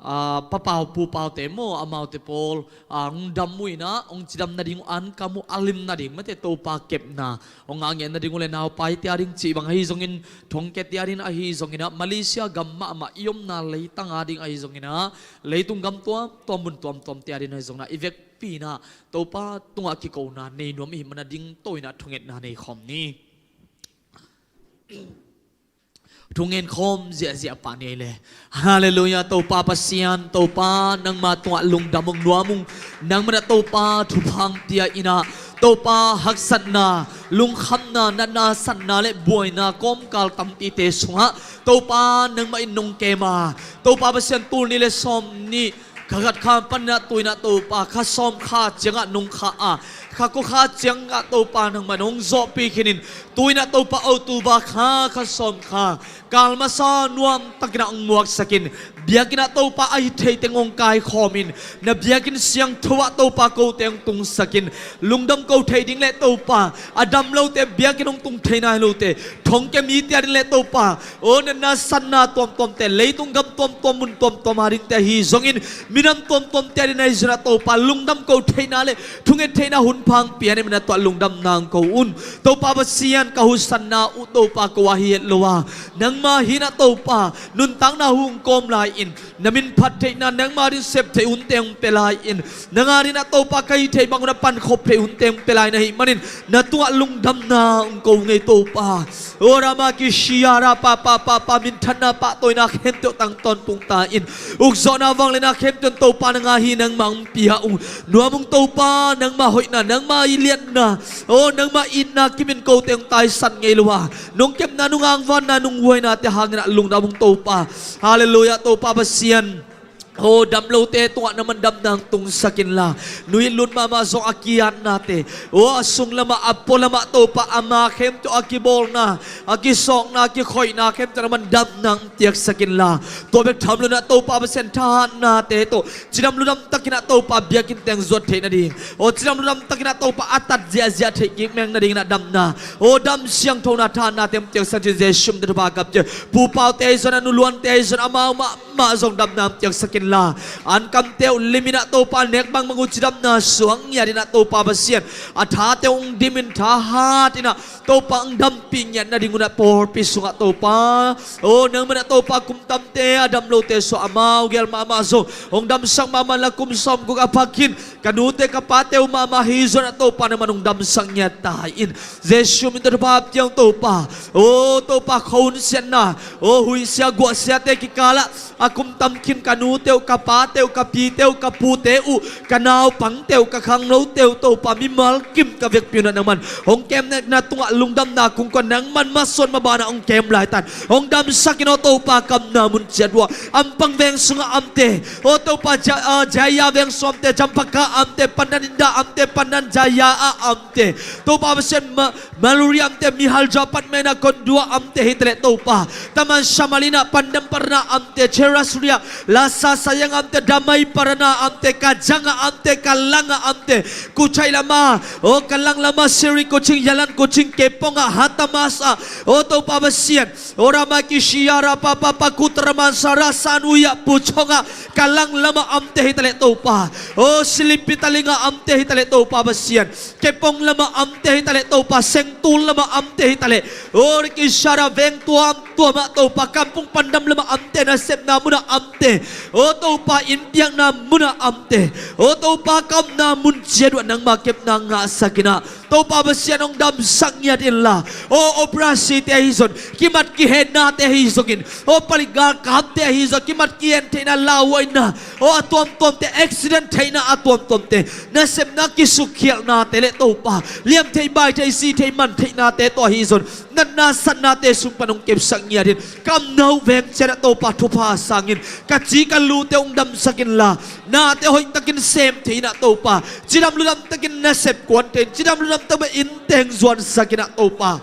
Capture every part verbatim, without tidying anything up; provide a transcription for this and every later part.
Aa, papau pupaute maw, amaute pawl, aa, hong dam uh inah, hong cidam nading uh, ankam uh a lim nading, mate, Topa kepna hong ngah ngiat nading uh le naupaite a ding cih bang ahi zongin, thongkiate a ding ahi zonginah, Malaysia gam mahmah i omna leitang a ding ahi zonginah, leitung gam tuamtuam, mun tuamtuamte a ding ahi zonginah, i vekpi inah Topa tungah kikona nei nuam i hih man a ding to inah thungetna nei khawm ni. Thungen khawm ziahziah pah ni ei le. Halleluiah. Topa Pasian, Topa nangma tungah lungdam ung, nuam ung. Nangmah inah Topa thupha hong pia inah, Topa haksatna, lungkhamna, natna, satna le buaina kawmkal tampite sungah Topa nangmah in nong kem a, Topa Pasian, tul nih le sawm nih, kha khat kha pan inah tu inah Topa, kha sawm kha ciangah nong khah a, kha kua kha ciangah Topa nangmah in hong zawhpih khinin, tu inah Topa October kha, kha sawm kha, kal masa nuamtak inah hong muaksak in, biakinn ah Topa a hih theiteng hong kaikhawm in, na biakinn siangtho ah Topa kote hong tungsak in, lungdam ko thei ding le Topa, a dam lote, biakinn hong tung thei nai lote, thongkia mite a ding le Topa, aw, natna satna tuamtuamte, leitung gam tuamtuam, mun tuamtuam a dingte ahi zongin, minam tuamtuamte a ding ahi zongin ah Topa, lungdam ko theihna le thunget theihna hun pha hong pia ni, minam tuah lungdam nang ko un. Topa Pasian, ka husanna uh Topa ko a hi het lo a, nangma hi inah Topa, nuntakna hu hong kawm lai-in, na min phat theihna, nangma ding sep theih hunte hong pia lai-in, nang a ding inah Topa ka hih theih bang hun a pankhop theih hunte hong pia lai na hih manin, na tungah lungdamna hong ko ngei Topa. O Rama Kishia Ra pa pa pa pa, minthanna pahtawina khempeuh tang tawntung ta in, ukzawhna vangliatna khempeuh in Topa nang a hi, nangmah hong pia ung. Nuam ung Topa, nangmah hoihna, nangmah i liatna, o nangmah itna kimin kote hong taisan ngei lo a, nong kepna, nong angvanna, nong huainate hang inah lungdam ung Topa. Halleluiah. Topa Pasian, aw, dam lote tungah na man damna hong tungsak inla, nu-it lut mahmah zong a ki-atnate, aw, a sung lamah, a pua lamah Topa, ama khempeuh a kibawlna, a kisawkna, a kikhoihna khempeuh na man damna hong piaksak inla, tua bek tham lo inah Topa Pasian, thahatnate tawh cidam ludam tak inah Topa biakinn teng zuat theih nading, aw, cidam ludam tak inah Topa a tat ziahziah theih kik meng nading inah damna, aw, dam siangthona thahatnate hong piaksak in, Jesuh min tawh thupha ka pia. Pupaute ahi zongin, a nuluante ahi zongin, amau mah mah zong damna hong piaksak inla, ankamte uh lim inah Topa, nek bangbang uh cidamna suak ngiat inah Topa Pasian, a thate uh hong dim in, thahat inah Topa hong dampih ngiat nading un ah pawlpi sungah Topa, o nangmah inah Topa, kum tamte a dam lote suah, amau gel mahmah zong hong damsak mahmah inla, kum sawmguk a phak khin ka nute ka pate uh mahmah hi zongin ah Topa, nangmah in hong damsak ngiat ta in, Jesuh min tawh thupha pia ung Topa. O Topa, khuahun siatna, o huihsia guahsiate kikalah a kum tam khin ka nute uh, ka pate uh, ka pite uh, ka pute uh, ka naupangte uh, ka khanglote uh Topa, mimal kim ka vekpi un ah nangmah in hong kemna tungah lungdamna kungkua, nangmah in masawn mabana hong kem laitan, hong damsak in aw Topa, ka omna mun ciat uh ah, Ampang veng sungah a omte, aw Topa, Ja-, ah, Jaya veng sung a omte, Jampaka a omte, Pandan Inda a omte, Pandan Jaya ah a omte, Topa Pasian, Ma-, Maluri a omte, Mihaljo, Padmena, Kondua a omte hi taleh Topa, Taman Shamalina, Pandan Parana a omte, Cherasuria, Lasa Sayang a omte, Damai Parana a omte, Kajang a omte, Kalang a omte, Kuchai lama, aw Kalang lama, Siri, Kuching, Yalan, Kuching, Kepong ah, Hatamas ah, aw Topa Pasian, aw Rama Kishia Ra pa pa pa, Kutraman Sara San Uya Puchong ah, Kalang lama a omte hi taleh Topa, aw Silipitaling ah a omte hi taleh Topa Pasian, Kepong lama a omte hi taleh Topa, Sengtul lama a omte hi taleh, aw Rikishara veng tuamtuam ah Topa, Kampung Pandam lama a omte, nasepna mun ah a omte, aw Topa, innpiakna mun ah a omte, aw Topa, ka omna mun ciat uh ah nangma kepna ngahsak in ah Topa Pasian, hong damsak ngiat inla, aw operasite ahi zongin, kimat kihennate ahi zongin, aw palik galkapte ahi zongin, kimat kihen theihna, lauhuaina, aw a tuamtuamte, accident theihna a tuamtuamte, nasepna kisukkhialhnate le Topa, liam thei, bai thei, si thei, man theihnate tawh ahi zongin, natna satnate sung pan hong kepsak ngiat in, ka omna uh veng ciat ah Topa, thupha sang in, ka ci ka lute hong damsak inla, nate hoihtakin sem thei in ah Topa, cidam ludam takin nasep kuan thei in, cidam ludam tak bek inn teng zuansak in ah Topa,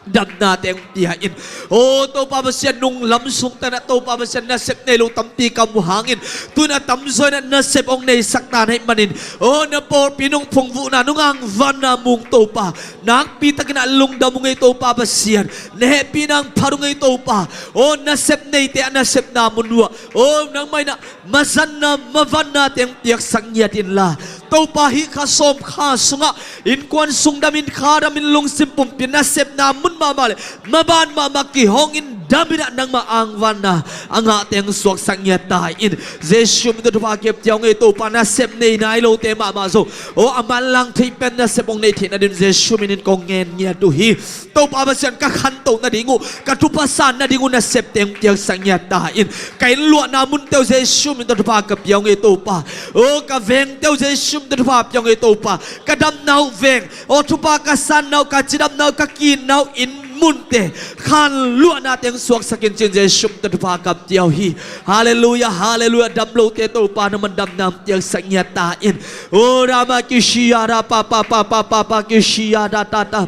damna teng pia in. O Topa Pasian, nunglam sung tanah Topa Pasian, nasep nei lo tampi ka mu hangin, tuna tamzaw inah nasep hong neisak ta na hih manin, o na pawlpi nung phungvuhna nung angvanna mung Topa, nakpi takinah lungdam ung ei Topa Pasian, na hehpihna hong phat ung ei Topa. O nasep neite a nasepna mun uh ah, o nangmah inah mazanna mavanna teng piaksak ngiat inla, Topa, hih kha sawm kha sungah innkuan sung damin, kha damin, lungsim pumpi nasepna mun mahmah le maban mahmah kihong in, dam inah nangmah angvanna a ngah teng suaksak ngiat ta in. Jesu min tawh thupha kep tia ung ei Topa, nasep nei nai lote mahmah zong, o a manlang thei pen nasep hong nei theih nading Jesu minin kong ngen ngiat uh hi. Topa Pasian, ka khantoh nading uh, ka thupha san nading uh nasep teng piaksak ngiat ta in. Ka inn luahna munte uh Jesu min tawh thupha ka pia ung ei Topa. O ka vengte uh Jesu min tawh thupha pia ung ei Topa. Ka damna uh veng, o thupha ka sanna uh, ka cidamna uh, ka kiinna uh, inn munte khan luahna teng suaksak in ci-in Jesu min tawh thupha ka pia uh hi. Halleluiah, halleluiah. Dam lote Topa, nangman damna piaksak ngiat ta in. O rama kishia ra pa pa pa pa pa pa kishia da da da.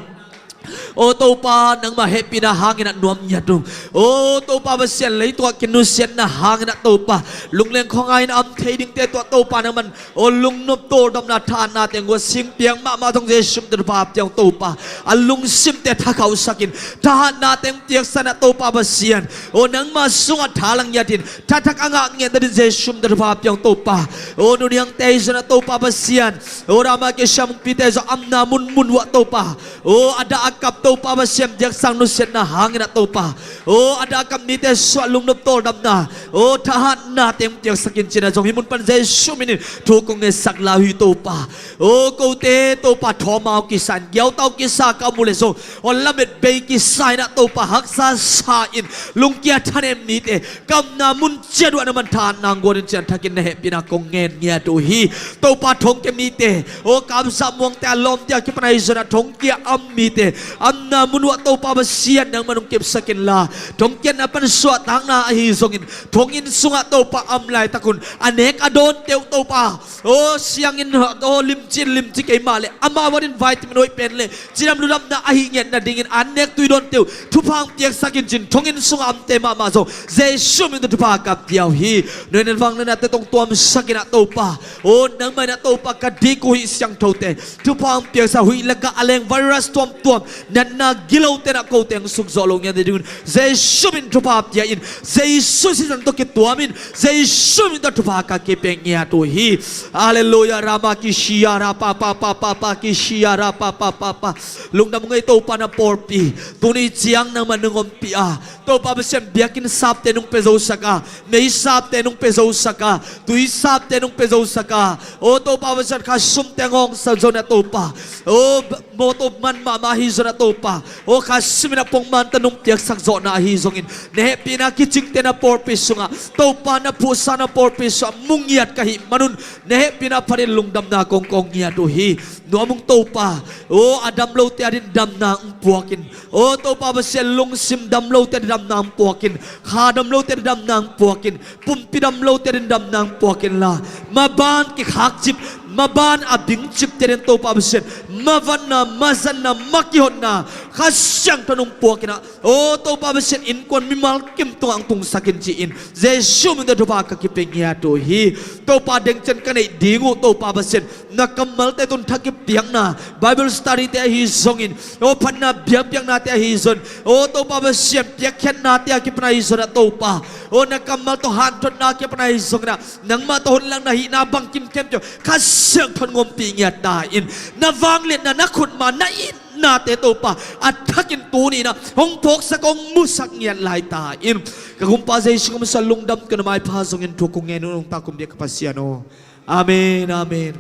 O Topa, nangmah hehpihna hangin ah nuam ngiat ung. O Topa Pasian, leitungah kinusiatna hangin ah Topa, lungleng khuangai in a om thei dingte tungah Topa, nangman, o lungnop tawldamna, thahatna teng uh a singpiang mahmah zong Jesu min tawh thupha pia ung Topa. A lungsimte thakhauhsak in, thahatna teng piaksak inah Topa Pasian, o nangmah sungah thalang ngiat in, thathak a ngah ngiat nading Jesu min tawh thupha pia ung Topa. O nuniangte ahi zongin ah Topa Pasian, o rama kishia mungpite zong a omna munmun uh ah Topa, o a dah a kap Topa Pasian, biaksang nusiatna hangin ah Topa, o a dah a kap mite sungah lungnop tawldamna, o thahatna teng piaksak in ci-in ah zong hih mun pan Jesu minin thu kong ngetsak lai uh hi Topa. O kote Topa, thawma uh kisa in, giauta uh kisa ka om uh leh zong, o lamet bei kisa inah Topa, haksa sa in, lungkia thanem mite ka omna mun ciat uh ah nangman thahatna hong guan in ci-in ah thakin na hehpihna kong ngen ngiat uh hi. Topa, thongkia mite, o kapzah muangte a lawmte a kipan ahi zongin ah thongkia a om mite a omna mun uh ah Topa Pasian, nangman hong kepsak inla, thongkiatna pan suahtakna ahi zongin, thonginn sungah Topa a om laitak un a nek a dawnte uh Topa, o sianginn, o limci in limci kei mah leh amau adingin vitamin hoih pen le cidam ludamna ahih ngiat nadingin an nek tui dawnte uh thupha hong piaksak in ci-in thonginn sungah a omte mahmah zong Jesu min tawh thupha ka pia uh hi. Nuihna vangliatnate tawh hong tuamsak inah Topa, o nangmah inah Topa, ka dik uh hih siangthote thupha hong piaksak, huih lakah a leng virus tuamtuam, natna gilote inah kote hong sukzawh loh ngiat nadingun Jesu min thupha pia in, Jesu sisan tawh kituam in, Jesu min tawh thupha ka kipia ngiat uh hi. Halleluiah, rama kishia ra pa pa pa pa pa, kishia ra pa pa pa pa. Lungdam ung ei Topa, na pawlpi tuni ciang nangmah nong ompih a, Topa Pasian, biakinn sapte nong pia zosak a, mei sapte nong pia zosak a, tui sapte nong pia zosak a, o Topa Pasian, kha sumte ngawngsa zongin ah Topa, o mawtaw man mahmah ahi zongin ah Topa, o kha simin a pongman ta nong piaksak zawhna ahi zongin, na hehpihna kicingte na pawlpi sungah Topa, na phuhsa na pawlpi sungah mu ngiat ka hih manun, na hehpihna phatin lungdamna kong ko ngiat uh hi. Nuam ung Topa, o a dam lote adingin damna hong puak in, o Topa Pasian, lungsim dam lote adingin damna hong puak in, kha dam lote adingin damna hong puak in, pumpi dam lote adingin damna hong puak inla, maban kikhakcip, maban a bingcipte adingin Topa Pasian, mavanna, mazanna, makihotna Kha Siangtho in hong puak inah, o Topa Pasian, innkuan mimal kim tungah hong tungsak in ci-in Jesuh min tawh thupha ka kipia ngiat uh hi. Topa, dengcian ka neih ding uh Topa Pasian, na kammalte tun thak kipiakna, Bible study te ahi zongin, o phatna biakpiaknate ahi zongin, o Topa Pasian, piakkhiatnate a kipan ahi zongin ah Topa, o na kammal tawh hanthotna a kipan ahi zongin ah, nangmah tawh honlangna hihna bangkim khempeuh Kha Siangtho in hong ompih ngiat ta in, na vangliatna, na khutma, na itnate Topa a thakin tuni inah hong phawksak, hong musak ngiat lai ta in. Ka Gumpa Jesuh kammal sungah lungdam ka, na maipha zongin thu kong ngen uh, nungta kong biak ka Pasian aw. Amen, amen.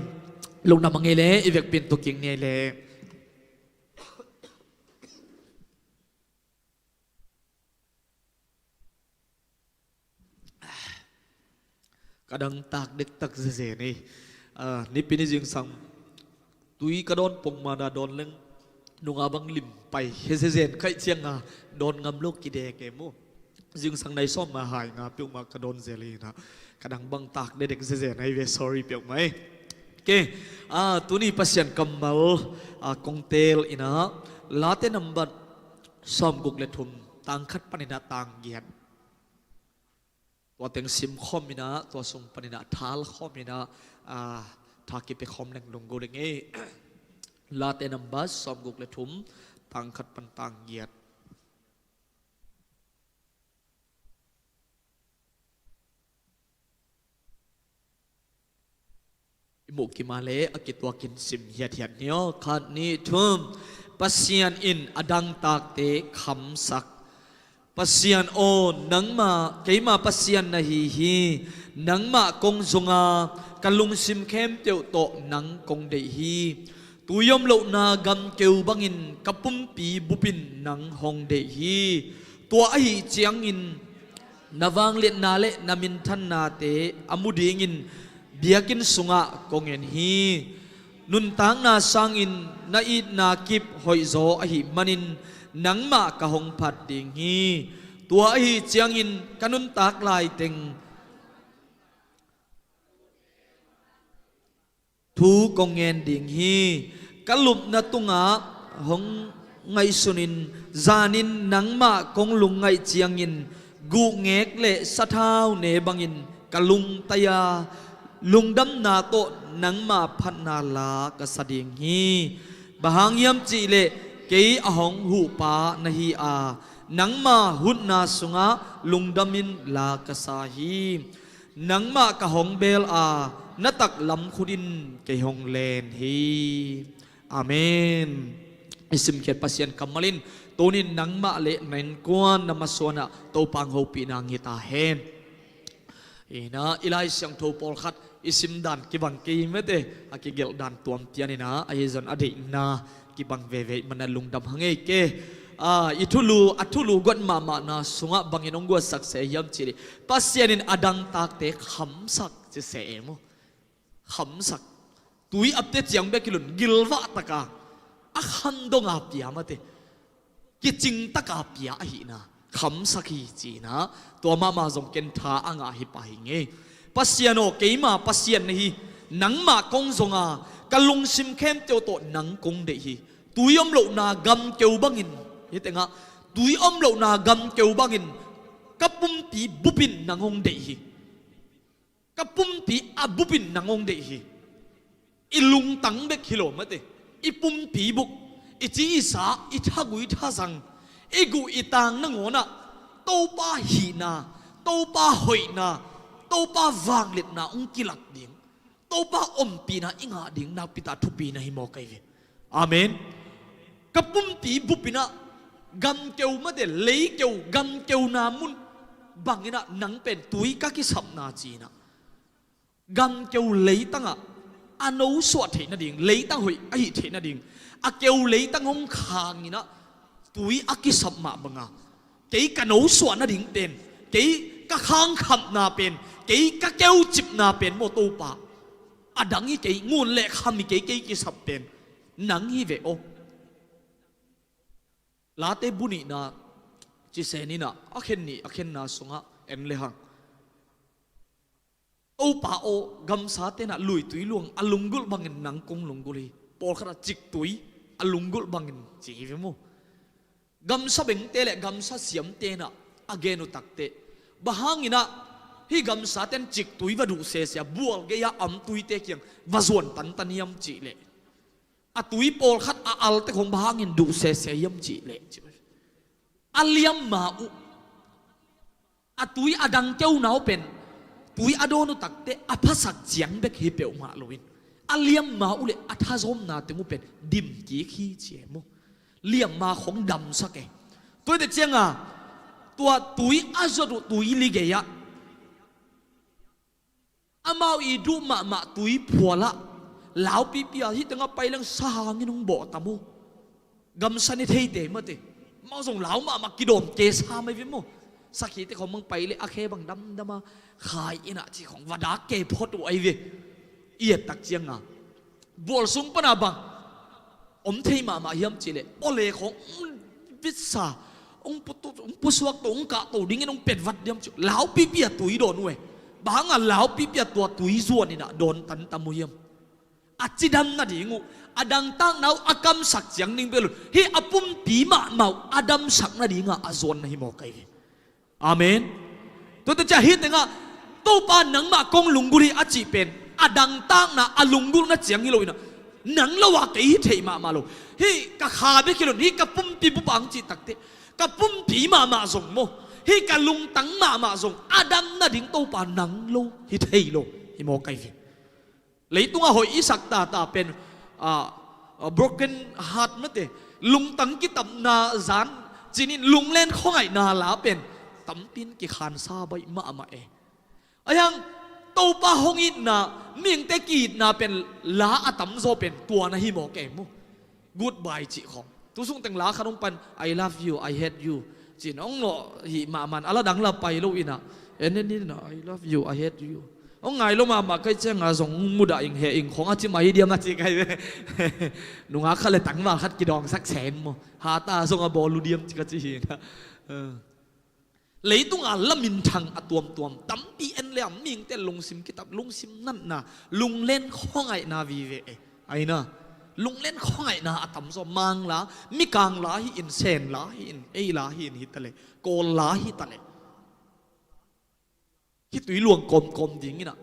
Lungdam a ngei leh, i vekpi in tu kik ni ei leh. Ka dangtak dektak zezen ei. Ah, nipi ni zingsang tui ka dawn pongman a dawn leng nunga bang lim pai hi zezen, khaih cianga dawn ngam lo kidek e maw. Zingsang nai sawm ma hai nga peuhmah ka dawn zel inah ka dang bangtak dekdek zezen ei ve, sorry peuhmah ei. Ok, ah, tuni Pasian kammal, ah, kong teel inah Late nambat Sawmguk le thum, tang khat panin ah tang giat. Tua teng sim khawm in ah, tua sung panin ah thal khawm in ah, aa, tha kipia khawm leng lunggulh ing ei. Late namba sawmguk le thum, tang khat pan tang giat. I muh kim a le a kituakin sim hiathiat ni aw. Khat, nih, thum. Pasian in a dangtakte khamsak. Pasian aw, nangmah, keima Pasian na hi hi. Nangmah kong zong a, ka lungsim khempeuh tawh nang kong deih hi. Tui om lohna gamkeu bangin ka pumpi bupin nang hong deih hi. Tua ahi ciangin na vangliatna le na minthannate a mu dingin biakinn sungah kong en hi. Nuntakna sangin na itna kip hoihzaw ahih manin nangmah ka hong phat ding hi. Tua ahi ciangin ka nuntak laiteng thu kong ngen ding hi. Ka lupna tungah hong ngaihsunin, zanin nangmah kong lungngaih ciangin guhngek le sathau ne bangin ka lungtai a, lungdamna tawh nangmah phatna la ka sa ding hi. Bang hang hiam cihleh kei a hong huhpa na hi a, nangma hutna sungah lungdamin la ka sa hi. Nangmah ka hong bel a, na taklam khut in kei hong len hi. Amen. I simkhiat Pasian kammal in tunin nangmah le na innkuan na masuanah Topa hong hopihna ngit ta hen. Ina, i Lai Siangtho pawlkhat i simdan kibang kei mete, a kigelhdan tuam tian ina, ahi zon a deihna kibang veve mana lungdam hang ei ke. A, i thulu, a thulu guat mahmahna sungah bangin hong guatsak se hiam cihleh, Pasian in a dangtakte khamsak ci se e maw. Khamsak. Tui apte ciang bek hi lo-in gilvah taka a khan donga pia mate, kicing taka pia ahihna khamsak hi ci-in ah, tua mahmah zong ken tha a ngah hi pah hi ing ei. Pasian aw, keima Pasian na hi. Nangmah kong zong a, ka lungsim khempeuh tawh nang kong deih hi. Tui om lohna gamkeu bangin, hi tengah, tui om lohna gamkeu bangin ka pumpi bupin nang hong deih hi. Ka pumpi a bupin nang hong deih hi. I lungtang bek hi lo mate, i pumpi bup, i ci i sa, i thagui thazang, i guh i tang nangawnah Topa hihna, Topa hoihna, Topa vangliatna hong kilak ding, Topa ompihna i ngah ding nakpi tak thupi na hi mawk ahi ve. Amen. Ka pumpi bupin ah gamkeu mate, leikeu, gamkeuna mun bangin ah nang pen tui ka kisapna ci-in ah, gamkeu leitangah a nosuah theih nading, leitang hoih a hih theih nading, a keu leitang hong khangin ah tui a kisap mah banga, kei ka nosuah nading pen, kei ka khangkhamna pen, kei ka keucipna pen maw Topa, a dang hi kei, ngun le kham hi kei, kei kisap pen nang hi ve aw. Late bu nihna cisen in ah, a khen nih, a khenna sungah en le hang. Topa aw, gamsa tenah luitui luang a lunggulh bangin nang kong lunggulh hi. Pawlkhat ah ciktui a lunggulh bangin ci hi ve maw. Gamsa bengte le gamsa siam tenah a gen uh takteh, bang hangin ah hih gamsa ten ciktui va duh sese a, bual gei-a amtuite kiang va zuan tantan hiam cihleh, a tui pawlkhat a alte khong bang hangin duh sese hiam cihleh, a liamma uh, a tui a dangkeuna uh pen, tui a dawn uh takteh a phasak ciang bek hi peuhmah loin, a liamma uh le a thazawmna teng uh pen dim kik hi ci e maw. Liamma khong damsak e. Tuate cianga tua tui a zuat uh tuili gei-ah amau i duh mahmah tui phualah laupipia, hih tengah pai leng sahangin hong bawh tam uh. Gamsa ni theite mate, amau zong lau mahmah kidawm kei sa mai ve maw. Sakhite khong mang pai le a khe bang damdama khai inah ci khong va dak kei phot uh ahi ve. I et tak cianga bual sung pana bang om thei mahmah hiam cihleh, awle khong hong vitsa, hong putu, hong pusuak to, hong kah to dingin hong petvat diam ci, laupipia tui dawn uh e. Bang hanga laupipia tua tui zuan inah dawn tantam uh hiam? a cidam nading uh, a dangtakna uh a kamsak ciang ding bel uh, hih a pumpi mahmah uh a damsak nadingah a zuan na hi mawk ahi ve. Amen. Tuate ciah hih tengah Topa nangmah kong lunggulh hi a cih pen a dangtakna a lunggulhna ciang hi lo inah, nang lo ah kei hi thei mahmah lo. Hih ka kha bek hi lo, hih ka pumpi bup ang cih takteh ka pumpi mahmah zong maw, hih ka lungtang mahmah zong a dam nading Topa nang lo hi thei lo hi mawk ahi ve. Leitungah hoih i sak tata pen, ah, ah, broken heart mate, lungtang kitapna zan cinin lunglen khuangaihna la pen tampi in kikhansa baih mahmah e. Ahi hang Topa hong itna, mihingte ki-itna pen la a tamzaw pen tua na hi mawk e maw. Goodbye cih khawng. Tu sung teng la khat hong pan, "I love you, I hate you," cin hong lawh hi mahmah in, a la dang la pai lo inah, en en inah, "I love you, I hate you." Hong ngai lo mahmah kai cianga zong mudah ing, heh ing khawng a ci mai diam a ci kai ve. Nungak khat le tangval khat kidawngsak sem maw, hata zong a bawl uh diam ci ka ci hi inah. Leitunga la minthang a tuamtuam tampi en le a, mihingte lungsim kitap, lungsim natna, lunglen khuangaihna vive e. Aina, lunglen khuangaihna a tamzaw, Mangla, Mikangla hi in, Senla hi in, eila hi in hi taleh, Kawlla hi taleh, khitui luang kawmkawm ding inah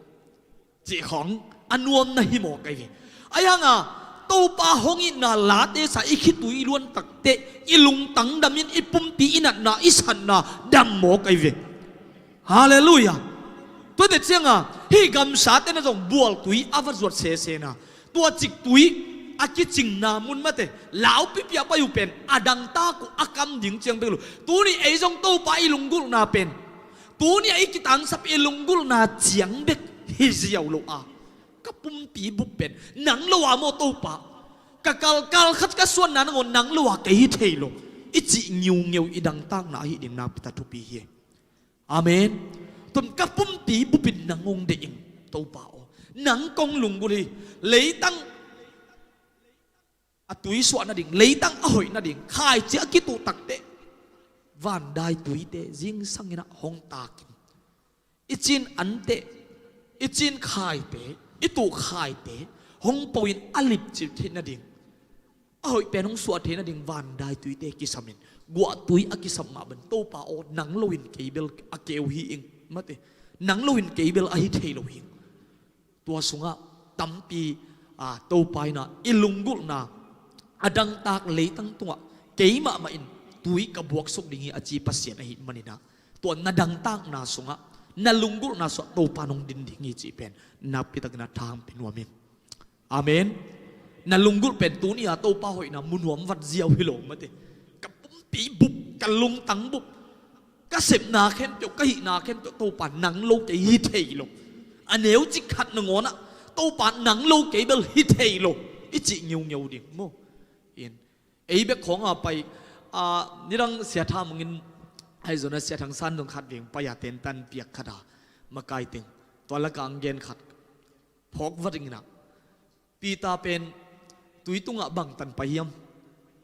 cih khawng a nuam na hi mawk ahi ve. Ahi hanga Topa hong itna late sa i khitui i luan takteh i lungtang damin i pumpi i natna i satna dam mawk ahi ve. Halleluiah. Tuate cianga hih gamsate na zong bualtui a va zuat sesena, tua ciktui a kicingna mun mate, laupipi a pai uh pen a dangtak uh a kam ding ciang bek lo. Tuni ei zong Topa i lunggulhna pen tuni a i kitangsap i lunggulhna ciang bek hi ziau lo a, ka pumpi bup pen nang lo a maw Topa, ka kalkal khat ka suanna nangawn nang lo a kei hi thei lo i cih ngiungeu i dangtakna ahi ding nakpi tak thupi hi. Amen. Tun ka pumpi bupin nang hong deih ing Topa aw, nang kong lunggulh hi. Leitang a tuisuah nading, leitang a hoih nading, khaici a kituh takteh, vandai tuite zingsang inah hong takin, i cin anteh, i cin khaite, i tuh khaite hong po in a lipcip theih nading, a hoih pen hong suah theih nading vandai tuite kisamin, guahtui a kisam mah bang Topa aw, nang lo in kei bel a keu hi ing mate, nang lo in kei bel a hi thei lo hi ing. Tua sungah tampi, a, Topa inah i lunggulhna a dangtak leitang tungah kei mahmah in tui ka buaksuk ding hi a ci Pasian ahi maninah, tua na dangtakna sungah, na lunggulhna sungah Topa nong din ding hi cih pen nakpi takin a thang pi nuam ing. Amen. Na lunggulh pen tuni a Topa hoihna mu nuam vat ziau hi lo mate. Ka pumpi bup, ka lungtang bup, ka sepna khempeuh, ka hihna khempeuh Topa nang lo kei hi thei lo. A neucik khat nangawnah Topa nang lo kei bel hi thei lo i cih ngiungeu ding maw. In, ei bek khawnga pai, a, nidang Sia Tha Mung in, ahi zongin Sia Thang San dong khat veng pai a tentan piak khat a, makai teng, tua laka ang gen khat phawk vat ing inah, Peter pen tui tungah bangtan pai hiam?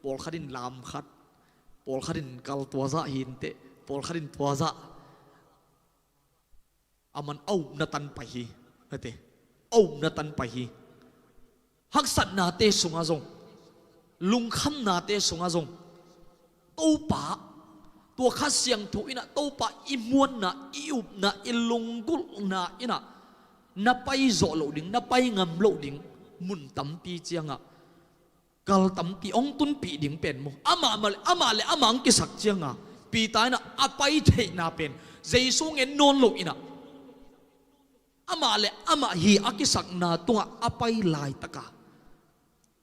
Pawlkhat in lam khat, pawlkhat in kal tuazah hi inteh, pawlkhat in tuazah a man a upna tan pai hi. Hate, a upna tan pai hi. Haksatnate sungah zong, lungkhamnate sungah zong Topa, tua Kha Siangtho inah Topa i muanna, i upna, i lunggulhna inah na pai zawh loh ding, na pai ngam loh ding mun tampi ciangah kal tampi hong tunpih ding pen maw, amah mah le amah le amah hong kisak cianga Peter inah a pai theihna pen Jesu ngen nawn lo inah, amah le amah hi a kisakna tungah a pai laitaka,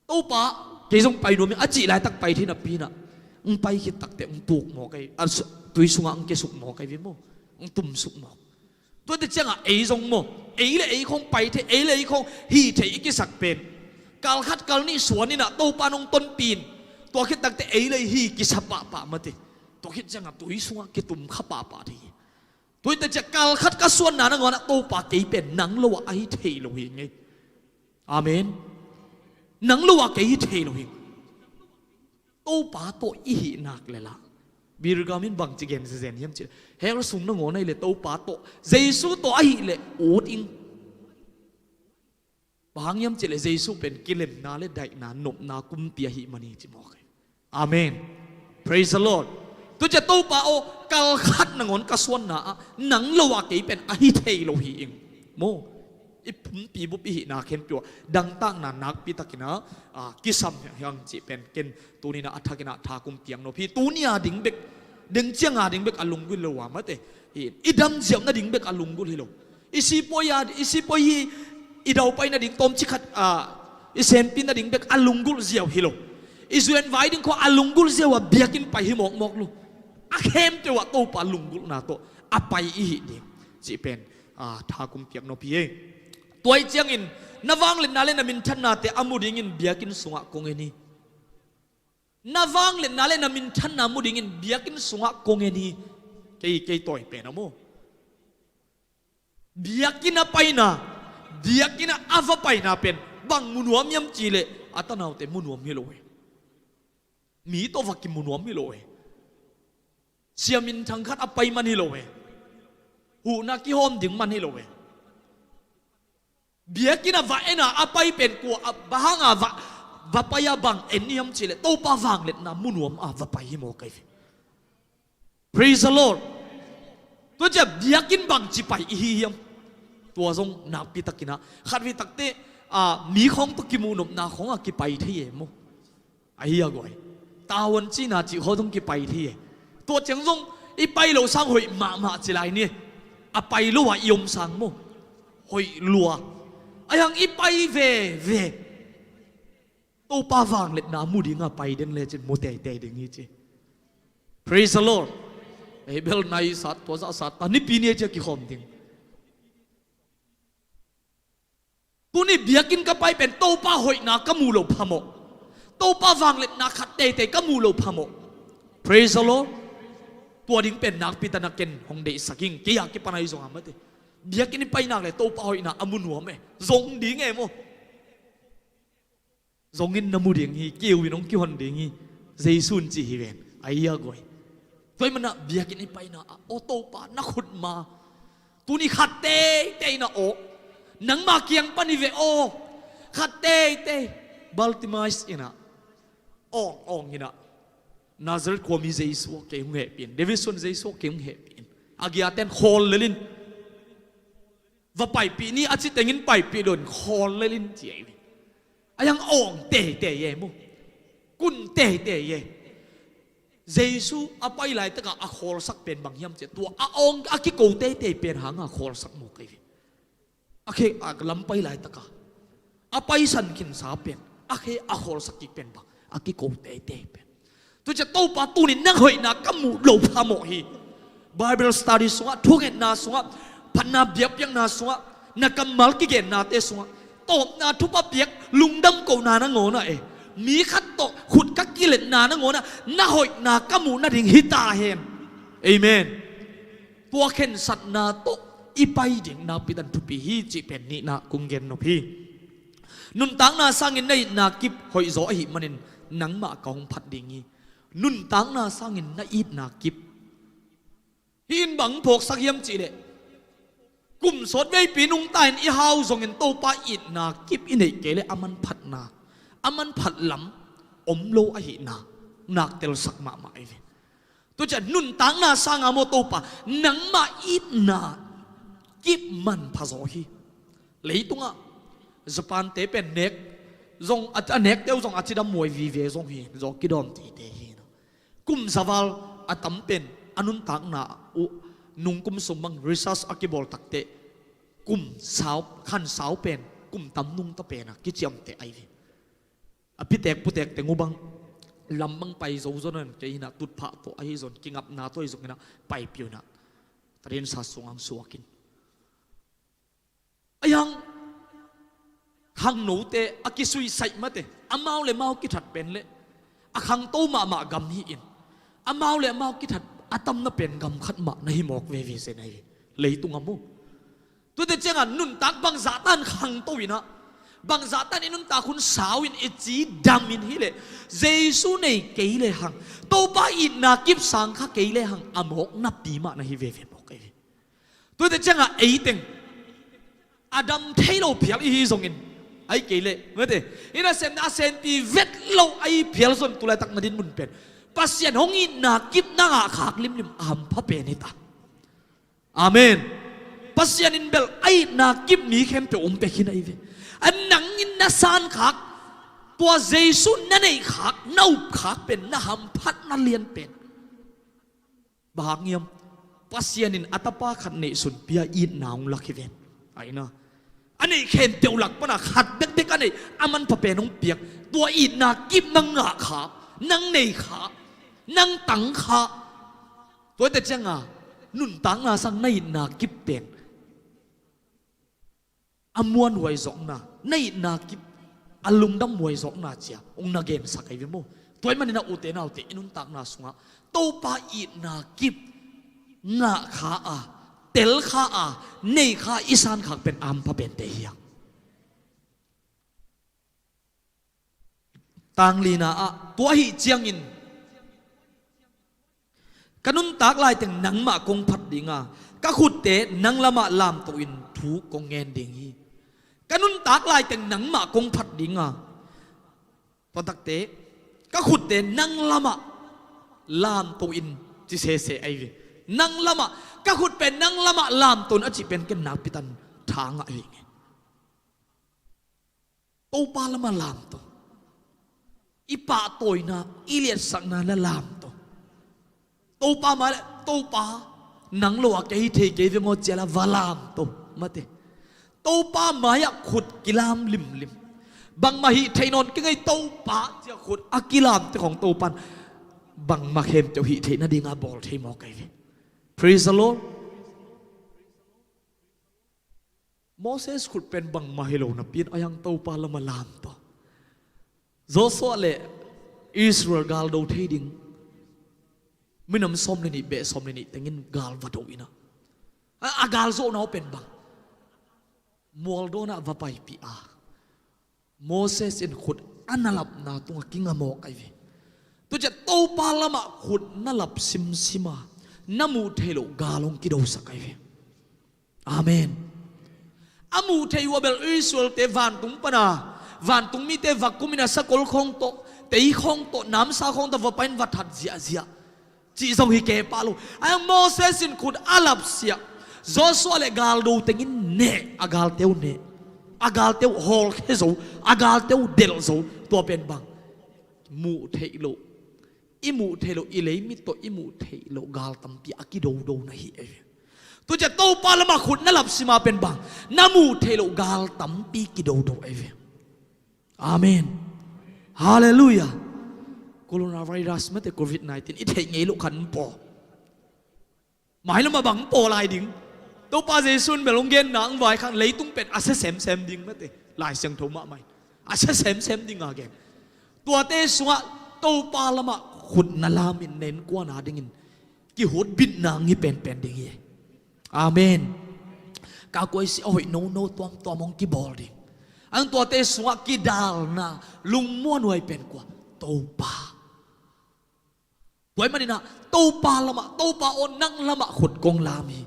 Topa, kei zong pai nuam ing a cih laitak pai thei napi inah, hong pai khit takteh hong tuk mawk ahi, a su-, tui sungah hong kesuk mawk ahi ve maw, hong tumsuk mawk. Tuate ciangah ei zong maw, ei le ei khawng pai thei, ei le ei khawng hi thei i kisak pen, kal khat kal nih suan inah Topa nong tonpih in, tua khit takteh ei le ei hi kisa pahpah mate. Tua khit ciangah tui sungah kitum kha pahpah thei hi. Tuate ciah kal khat ka suanna nangawnah Topa kei pen nang lo ah a hi thei lo hi ngei. Amen. Nang lo ah kei hi thei lo hi. Topa tawh i hih nak le lah, Billy Graham in bangci gen zezen hiam cih leh, hell sung nangawn ahih leh Topa tawh, Jesu tawh ahih leh ut ing. Bang hang hiam cih leh Jesu pen kilemna le daihna nopna kumpi ahih man hi ci mawk hi. Amen. Praise the Lord. Tu cia Topa aw, kal khat nangawn ka suanna ah nang lo a kei pen ahi thei lo hi ing. Maw, i pumpi bup i hihna khempeuh ah dangtakna nakpi takin a, a, kisam hiang cih pen ken tunin a thakin a tha kum piang nop hi. Tuni a ding bek, deng ciang a ding bek a lunggulh lo a mate. Hi, i dam ziau nading bek a lunggulh hi lo. I sipuai a, i sipuai hi, i daupai nading tawmcik khat, a, i senpi nading bek a lunggulh ziau hi lo. I zuan vai ding khua a lunggulh ziau a biakinn pai hi mawkmawk lo. A khempeuh ah Topa lunggulhna tawh a pai i hih ding cih pen, a, tha kum piak nop hi ei. Tua ahih ciangin na vangliatna le na minthannate a mu dingin biakinn sungah kong en hi. Na vangliatna le na minthanna mu dingin biakinn sungah kong en hi. Kei, kei tawi pen a maw. Biakinn a paina, biakinn a va paina pen bang mu nuam hiam cih leh a tanaute mu nuam hi lo e. Mi tawh va kimu nuam hi lo e. Sia minthang khat a pai man hi lo e. Huhna kihawm ding man hi lo e. Biakinn a va en a, a pai pen kua, a bang hang a va, va pai a bang en hiam cih leh Topa vangliatna mu nuam a va pai hi mawk ei ve. Praise the Lord. Tua cia biakinn bangci pai i hi hiam? Tua zong nakpi takin a, khatvei takte, a, mi khawng tawh kimuh nopna khawng a kipai thei e maw. Ahi a guai. Tavuan cihna cih khawng zong kipai thei e. Tua ciang zong i pai lo sang hoih mahmah ci lai ni. A pai lo a i om sang maw. Hoih lua. Ahi hang i pai veve. Topa vangliatna mu ding a pai den lecin mu teitei ding hi ci. Praise the Lord. Ei bel nai sat, tua zah sat, a nipi ni a cia kikhawm ding. Tuni biakinn ka pai pen Topa hoihna ka muh loh phamawh. Topa vangliatna khat teitei ka muh loh phamawh. Praise the Lord. Tua ding pen nakpi takin a ken hong deihsak ing, kei a kipan ahi zong a mate. Biakinn i pai nak leh Topa hoihna a mu nuam e. Zong ding e maw. Zong in na mu ding hi, kiu in hong kihon ding hi. Jesu in ci hi ven. Ahi a guai. Tua ahih manin biakinn i paina ah, aw Topa, na khut ma. Tuni khat teitei na aw. Nangma kiang pan hi ve aw. Khat teitei. Bartimaeus in a. Awng, awng in a. Nazareth khuami Jesu aw kei hong hehpih in. David suan Jesu aw kei hong hehpih in. A giaten khawl lel in. Va paipih ni a ci tengin paipih lo in khawl lel in ci ahi ve. Ahi hang awng teitei e maw. Kun teitei e. Jesu a pai laitak a a khawlsak pen bang hiam cih leh tua a awng a kiko teitei pen hang a khawlsak mawk ahi ve. A khe a lam pai laitak a a paisan khinsa pen a khe a khawlsak kik pen bang a kiko teitei pen. Tua ciang Topa tuni nang hoihna ka muh loh phamawh hi. Bible study sungah, thungetna sungah, phatna biakpiakna sungah, na kammal kigennate sungah, tawpna thupha piak, lungdam kohna nangawn ah e, mi khat tawh khut ka kiletna nangawn ah na hoihna ka muh nading hi ta hen. Amen. Tua khensatna tawh i pai ding nakpi takin thupi hi cih pen nihna kong gen nop hi. Nuntakna sangin na itna kip hoihzaw ahih manin nangmah ka hong phat ding hi. Nuntakna sangin na itna kip. Hih in bang phawksak hiam cih leh kum sawt veipi nungta in i hau zongin Topa itna kip i neih kei leh a manphatna, a manphat lam om lo ahihna nak telsak mahmah ahi ve. Tua ciang nuntakna sanga maw Topa nangmah itna kip manpha zaw hi. Leitungah Japan-te pen nek zong a, a nekte uh zong a cidam muai vive zong hi, zaw kidawm teitei hi. Kum zaval a tam pen a nuntakna uh nungkum sung bang research a kibawl takteh kum sau, khan sau pen kum tam nungta pen a kiciamteh ahi ve. A pitek putek teng uh bang lam bang pai zo zo nan kei hi na, tutphah tawh ahi zong kingapna tawh ahi zong hi na, paipih uh hi na. Tadin sa sung ang suak in. Ahi hang khangnote a kisuisaih mate, amau le mau kithat pen le a khangto mahmah gam hi in, amau le amau kithat a tamna pen gam khat mah na hi mawk veve se na hi ve. Leitung a mu. Tuate ciangah nuntak bangzah tan khangto in ah, bangzah tan i nuntak hun sau in i ci dam in hi leh Jesu nei kei le hang, Topa itna kip sang kha kei le hang a mawk napi mah na hi veve mawk ahi ve. Tuate ciangah eiteng a dam thei lo phial i hi zongin, Ai kei leh mate, i nasepna a senpi vet lo a i phial zon tu laitak na din mun pen Pasian hong itna kip na ngah khak limlim a hampha pen hi ta. Amen. Pasian in bel a itna kip mi khempeuh hong pia khin ahi ve. A nang in na san khak, tua Jesu na neih khak, na up khak pen na hamphatna lian pen. Bang hang hiam? Pasian in a tapa khat neihsun pia itna hong lak hi ven. Aina a neih khempeuh lak pana khat bekbek a neih a manpha pen hong piak. Tua itna kip nang ngah kha, nang nei kha, nang tang kha. Tua teh cianga nuntakna sang na itna kip pen a muanhuai zawkna, na itna kip a lungdam huai zawkna cia hong na gensak ahi ve maw? Tua ahih manin a ute naute i nuntakna sungah Topa itna kip ngah kha a, tel kha a, nei kha i san khak pen a hampha pente hi a. Tang lina ah tua ahih ciangin ka nuntak laiteng nangmah kong phat dinga, ka khutte nang lamah lamto in thu kong ngen ding hi. Ka nuntak laiteng nangmah kong phat dinga, tua takte ka khutte nang lamah lamto in ci sese ahi ve. Nang lamah, ka khut pen nang lamah lamto in a cih pen ken nakpi tan tha ngah hi nge. Topa lamah lamto. I pahtawina, i liatsakna na lamto. Topa mai le, Topa, nang lo a kei hi thei kei ve maw cia la va lamto. Mate. Topa mai-ah khut kilam limlim. Bangmah hih thei nawn kei ngei Topa cia khut a kilamte khong Topan bangmah khempeuh hih theih nadinga bawl thei maw kei ve. Praise the Lord. Moses khut pen bangmah hi lo napi in a hiang Topa lamah lamto. Joshua le Israel gal do thei ding minam sawm le nih beh sawm le nih tengin gal va do inah a, a gal zawhna uh pen bang mualdawnah va paipih a. Moses in khut a na lapna tungah kingamawk ahi ve. Tuciah Topa lamah khut na lap simsima na muh theih loh gal hong kidosak ahi ve. Amen. A muh theih uh a bel Israelte vantung pana vantung mite va kumin a sakol khawng tawh, tei khawng tawh, namsa khawng tawh va pain va that ziahziah cih zong hi kei pah lo. A hiang Moses in khut a lapsiah Joshua le galdo tengin neh, a galte uh neh, a galte uh hawlkhia zo, a galte uh delh zo. Tua pen bang muh theih loh, i muh theih loh, i leimit tawh i muh theih loh gal tampi a kidodo na hi ahi ve. Tuciah Topa lamah khut na lapsima pen bang na muh theih loh gal tampi kidodo ahi ve. Amen. Halleluiah. Coronavirus mate covid nineteen i theih ngei loh khan paw. Mailamah bang paw lai ding. Topa Jesu in bel hong genna hong vai khan leitung pen a sia semsem ding mate. Lai Siangtho mahmah in a sia semsem ding a gen. Tuate sungah Topa lamah khut na lamin na innkuan a dingin kihutbitna hong hi penpen ding hi. Amen. Ka kuaisi a hoih nono tuamtuam hong kibawl ding. Ang tuate sungah kidalna lungmuanhuai pen kua? Topa. Tua ahih maninah Topa lamah, Topa aw nang lamah khut kong lam hi.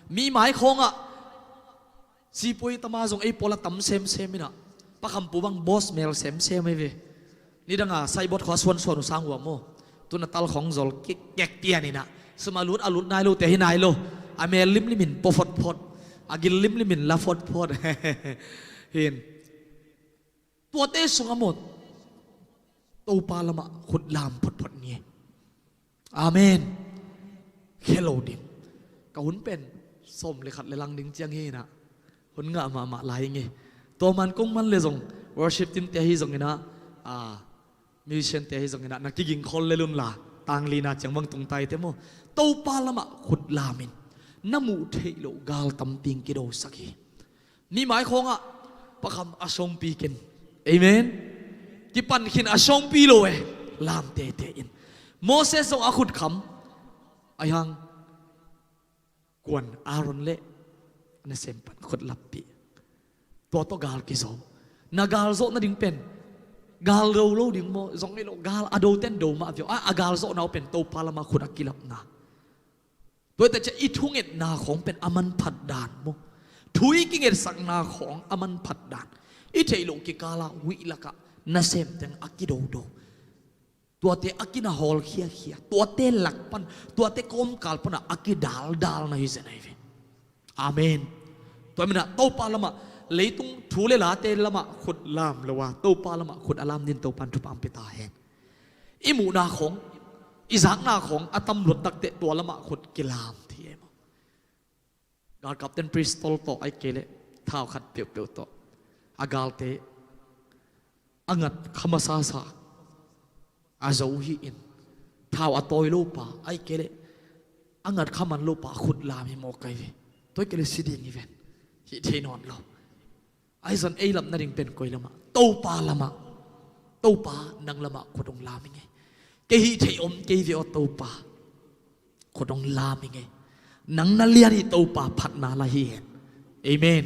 Mi mai khawngah sipui tama zong ei pawla tam semsem inah pakhampu bang bawsmel semsem ahi ve. Nidanga saibawt khua suansuan uh sang uh a maw? Tuna tal khawng zol kik kek pian inah sum a lut a lut nai lote hi nai lo. A mel limlimin paw photphot, a gil limlimin la photphot. Hin tuate sungah maw Topa lamah khut lam photphot ni. Amen. Khe lo ding. Ka hun pen sawm le khat le lang ding ciang hi inah hun ngah mahmah lai nge. Tua man kong man le zong worship team te ahi zong inah, a, musician te ahi zong inah na kiging khol le lunla tanglina ciang bang tungtai te maw? Topa lamah khut lamin na muh theih loh gal tampi hong kidosak hi. Mi mai khawngah pakham a sawngpi ken. Amen. Kipan khin a sawngpi lo e. Lam tete in Moses zong a khut kham a hiang kuan Aaron le a nasem pan khut lappih. Tua tawh gal kizo. Na gal zawh nading pen gal do lo ding maw? Zong ei lo gal a do ten do mah viau a, a gal zawhna uh pen Topa lamah khut a kilapna. Tua hi ta ciah i thungetna khawng pen a manphat dan maw? Thu i kingetsakna khawng a manphat dan. I theih loh kikala huih lakah nasem teng a kidodo, tuate a kina hawlkhiakhia, tuate lak pan, tuate kawmkal pana a kidaldalna hi zen ahi ve. Amen. Tua minah Topa lamah, leitung thu le late lamah khut lam lo a, Topa lamah khut a lam din Topan thupha pia ta hen. I muhna khong, i zakna khong a tam luat takteh tua lamah khut kilam thei e maw? Galkapten pistol tawh, ahih kei leh thau khat peuhpeuh tawh a galte a ngat kha masasa a zo hi in, thau a tawi lopa, ahih kei leh a ngat kha man lopa khut lam hi maw kai ve. Tua ahih kei leh si ding hi ven. Hih thei nawn lo. Ahi zong ei lam nading pen koi lamah? Topa lamah. Topa, nang lamah khut hong lam hi ngei. Kei hih theih om kei ve aw Topa. Khut hong lam hi ngei. Nang na lian hi Topa, phatna la hi hen. Amen.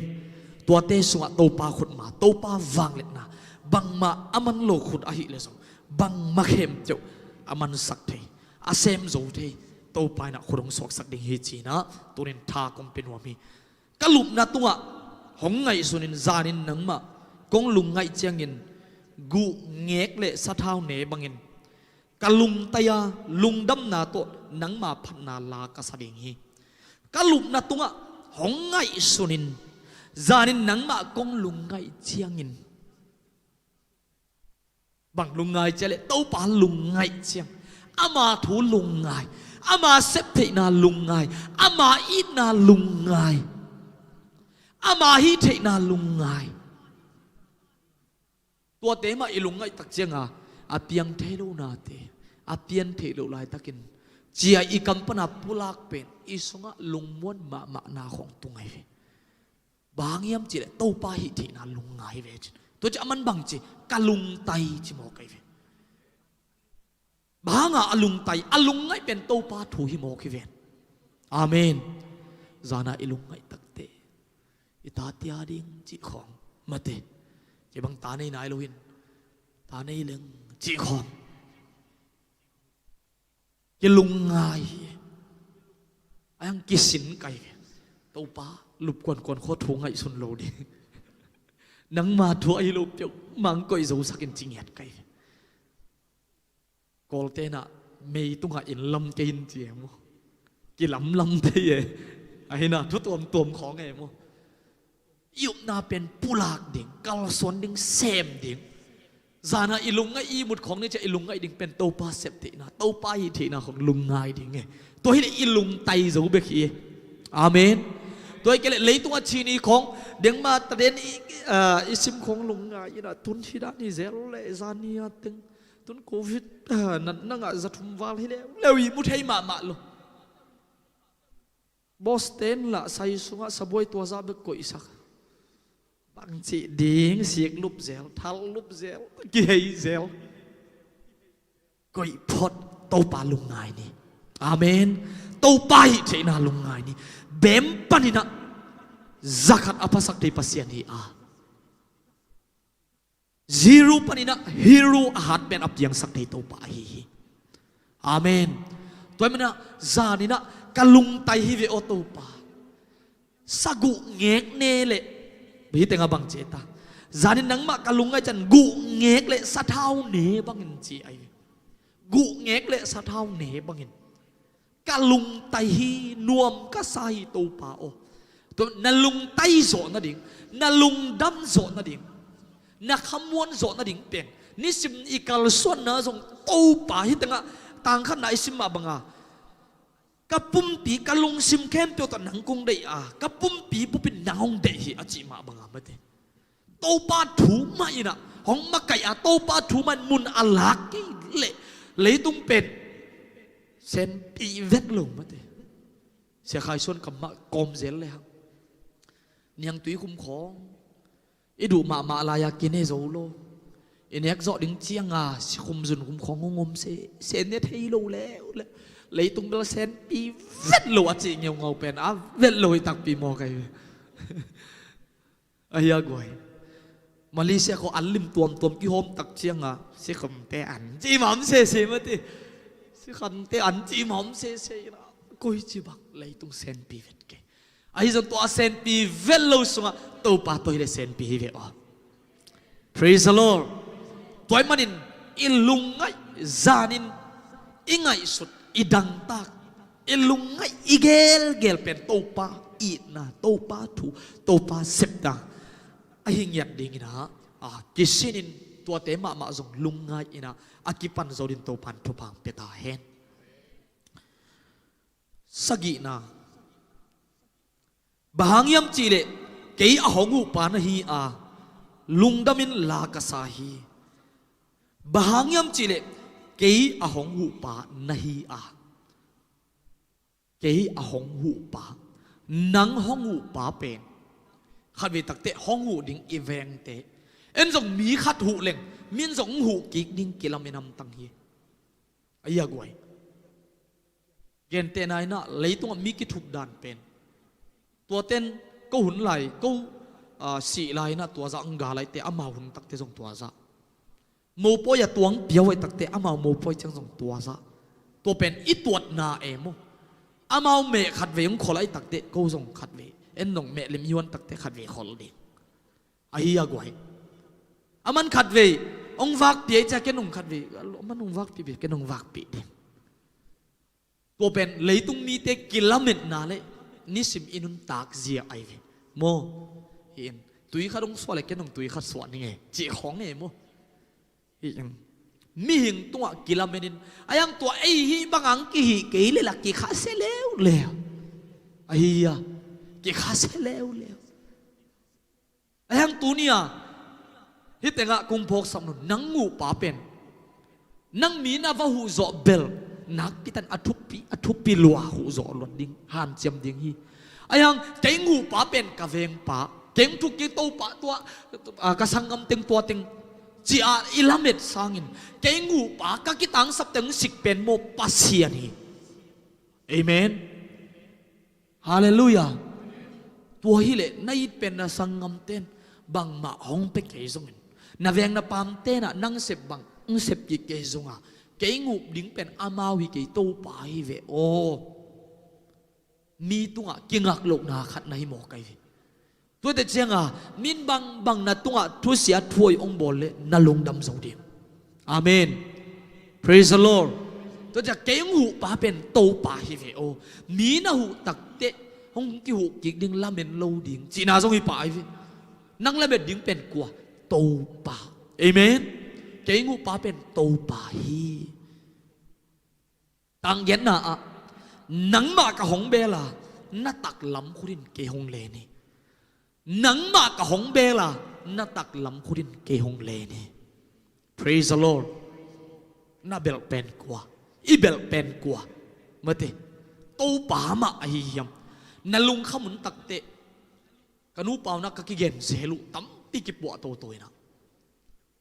Tuate sungah Topa khut ma, Topa vangliatna, bangmah a man lo khut ahih leh zong bangmah khempeuh a mansak thei, a sem zo thei Topa inah khut hong suaksak ding hi ci-inah tunin tha kong pia nuam hi. Ka lupna tungah hong ngaihsunin, zanin nangmah kong lungngaih ciangin guhngek le sathau ne bangin ka lungtai a, lungdamna tawh nangma phatna la ka sa ding hi. Ka lupna tungah hong ngaihsunin, zanin nangmah kong lungngaih ciangin. Bang lungngai ciah leh, Topa lungngaih ciang, ama thu lungngai, ama septheihna lungngai, ama itna lungngai, ama hihtheihna lungngai. Tuate mah i lungngaih tak cianga a piang thei lo nate, a pian theih loh laitakin cia i kam pana pulak pen i sungah lungmuan mahmahna khong tung ahi ve. Bang hang hiam cihleh Topa hihtheihna lungngai ve cin. Tua ci a man bang ci, ka lungtai ci mawk ahi ve. Bang hanga a lungtai, a lungngaih pen Topa thu hi mawk hi ven. Amen. Zana i lungngaih takte i tate a ding cih khawng mate. Kei bang ta nei nai lo hin, ta nei leng cih khawng kilungngai hi. A yang kisin kai ve. Topa, lup kuankuan khua thu ngaihsun lo ding. Nangma thu ahi lo peuh mang koih zosak in ci ngiat kai ve. Kawlte'n ah mei tungah inn lam kei in ci e maw. Kilamlam thei e. Ahi na thu tuamtuam khawng e maw. I upna pen pulak ding, kalsuan ding, sem ding. Zana i lungngaih i mut khawng ni cia i lungngaih ding pen Topa septheihna, Topa hihtheihna khawng lungngai ding e. Tua hileh i lungtai zo bek hi e. Amen. Tua hi kei leh leitung a ci ni khawng, dengma taden i, ah, i sim khawng lungngai ina tun hi dan hi zel leh zani a teng. Tun covid, ah, natna ngah za thum val hi leuleu i mu thei mahmah lo. Boss ten lah sai sungah sabuai tua za bek koihsak. Bang cih ding, sik lup zel, thal lup zel, kihei zel. Koih phot, Topa lungngai ni. Amen. Topa hihtheihna lungngai ni. Bem paninah zakhat a phasak thei Pasian hi a. Zero paninah hero a hat pen a piangsak thei Topa ahi hi. Amen. Tua hi manah zaninah ka lungtai hi ve aw Topa. Sa guh ngek ne leh, hih tengah bang ci ta. Zanin nangmah ka lungngaih ciang guh ngek leh sathau ne bangin ci ahi ve. Guh ngek leh sathau ne bangin ka lungtai hi, nuam ka sa hi Topa aw. Tua na lungtai zawh nading, na lungdam zawh nading, na khamuan zawh nading pen nisim i kalsuanna zong Topa hih tengah tangkhatna i sim mah banga ka pumpi, ka lungsim khempeuh tawh nang kong deih a, ka pumpi bupin nang hong deih hi a cih mah banga mate. Topa thu mah inah hong makaih a, Topa thu mah in mun a lak kei leh leitung pen senpi vet lo mate. Sia Khai Suan kam mah kawm zel le hang. Niangtui khum khawng i duh mahmah lai-a kine zo lo. I nek zawh ding cianga sikhum zunkhum khawng hong om se, sen ne thei lo leuleu. Leitung bel senpi vet lo a cih ngeungau pen a vet lo hi takpi maw kai ve. Ahi a guai. Malaysia khawng an lim tuamtuam kihawm tak cianga sikhumte an cih mah om sese mati. Sikhumte an cih mah om sese ina. Koi ci bak leitung senpi vet kei. Ahi zong tua a senpi vet lo sungah Topa tawh hileh senpi hi ve aw. Praise the Lord. Tua ahih manin i lungngaih zanin i ngaihsut, i dangtak, i lungngaih, i gelgel pen Topa itna, Topa thu, Topa sepna ahi ngiat dingin ah, a, kisinin tuate mahmah zong lungngai-in ah, a kipan zo dingin Topan thupha hong pia ta hen. Sagihna, bang hang hiam cihleh kei a hong huhpa na hi a, lungdamin la ka sa hi. Bang hang hiam cihleh kei a hong huhpa na hi a, kei a hong huhpa, nang hong huhpa pen khatvei takteh hong huh ding i vengte, en zong mi khat huh leng min zong hong huh kik ding kilamen hamtang hi. A hi a guai. Gentehna in ah leitungah mi kithup dan pen, tuaten ko hun lai, ko, ah, sih lai in ah tua zah hong ga laite, amau hun takte zong tua zah. Mopawi a tuang piau ai takte, amau mopawi ciang zong tua zah. Tua pen i tuatna e maw. Amau meh khatvei hong khol ai takte, ko zong khatvei. En zong meh lim i huan takte khatvei khol ding. A hi a guai. Aman khatvei hong vakpih ai ciang ken hong khatvei, aman hong vakpih ve, ken hong vakpih ding. Tua pen leitung mite kilametna le nisim i nuntak zia ai ve maw. Hi in, tui khat hong suah le ken hong tui khat suah ning e, cih khawng e maw. Hi in, mihing tungah kilamen in, a hiang tua ei hih bang hang kihih kei le la kikhasia leuleu. A hi a, kikhasia leuleu. A hiang tuni-a hih tengah kong phawksak nung, nang huhpa pen nang mi na va huh zawh bel, nakpi tan a thupi, a thupi lua huh zawh luat ding, hanciam ding hi. A hiang kei huhpa pen ka vengpa, kei thuk kei Topa tua, a, ka sanggam teng tua teng, ci-a i lamet sangin, kei huhpa ka kitangsap teng sik pen maw Pasian hi. Amen. Halleluiah. Tua hileh na it pen na sanggamten bangmah hong pia kei zongin, na veng na pamten ah nang sep bang hong sep kik kei zonga, kei hup ding pen amau hi kei, Topa hi ve aw. Mi tungah kingak lohna khat na hi mawk ai ve. Tuate cianga min bangbang na tungah thusia thuhoih hong bawl le na lungdam zo ding. Amen. Praise the Lord. Tua ciang kei hong huhpa pen Topa hi ve aw. Mi na huh takteh hong kihuh kik ding, lamen lo ding cihna zong hi pah ai ve. Nang lamen ding pen kua? Topa. Amen. Kei hong huhpa pen Topa hi. Tanggenna ah, nangmah ka hong bel a, na taklam khutin kei hong len hi. Nangmah ka hong bel a, na taklam khutin kei hong len hi. Praise the Lord. Na belh pen kua? I belh pen kua? Mate, Topa mah ahi hiam? Na lungkham un takteh, ka nupa un ah ka kigen zel uh tampi kipuah toto in ah,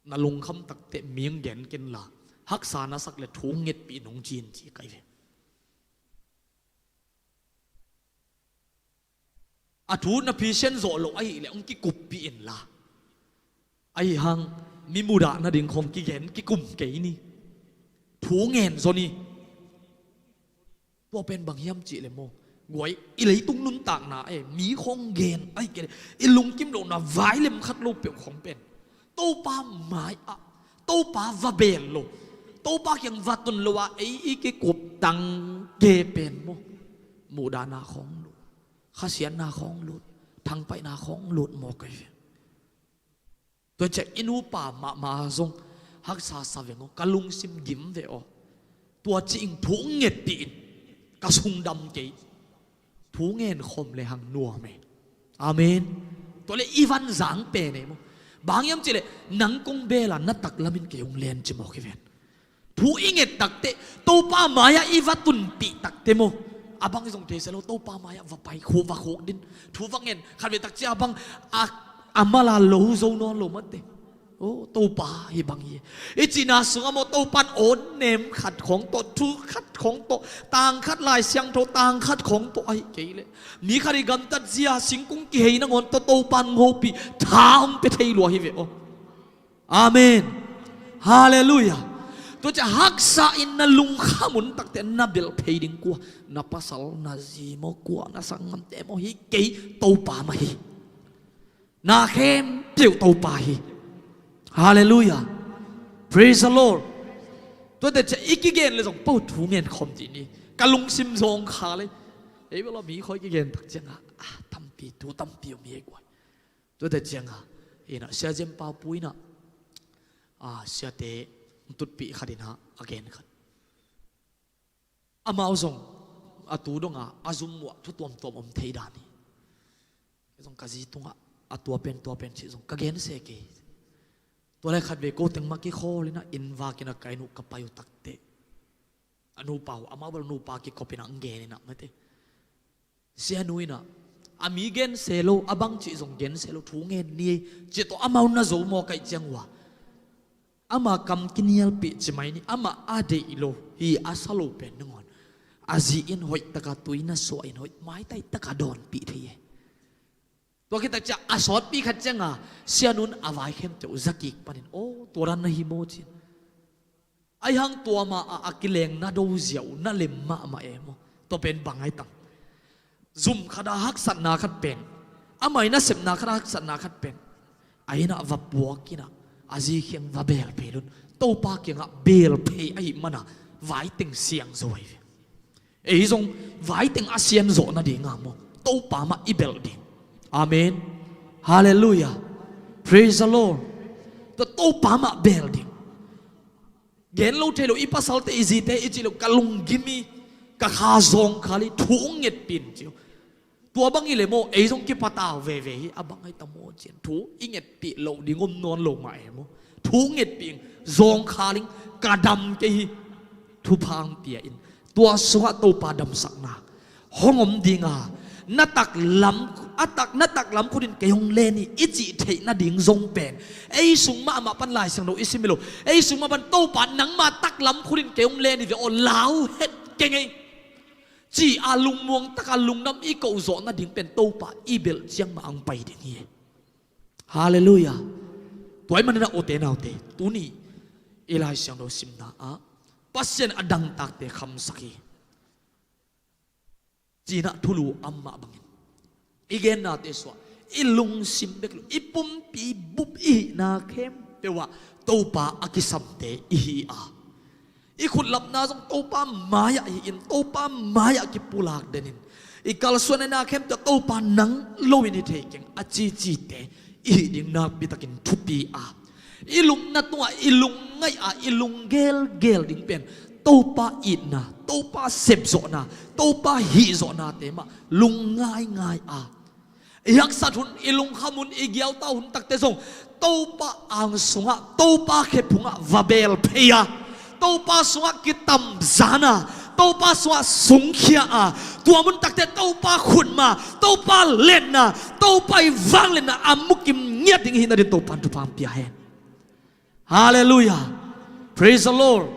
na lungkham takteh mi hong gen ken la, haksa na sak le thu ngetpih nong ci in ci kai ve. A thu na phisian zawh loh ahih leh hong kikuppih in la, ahi hang mi mudah nading khawng kigen kikum kei ni. Thu ngen zaw ni. Tua pen bang hiam cih leh maw, guai, i leitung nuntakna e, mi khawng gen ahih kei leh i lungkim lohna vai lem khat lo peuh khawng pen Topa mai-ah, Topa va bel lo, Topa kiang va tun lo a ei i kikup tang ke pen maw, muhdahna khawng lut, khasiatna khawng lut, thangpaihna khawng lut mawk ai ve. Tua ciang i nupa mahmah zong haksa sa veng aw, ka lungsim gim ve aw. Tua ci-in thu ngetpih in, ka sungdam kei. Thu ngen khawm le hang nuam e. Amen. Tua le i van zang pen e maw. Bang hiam cih leh nang kong bel a, na taklamin kei hong len ci mawk hi ven. Thu i nget takteh, Topa mai-ah i va tunpih takteh maw, a bang zong thei se lo, Topa mai-ah va pai, khuk va khuk din. Thu va ngen, khatvei tak ciang a bang a, a mal a lo zo nawn lo mate. Aw, Topa hi bang hi. I cihna sungah maw, Topan awn nem khat khawng tawh, thu khat khawng tawh, tang khat Lai Siangtho tang khat khawng tawh ahih kei leh, mi khat i gamtat zia, singkung kihei nangawn tawh Topan hong hopih, tha hong pia thei lua hi ve aw. Amen. Halleluiah. Tua ciang haksa in na lungkham un takteh na belh phei ding kua? Na pasal, na zi maw, kua, na sanggamte maw, hi kei, Topa mah hi. Na khempeuh Topa hi. Halleluiah. Praise the Lord. Tuate ciah i kigen le zong po thu ngen khawm dih ni. Ka lungsim zawngkhal ei. Ei bel mi khoi kigen tak ciangah ah, tampi thu tampi om hi ei guai. Tuate ciangah inah Sia Jem Pau Pu inah ah, siate tutpih khat inah a gen khat. Amau zong a tu dongah a zum muah thu tuamtuam om thei dan hi. Zong ka zi tungah a tua pen tua pen cih zong ka gense kei. Tua le khat ve ko teng mah kikhawl inah inn vak inah ka inn uh ka pai uh takteh a nupa uh, amau bel nupa kikop inah ang gen inah mate. Sianu inah a mi gense lo, a bang cih zong gense lo, thu ngen ni ei cih tawh amau na zo maw kaih ciang uh ah, ama kam kinialpih ci mai ni, amah a deih lo hi, a sa lo pen nangawn a zi in hoih taka tui na suah in hoih maitai taka dawnpih thei ei. Tua khit tak ciah a sawtpi khat cianga Sianu in a vai khempeuh za kik panin, aw, tua dan na hi maw ci-in. Ahi hang tua ma-ah a kileng na do ziau na lem mahmah e maw? Tua pen bang ai tam? Zum khat a haksatna khat pen, amah i nasepna khat a haksatna khat pen a innah va puak inah a zi kiang va beel phei lun. Topa kiangah beel phei ahih mana vaiteng siang zo ahi ve. Ei zong vaiteng a sian zawh nadinga maw Topa mah i belh ding. Amen. Halleluiah. Praise the Lord. Tua Topa mah beel ding. Gen lo thei lo, i pasalte i zite i cih lo ka lunggim hi, ka kha zawngkhal hi, thu hong ngetpih in ci lo. Tua bang hi le maw ei zong kipatau veve hi, a bang ai ta maw ci-in thu i ngetpih loh ding om nawn lo mah e maw? Thu ngetpih in, zawngkhal in, ka dam kei hi, thupha hong pia in. Tua sungah Topa damsakna hong om dinga, na taklam, a tak, na taklam khutin kei hong len hi i cih theih nading zong pen ei sung mahmah pan Lai Siangtho i sim hi lo. Ei sung mah pan Topa nangma taklam khutin kei hong len hi ve aw, lau het kei ngei ci-a lungmuang taka lungdam i koh zawh nading pen Topa i belh ciang mah ang pai ding hi. Halleluiah. Tua ahih manin ah ute naute, tuni i Lai Siangtho simna ah Pasian a dangtakte khamsak hi. Cinah thulu amah bangin i gennate suah, i lungsim bek lo, i pumpi bup i hihna khempeuh ah Topa a kisamte i hi a, i khutlapna zong Topa mai-ah hi-in, Topa mai-ah kipulak denin, i kalsuan i na khempeuh Topa nang loin hi thei keng a cicite i hih ding nakpitakin thupi a, i lupna tungah i lungngaih a, i lunggelgel ding pen Topa itna, Topa sepzawhna, Topa hihzawhnate mah lungngaingai a, i haksat hun, i lungkham hun, i giauta hun takte zong Topa ang sungah, Topa khephungah va beel phei a, Topa sungah kitamzan a, Topa sungah sungkhia a, tua mun takte Topa khutma, Topa letna, Topa i vangliatna a mukim ngiat ding i hih nadin Topa in thupha hong pia hen. Halleluiah. Praise the Lord.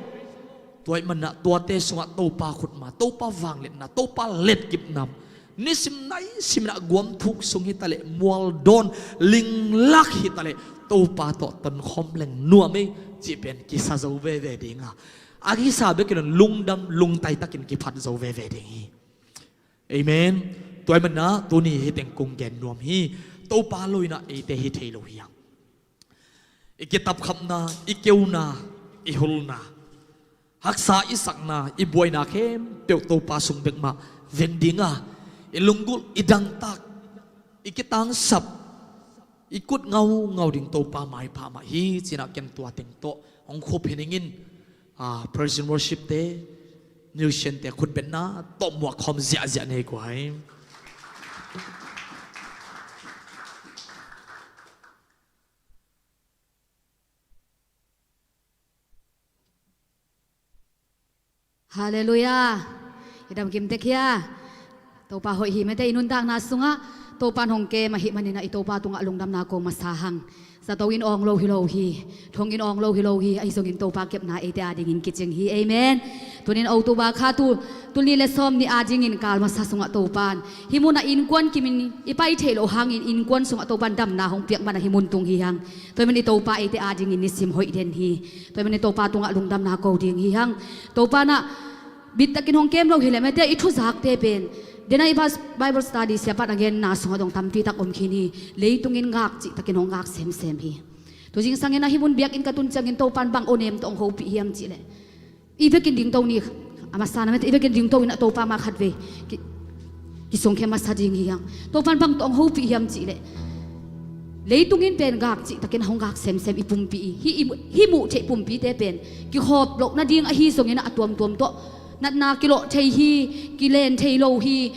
Tua ahih manin ah tuate sungah Topa khutma, Topa vangliatna, Topa letkipna, nisim nai simin ah guam thuk sung hitaleh, mualdawn linglak hitaleh Topa tawh tonkhawm leng nuam ei cih pen kisa zo veve ding a, a kisa bekin lungdam lungtaitakin kiphat zo veve ding hi. Amen. Tua ahih manin ah tuni hih teng kong gen nuam hi. Topa lo-in ah eite hi thei lo hi hang. I kitapkhapna, i keuna, i hulna, haksa i sakna, i buaina khempeuh Topa sung bek mah veng ding a, i lunggulh, i dangtak, i kitangsap, i kut ngaungau ding Topa maipha mah hi ci-in ah ken tua teng tawh hong khup hi ning in, ah, praise and worship te, musician te khutbetna tawh muak khawm ziahziah nei guai. Halleluiah. I damkim tek hia? Topa hoih hi mate, i nuntakna sungah Topa in hong kem ahih manin ah i Topa tungah lungdamna ko masa hang. Zato in awng lo hi lo hi, thong in awng lo hi lo hi, ahi zongin Topa kepna eite adingin kicing hi. Amen. Tunin October kha tul, tul nih le sawm nih adingin kal masa sungah Topa in hih munah innkuan kimin i pai theih loh hangin innkuan sungah Topa in damna hong piak manin ah hih mun tung hi hang. Tua ahih manin i Topa eite adingin nisim hoih den hi. Tua ahih manin Topa tungah lungdamna ko ding hi hang. Topa in ah bittakin hong kem lo hi leh mate, i thuzakte pen, dena i Bas-, Bible study siapa'n a genna sungah dong tampi tak om khin hi. Leitungin ngak cihtakin hong ngak semsem hi. Tu zingsangin ah hih mun biakinn ka tun ciangin Topan bang awnem tawh hong hopih hiam cihleh, i vekin dingto ni, a masa na mete, i vekin dingto in ah Topa mai khatvei ki, kisungkhia masa ding hi hang. Topan bang tawh hong hopih hiam cihleh, leitung in pen gak cihtakin hong gak semsem i pumpi i, hih, i, hih muh theih pumpite pen kikhop loh nading ahi zongin ah a tuamtuam tawh natna kilawh thei hi, kilen thei lo hi,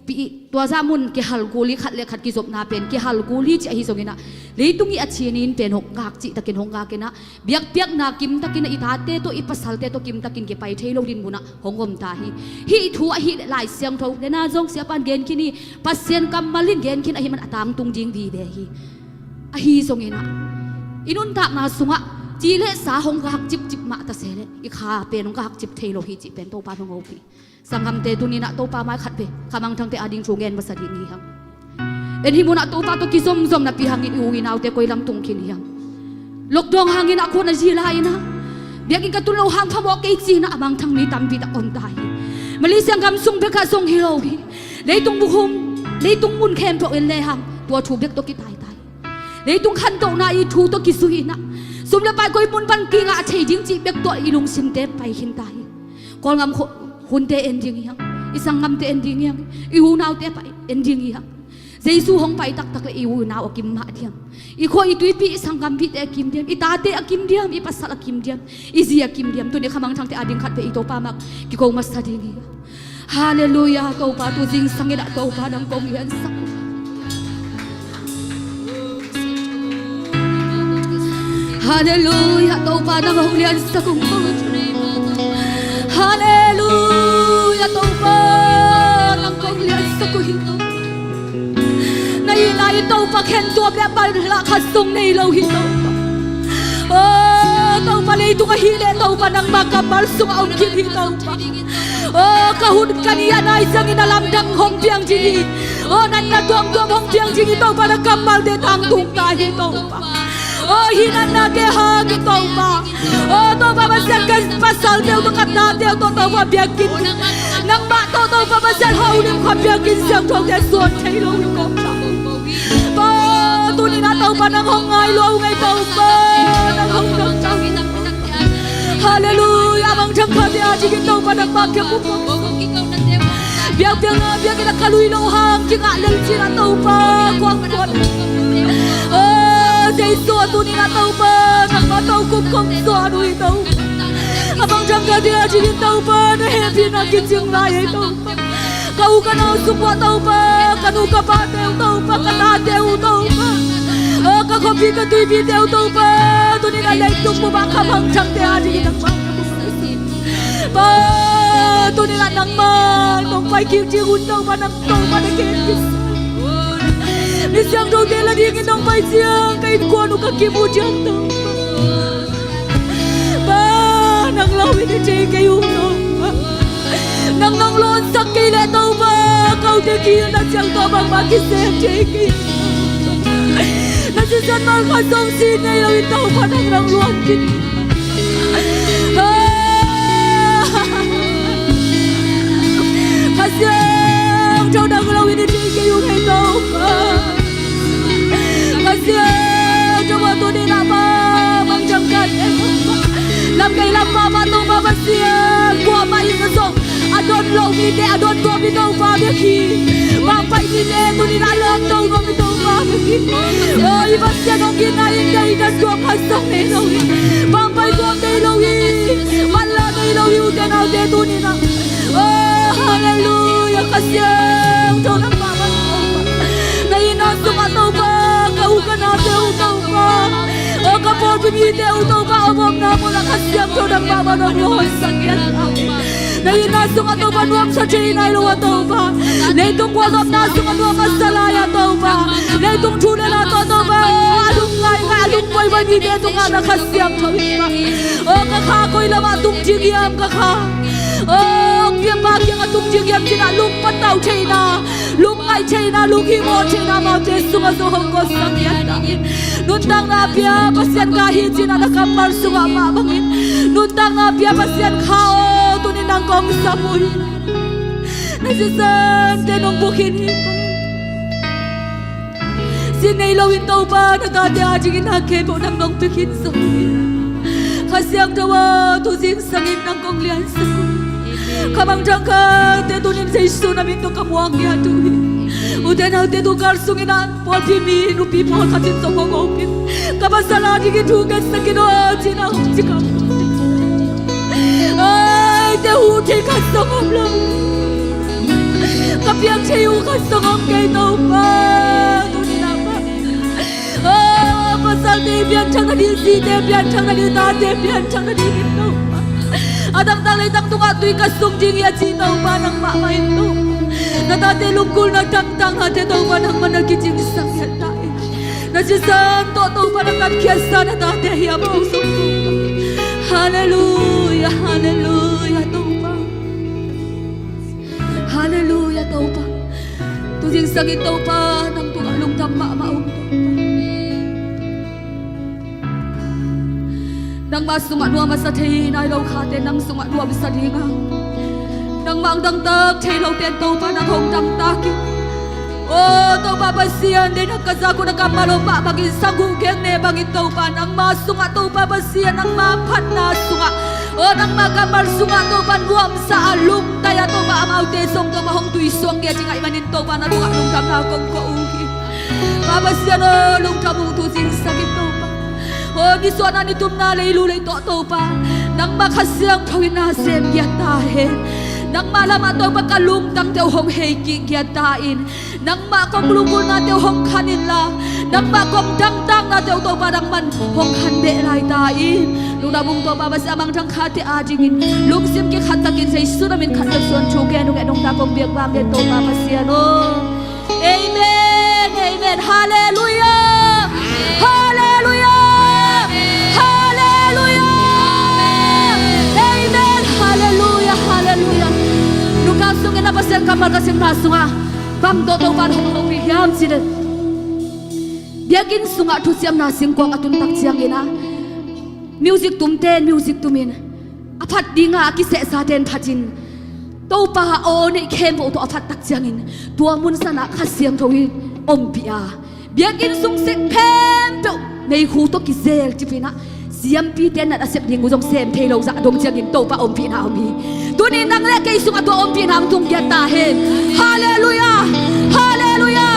pi-, tua zah mun kihal kul hi, khat le khat kizopna pen kihal kul hi cih ahi zongin ah, leitung i a thinin pen hong gak cihtakin hong gak in ah, biakpiakna kimtakin ah, i tate tawh, i pasalte tawh kimtakin kipai thei lo din mun ah hong om ta hi. Hih thu ahih leh Lai Siangtho le na zong siapan gen khin hi, Pasian kammal in gen khin ahih man a tangtung ding vive hi. Ahi zongin ah, i nuntakna sungah ci le sa hong gak cipcip mah ta se leh, i kha pen hong gak cip thei lo hi cih pen Topa hong hopih. Sanggamte, tuni-in ah Topa mai khatvei, khamangthangte ading thu gen masa ding hi hang. En hih munah Topa tawh kizomzom napi hangin i u i naute koi lam tung khin hi hang. Lockdown hangin ah khua na zi lai-in ah, biakinn ka tun loh hang phamawh kei ci-in ah a mangthang mi tampi tak om ta hi. Malaysia gam sung bekah zong hi lo hi. Leitung bukhum, leitung mun khempeuh en le hang tua thu bek tawh kitaitai. Leitung khantohna i thu tawh kizui-in ah, sum le pai koi mun pan kingah thei ding cih bek tawh i lungsimte pai khin ta hi. Kawlgam khu-, hunte en ding hi hang. I sanggamte en ding hi hang. I unaute pai en ding hi hang. Jesu hong pai taktak leh i unau a kim mah diam? I khua i tuipi, i sanggampite a kim diam? I tate a kim diam? I pasal a kim diam? I zi a kim diam? Tuni khamangthangte ading khatvei i Topa mai kiko masa ding hi. Halleluiah, Topa tu zingsang in ah Topa nang kong liansak. Halleluiah, Topa nang kong liansak uh. Halleluiah, Topa nang kong liansak uh hi. Na i lai Topa khen tuam le bal la khat zong nei lo hi Topa. Oh Topa, leitung ahih leh Topa nangma kammal sungah om khin hi Topa. Oh ka hun ka ni a nai ciangin a lamdang hong piang ding hi. Oh natna tuamtuam hong piang ding hi Topa, na kammalte tangtung ta hi Topa. Oh hih natnate hang hi Topa. Oh Topa Pasian, ka pasalte uh tawh ka tate uh tawh Topa biakinn, nangmah tawh Topa Pasian holim khawm biakinn siangthote suan thei lo hi Topa. Pa, tuni-in ah Topa nang hong ngai lua uh ngei Topa, nang hong ngai. Halleluiah, a mangthang khate adingin Topa nangmah kiang uh kong biakpiakna biakinn ah ka lui loh hang kingah lel ci-in ah Topa kuangkuan. Oh Jesu, tuni-in ah Topa nangmah tawh kong zuan uh hi Topa. A mangthang khate adingin Topa na hehpihna kicing lai hi Topa. Ka u ka nau sung uah Topa, ka nu ka pate uh Topa, ka tate uh Topa, oh ka khuapi ka tuipite uh Topa, tuni-in ah leitung bup ah khamangthangte adingin nangmah. Pa, tuni-in ah nangmah nong pai kik ding hun Topa, nang Topa na gen kisa. Mi siangthote la dingin nong pai ciang ka innkuan uh ka kim uh diam Topa. Pa, nang lo in i thei kei uh Topa. Nang nong lawnsak kei leh Topa, kote kihilhna ciang tawh bangmah kisem thei kei. Na sisan mal khat zong si ngei lo in Topa, nang nong luang khin. Ah, Kha Siangtho nang lo in i thei kei uh ngei Topa. Kha Siangtho a tuni-in ah pa, mangthang khate lamkei lam pahpah Topa Pasian, kuamah in zong a don loh mite, a don tuam i Topa bek hi. Mangpaih mite tuni-in ah a lawm to nuam i Topa bek hi. Oh i Pasian hong kina in dai dan tuam khat zong nei lo hi. Mangpaih tuam nei lo hi. Manlah nei lo hi, ute naute tuni-in ah. Oh halleluiah, Kha Siangtho nangmah bang Topa. Na itna sungah Topa, ka u ka nate uh Topa, oh ka pawlpi mite uh Topa, a omna munah Kha Siangtho nangmah bang hong lawnsak in. Na itna sungah Topa nuamsa thei nai lo a Topa, leitung khualzawhna sungah nuam a sa lai a Topa, leitung thu le la tawh Topa, oh a lung ngaingai, a lung boiboi mite tungah na Kha Siangtho in mah. Oh ka kha koi lamah tung ding hiam ka kha? Oh hong piapa kiangah tung ding hiam ci-in ah lung patauh theihna, lung ngaih theihna, lung himawh theihna amaute sungah zong hong kawsak in. Nuntakna pia Pasian kha hi ci-in ah na kammal sungah mah bangin, nuntakna pia Pasian kha aw, tuni-in nang kong sam uh hi. Na sisante nong bukhin hi. Sin nei loin Topa na tate adingin na khempeuh nang nong pia khin zo hi. Kha Siangtho aw, tu zingsangin nang kong liansak uh hi. Kha mangthang khate tunin Jesu na min tawh ka muang ngiat uh hi. Ute naute, tu kal sungin ah pawlpi mi nupi pawlkhat in zong hong hopih in, ka pasal adingin thu ngetsak in aw, ci-in ah hong ci kha. Ai, te uh thei khat zong om lo. Ka piak thei uh khat zong om kei Topa. Tunin ah pa, aw, pasalte pianthak nading, zite pianthak nading, tate pianthak nadingin Topa, a dangtak leitang tungah tui ka sung ding hi a ci Topa nangmah mah in Topa, na tate lunggulhna dangtaknate Topa nangmah na kicingsak ngiat ta in. Na sisan tawh Topa na katkhiatsa na tate hiam aw Topa. Halleluia, halleluia Topa. Halleluia Topa. Tu zingsangin Topa nang tungah lungdam mahmah ung Topa. Nangmah sungah nuam a sa thei nai lo khate nang sungah nuam sa ding a, nangmah hong dangtak thei lote in Topa nang hong dangtak in. Aw Topa Pasian, deihna ka zak uh na kammal om mah bangin, sang uh geng ne bangin Topa nangmah sungah Topa Pasian, nangmah phatna sungah, aw nangmah kammal sungah Topa nuamsa a lungtai a Topa amaute zong Topa hong tuisuak ngiat ding ahih manin Topa na tungah lungdamna kong ko uh hi. Pa Pasian aw, lungdam ung, tu zingsangin Topa, aw nisuahna nitumna leilu leitawh Topa nangmah Kha Siangtho in na sem ngiat ta hen. Nangmah lamah Topa ka lungtangte uh hong hei kik ngiat ta in. Nangmah kong lunggulhnate uh hong khan inla, nangmah kong dangtaknate uh Topa nangman hong khan beh lai ta in. Lungdam ung Topa Pasian, a mangthang khate adingin lungsim kikhat takin Jesu na min khat bek suang thu gen ung e, nungta kong biak vang e Topa Pasian aw. Amen, amen. Halleluia. Halleluia. Halleluia. Amen. Halleluia, halleluia. Lungdam ung e. Na Pasian kammal ka simna sungah bang tawh Topa in hong hopih hiam cih leh, biakinn sungah thuciamna singkuang a tun tak ciangin ah music tumte in music tumin, a phat dinga a kisehsate in phatin, Topa aw neih khempeuh tawh a phat tak ciangin tua mun sanah Kha Siangtho in ompih a, biakinn sung sek khempeuh meikhu tawh kizel cipin ah, siampite in nat a sep ding uh zong sem thei lo zah dong ciangin Topa ompihna om hi. Tuni nang le kei sungah tua ompihna hong tung ngiat ta hen. Halleluia. Halleluia.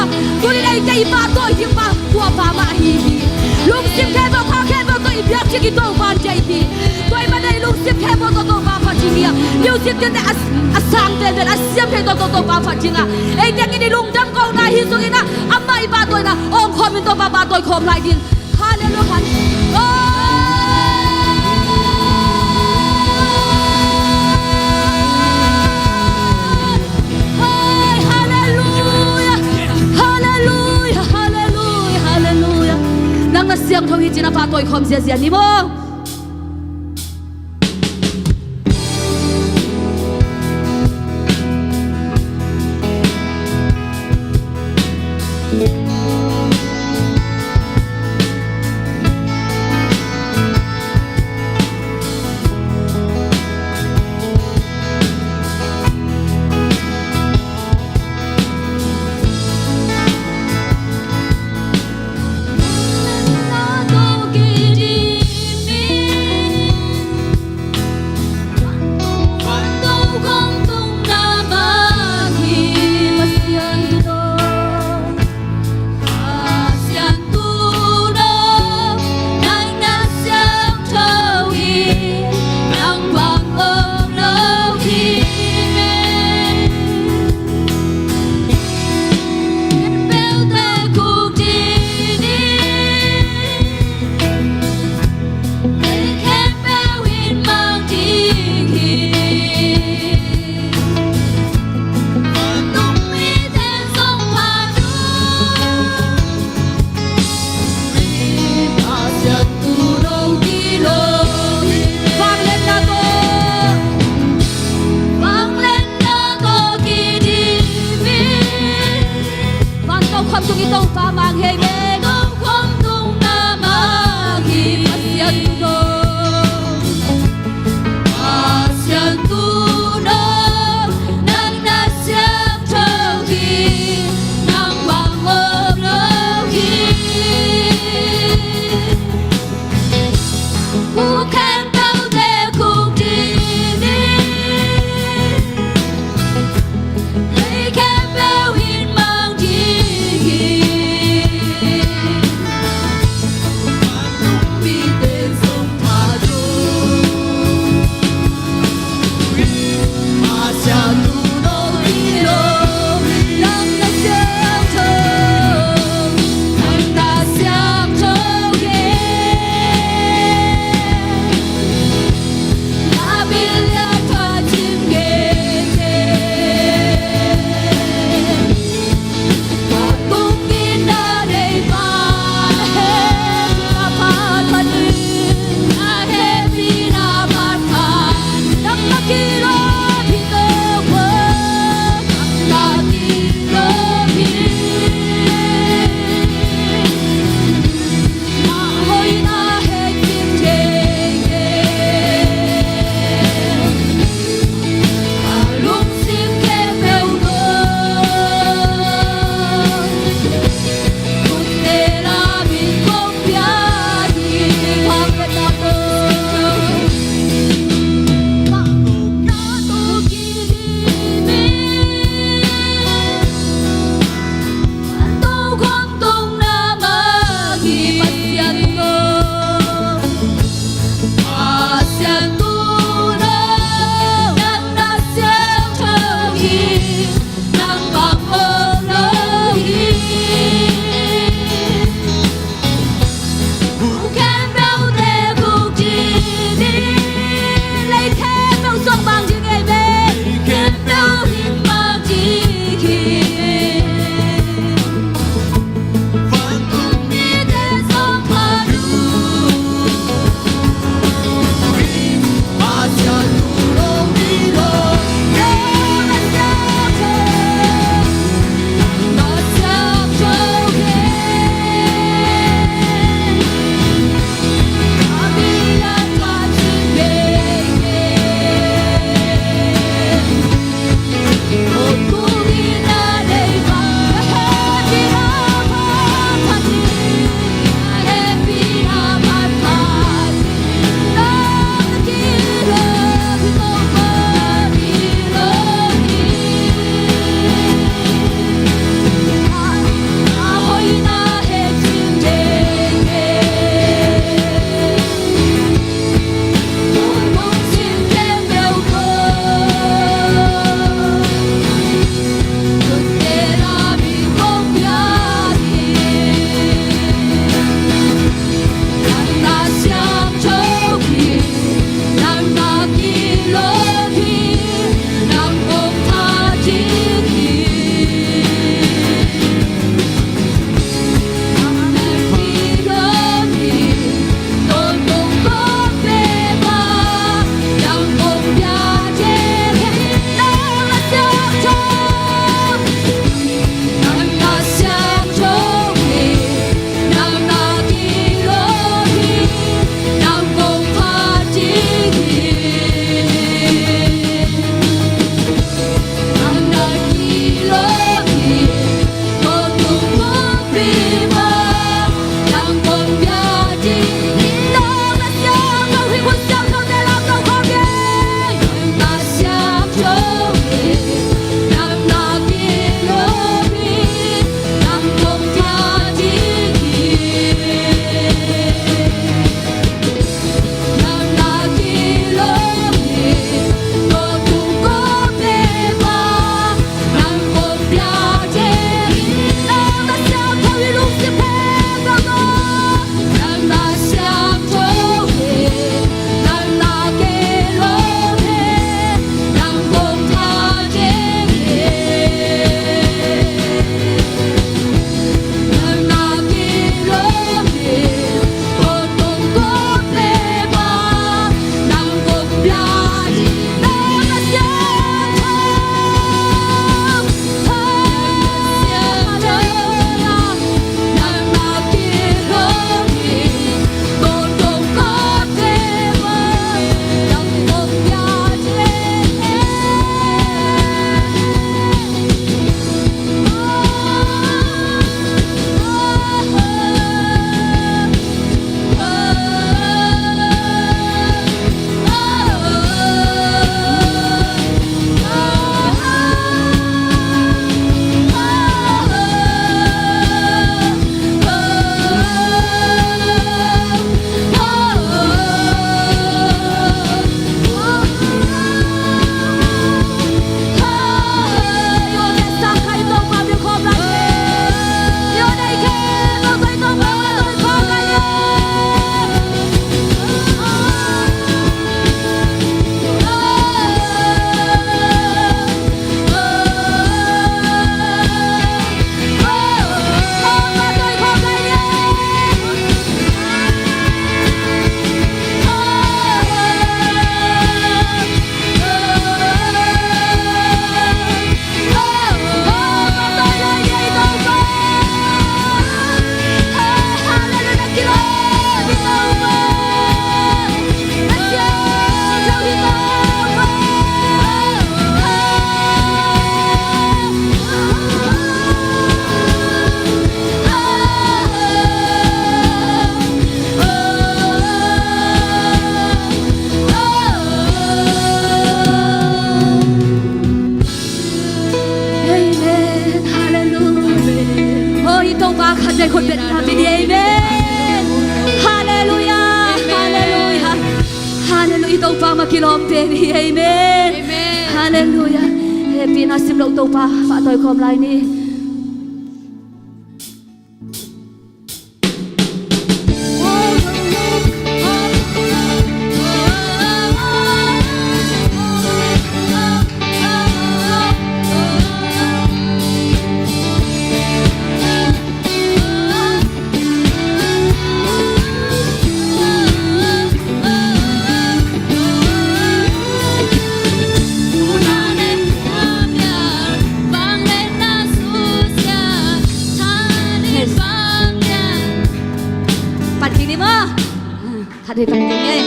Tuni eite i pahtawi ding pa tua pa mah ahi hi. Lungsim khempeuh, tha khempeuh tawh i biak ding i Topa in deih hi. Tua ahih manin i lungsim khempeuh tawh Topa phat ding hi a, music tete a, a sang penpen a siam thei tawh Topa phat ding a, ei tengin i lungdam kohna hi zongin ah amah i pahtawina awng khawmin Topa pahtawi khawm lai ding. Halleluia. Hai, halleluia. Halleluia, halleluia, halleluia. Nang na siangtho hi ci-in a pahtawi khawm ziazia ni maw. Pa mah kilawm pen hi. Amen. Amen. Halleluiah. Hehpihna sim loh Topa pahtawi khawm lai ni. Pan kik ni maw. Khat vei pan kik ni.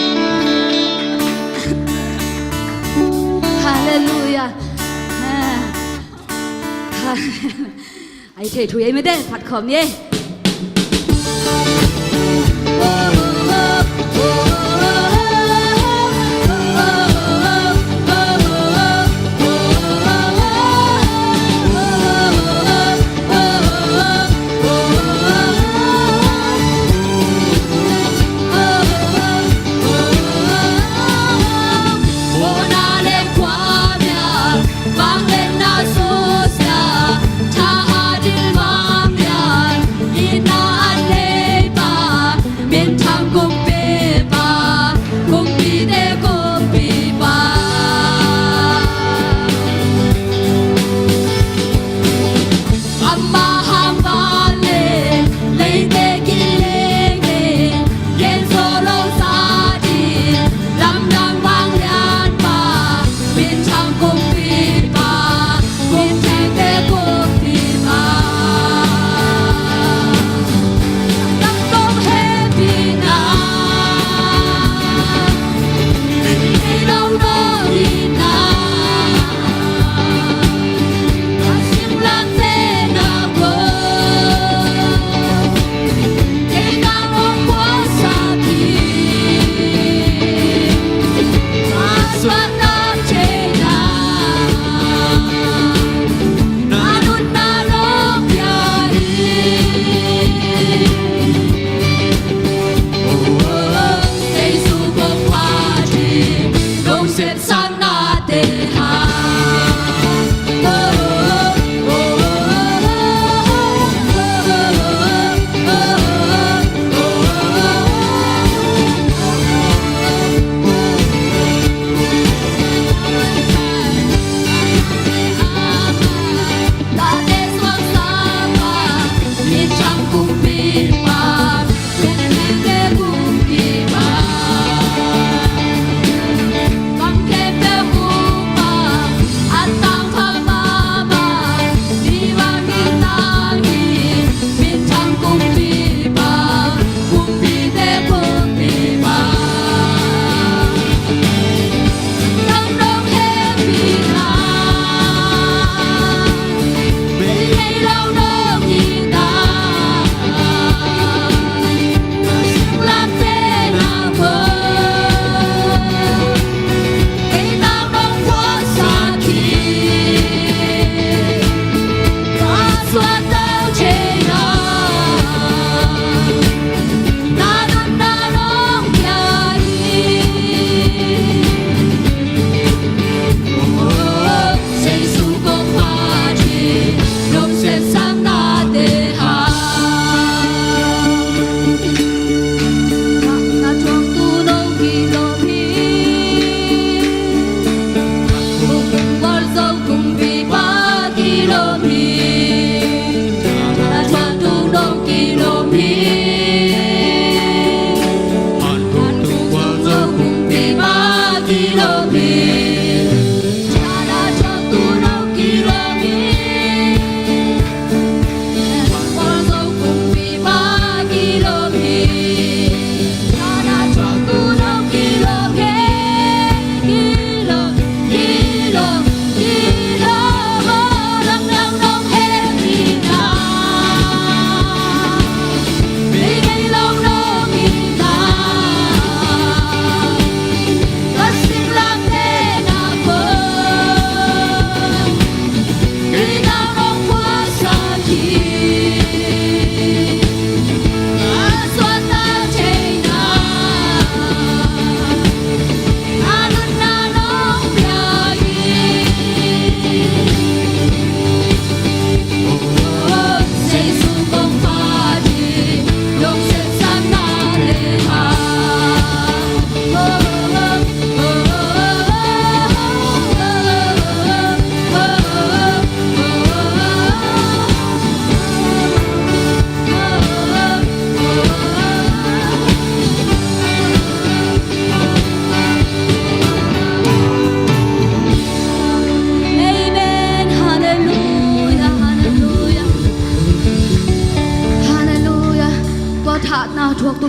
Halleluiah. Ai thei thu ei mete, phat khawm ni ei.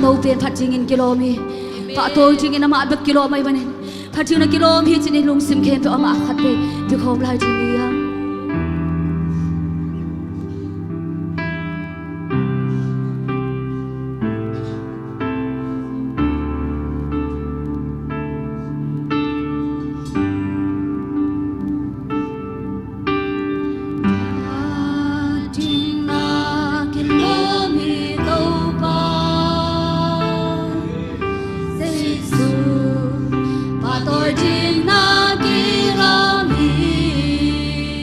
Topa pen phat dingin kilawm hi. Pahtawi dingin amah bek kilawm ahih manin, phat dingin a kilawm hi ci-in i lungsim khempeuh amah khat vei bikhawm lai ding hi hang. Dingna kilawm hi Topa Jesu, pahtawi dingna kilawm hi.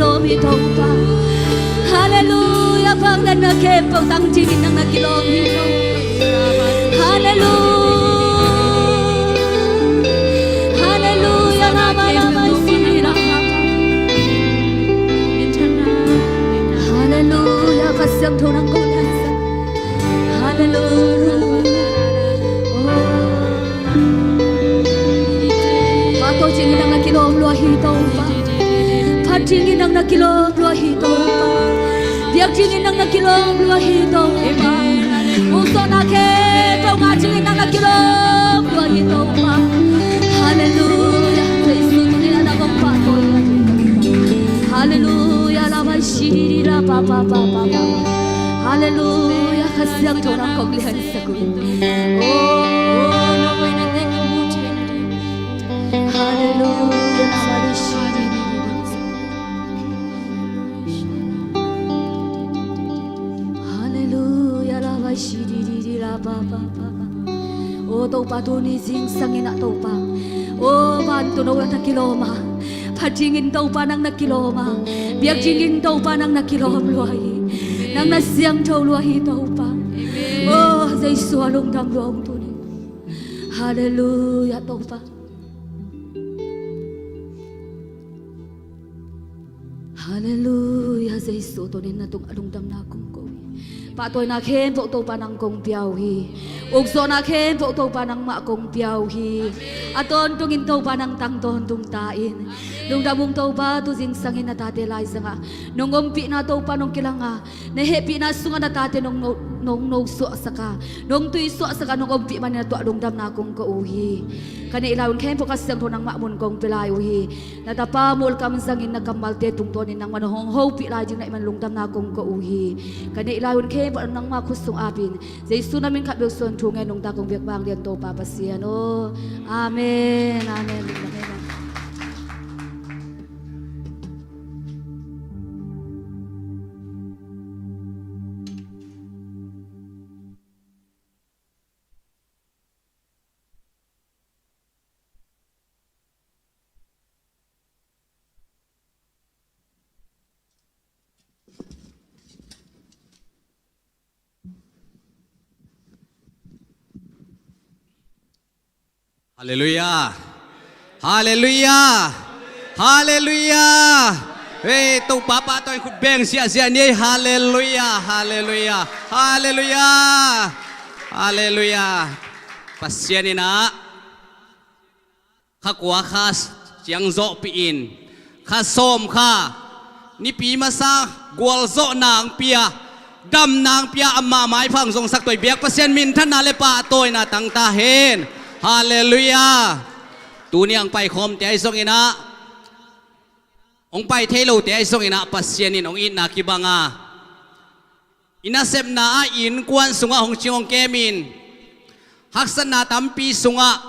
Kilawm hi Topa. Halleluia. Vangliatna khempeuh tang dingin nang na kilawm hi Topa. Halleluia. Halleluia. Halleluia. Kha Siangtho nang kong liansak. Halleluia. Oh. Pahtawi dingin nang na kilawm lua hi Topa. Phat dingin nang na kilawm lua hi Topa. Biak dingin nang na kilawm lua hi Topa. Ukzawhna khempeuh ngah dingin nang na kilawm lua hi Topa. Halleluia. Jesu tuni-in ah nang hong pahtawi hi Topa. Halleluia. Lama shirira pa pa pa pa pa. Halleluia. Kha Siangtho nang kong liansak uh. Oh. Halleluia. Halleluia. Lama shirira pa pa pa pa. Oh Topa, tuni zingsang in ah Topa, oh vantung no na kilawm a, phat dingin Topa nang na kilawm a, biak dingin Topa nang na kilawm lua hi. Nang na siangtho lua hi Topa. Oh Jesu a lungdam lua ung tuni. Halleluia Topa. Halleluia. Jesu tuni-in na tungah lungdamna kong ko hi. Pahtawina khempeuh Topa nang kong pia uh hi. Ukzawhna khempeuh Topa nangmah kong pia uh hi. A tawntungin Topa nang tang tawntung ta in. Lungdam ung Topa, tu zingsangin na tate laizangah nong ompihna Topa nong kilanga, na hehpihna sungah na tate nong no, nong nosuahsak a, nong tuisuahsak a, nong ompih manin na tungah lungdamna kong ko uh hi. Ka neih lai un khempeuh Kha Siangtho nangmah mun kong pia lai uh hi. Na tapa mualkam zangin na kammalte tungtawnin nangmah na hong hopih lai ding na hih man lungdamna kong ko uh hi. Ka neih lai un khempeuh nangmah khut sung apin, Jesu na min khat bek suang thu ngen nungta kong biak vanglian Topa Pasian aw. Amen. Amen. Amen. Halleluia. Halleluia. Halleluia. Hei, Topa pahtawi khut beng ziahziah ni ei. Halleluia. Halleluia. Halleluia. Halleluia. Pasian in ah kha kua kha ciang zawhpih in, kha sawm kha nipi masa gualzawhna hong pia, damna hong pia, amah maiphang zongsak tawh i biak Pasian minthanna le pahtawina tang ta hen. Halleluia. Tuni hong paikhawmte ahi zongin ah, hong pai thei lote ahi zongin ah Pasian in hong itna kibang a, i nasepna ah innkuan sungah hong cing hong kemin, haksatna tampi sungah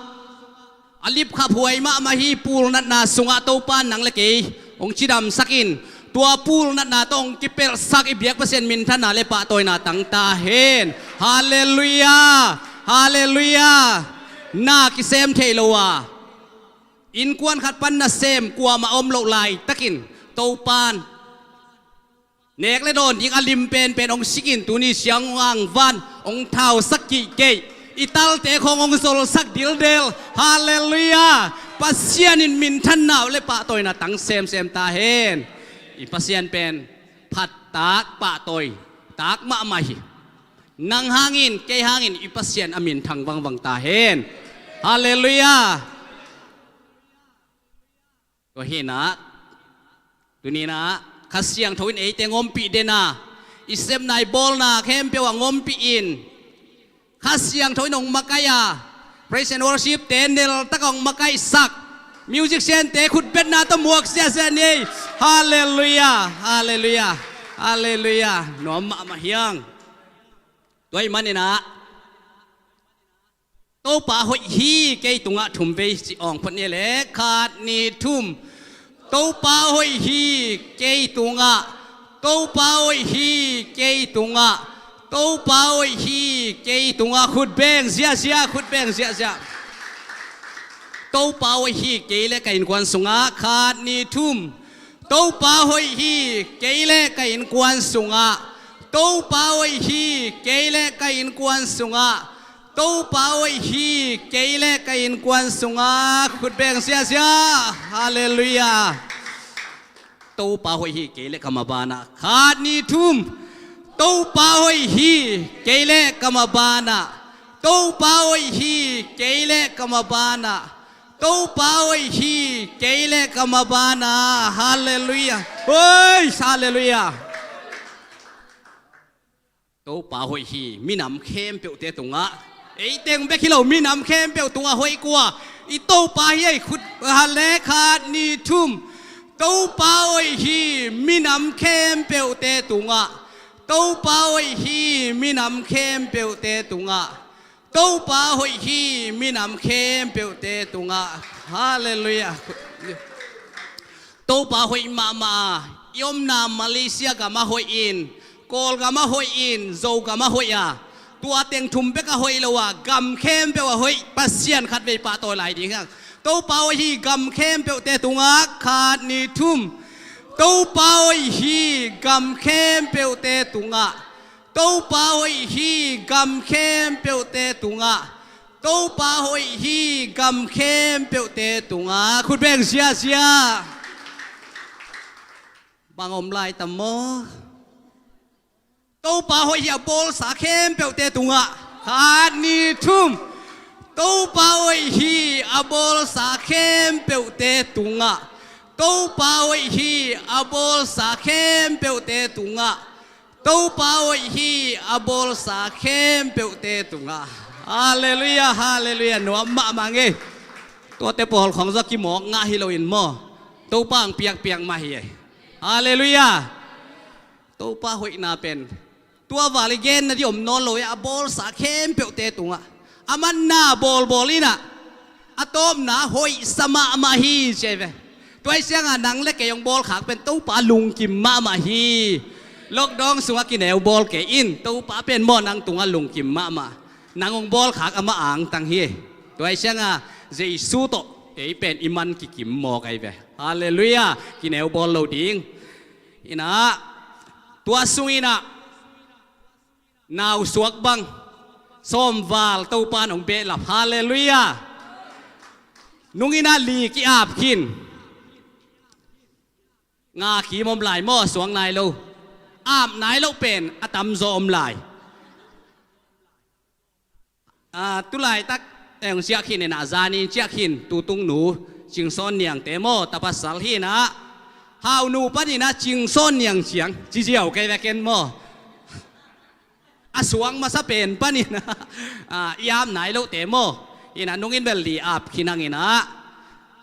a lipkhaphuai mahmah hi, pulnatna sungah Topa nang le kei hong cidamsak in, tua pulnatna tawh hong kipelhsak i biak Pasian minthanna le pahtawina tang ta hen. Halleluia. Halleluia. Na kisem thei lo a, innkuan khat pan nasem kuamah om loh laitakin Topa in nek le dawn ding a lim penpen hong sikin tuni siang hong angvan, hong thausak kihkeih, i talte khawng hong zolsak dildel. Halleluia. Pasian in minthanna le pahtawina tang semsem ta hen. I Pasian pen phat tak, pahtawi tak mahmah hi. Nang hangin, kei hangin i Pasian a minthang vangvang ta hen. Halleluia. Tua hi in ah, tuni in ah Kha Siangtho in eite hong ompih den a, i sepna i bawlna khempeuh ah hong ompih in, Kha Siangtho in hong makaih a, praise and worship te neltak a hong makaihsak, musician te khutbetna tawh muak ziahziah ni ei. Halleluia. Halleluia. Halleluia. Nuam mahmah hi hang. Tua ahih manin ah, Topa hoih hi kei tungah, thum vei ci awng phot ni le, khat, nih, thum. Topa hoih hi kei tungah, Topa hoih hi kei tungah, Topa hoih hi kei tungah. Khut beng ziahziah, khut beng ziahziah. Topa hoih hi kei le ka innkuan sungah, khat, nih, thum. Topa hoih hi, kei le ka innkuan sungah. Topa hoih hi, kei le ka innkuan sungah. Topa hoih hi, kei le ka innkuan sungah. Khut beng siasia. Halleluiah. Topa hoih hi, kei le ka mabanah. Khat, nih, thum. Topa hoih hi, kei le ka mabanah. Topa hoih hi, kei le ka mabanah. Topa hoih hi, kei le ka mabanah. Halleluiah. Oi, halleluiah. Topa hoih hi, minam khempeuhte tungah. Ei teng bek hi lo, minam khempeuh tungah hoih kua. I Topa hi ei. Khut, halle, khat, nih, thum. Topa hoih hi, minam khempeuhte tungah. Topa hoih hi, minam khempeuhte tungah. Topa hoih hi, minam khempeuhte tungah. Halleluiah. Topa hoih mahmah a, i omna Malaysia gamah hoih in, Kawlgamah hoih in, Zogamah hoih a, tua teng thum bekah hoih lo a, gam khempeuh ah hoih Pasian khatvei pahtawi lai ding hi hang. Topa hoih hi, gam khempeuhte tungah. Khat, nih, thum. Topa hoih hi, gam khempeuhte tungah. Topa hoih hi, gam khempeuhte tungah. Topa hoih hi, gam khempeuhte tungah. Khut beng siasia. Bang om lai tam maw? Topa hoih hi, a bawlsa khempeuhte tungah. Khat, nih, thum. Topa hoih hi, a bawlsa khempeuhte tungah. Topa hoih hi, a bawlsa khempeuhte tungah. Topa hoih hi, a bawlsa khempeuhte tungah. Halleluiah, halleluiah. Nuam mahmah ngei. Tuate pawl khawng zong kimawk ngah hi loin maw, Topa ang piakpiak mah hi ei. Halleluiah. Topa hoihna pen tua val i genna ding om nawn lo hi a, a bawlsa khempeuhte tungah. A manna bawlbawl in ah, a tawpna hoihsa mahmah hi ci ei ve. Tua hi ciangah nang le kei hong bawlkhak pen Topa lungkim mahmah hi. Lockdown sungah kineu bawl kei in, Topa pen maw nang tungah lungkim mahmah. Nang hong bawlkhak amah angtang hi. Tua hi ciangah Jesu tawh ei pen i man kikim mawk ei ve. Halleluiah. Kineu bawl lo ding. In ah, tua sung in ah, nausuak bang sawm val Topa in hong behlap. Halleluiah. Nung in ah li ki-ap khin. Nga kim om lai maw, suak nai lo. Ap nai lo pen a tamzaw om lai. Ah, tulaitak eng ciah khin in ah, zanin ciah khin, tutungnu Cingsawn Niangte maw, ta pasal hi in ah, Haunu panin ah Cingsawn Niang ciang ci ziau kei ve ken maw. A suak masa pen panin ah, ah, i ap nai lote maw. In ah nung in bel li ap khin hang in ah,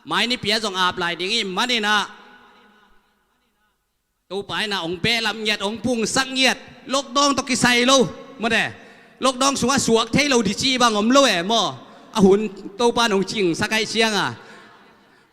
mai nipi ah zong ap lai ding i hih manin ah, Topa in ah hong behlap ngiat, hong pungsak ngiat. Lockdown tawh kisai lo, mawte. Lockdown sungah suak thei lo ding cih bang om lo e maw. A hun Topa in hong cingsak ahih ciangah,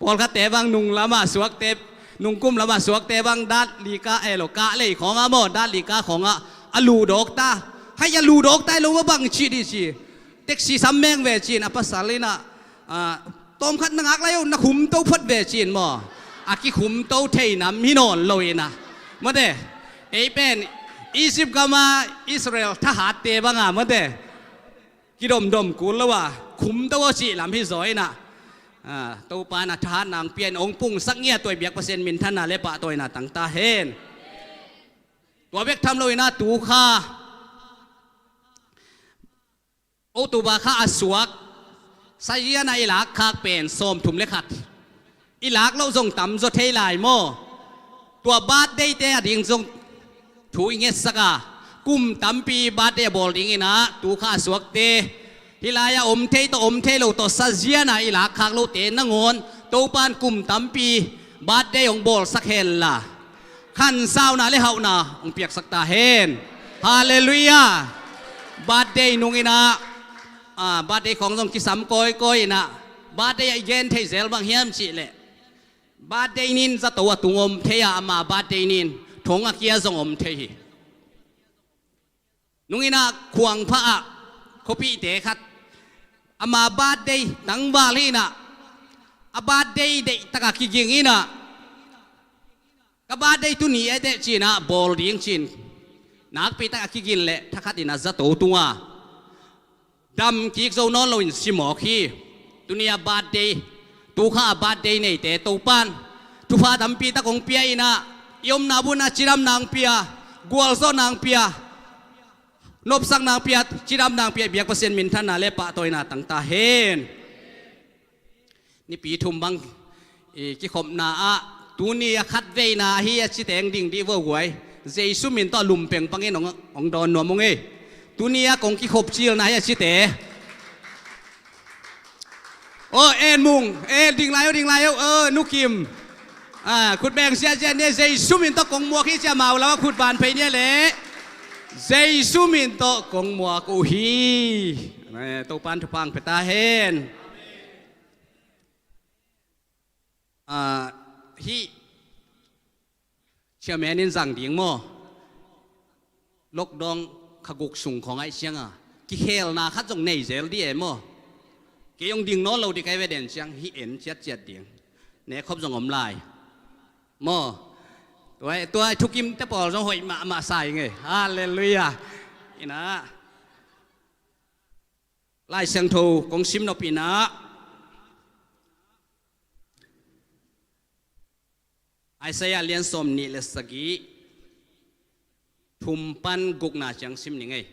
pawlkhatte bang nung lamah suakte, nungkum lamah suakte bang dat li kah, eh, lo, kah lei khawngah maw, dat li kah khawngah a ludawk ta. Hai, a ludawk ta hi lo maw, bang cih ding ci. Taxi sam meng ve ci-in a pasal in ah, ah, tawmkhat na ngak lai o, na khumto phot ve ci-in maw. A kikhumto thei nam hi nawn lo in ah, mawte. Ei pen Egypt gama Israel thahatte banga, mawte, kidomdom kul lo a, khumto aw cih lam hi zaw in ah, ah, Topa in ah thahatna hong pia in hong pungsak ngiat, tua i biak Pasian minthanna le pahtawina tang ta hen. Tua bek tham lo in ah, tu kha October kha a suak sazian ah i lakkhak pen sawmthum le khat. I lak loh zong tamzaw thei lai maw. Tua birthday-te ading zong thu i ngetsak a, kum tampi birthday a bawl ding in ah, tu kha a suakte, hih lai-ah om thei tawh om thei lo tawh sazian ah i lakkhak lohte nangawn Topa in kum tampi birthday hong bawlsak hen la, khansauna le hauhna hong piaksak ta hen. Halleluiah. Birthday nung in ah, ah, birthday khawng zong kisam kawikawi in ah, birthday ah i gen thei zel bang hiam cih leh, birthday ni in zato a tung om thei a, ama birthday ni in thong a kia zong om thei hi. Nung in ah Khuangphah ah khuapihte khat, ama birthday tangval hi in ah, a birthday deihtak a kiging in ah, Ka birthday tuni ahi teh ci-in ah bawl ding ci-in nakpi tak a kigin leh thakhat in ah zato tung a, dam kik zo nawn loin si mawk hi. Tuni a birthday, tukha a birthday neite Topa'n thupha tampi tak hong pia in ah, i omna mun ah cidamna hong pia, gualzawhna hong pia, nopsakna hong pia, cidamna hong pia, biak Pasian minthanna le pahtawina tang ta hen. Nipi thum bang i kikhopna ah tuni a khatveina ahi a cite hong ding dih vo guai. Jesu min tawh a lumpeng pangin hong, hong dawn nuam ung ei. Tuni a kong kikhop cilna ahi a cite. Aw, En Mung, eh, ding lai o, ding lai o, eh, Nu Kim. Ah, khut beng siasia ni, Jesu min tawh kong muak hi ci a, amau lam ah khut ban phei ni leh. Jesu min tawh kong muak uh hi. Eh, Topa'n thupha hong pia ta hen. Ah, hih chairman in zang ding maw? Lockdown kha guk sung khawng ahih ciang a, kikhelna khat zong nei zel dih e maw? Kei hong ding nawn lo dih ka hi ve, den ciang hih en ciatciat ding. Nekhop zong om lai maw? Tua, tua thukimte pawl zong hoih mahmah sa ing ei. Halleluiah. In ah, Lai Siangtho kong sim nop in ah, Isaiah lian sawmnih le sagih, thum pan gukna ciang sim ning ei.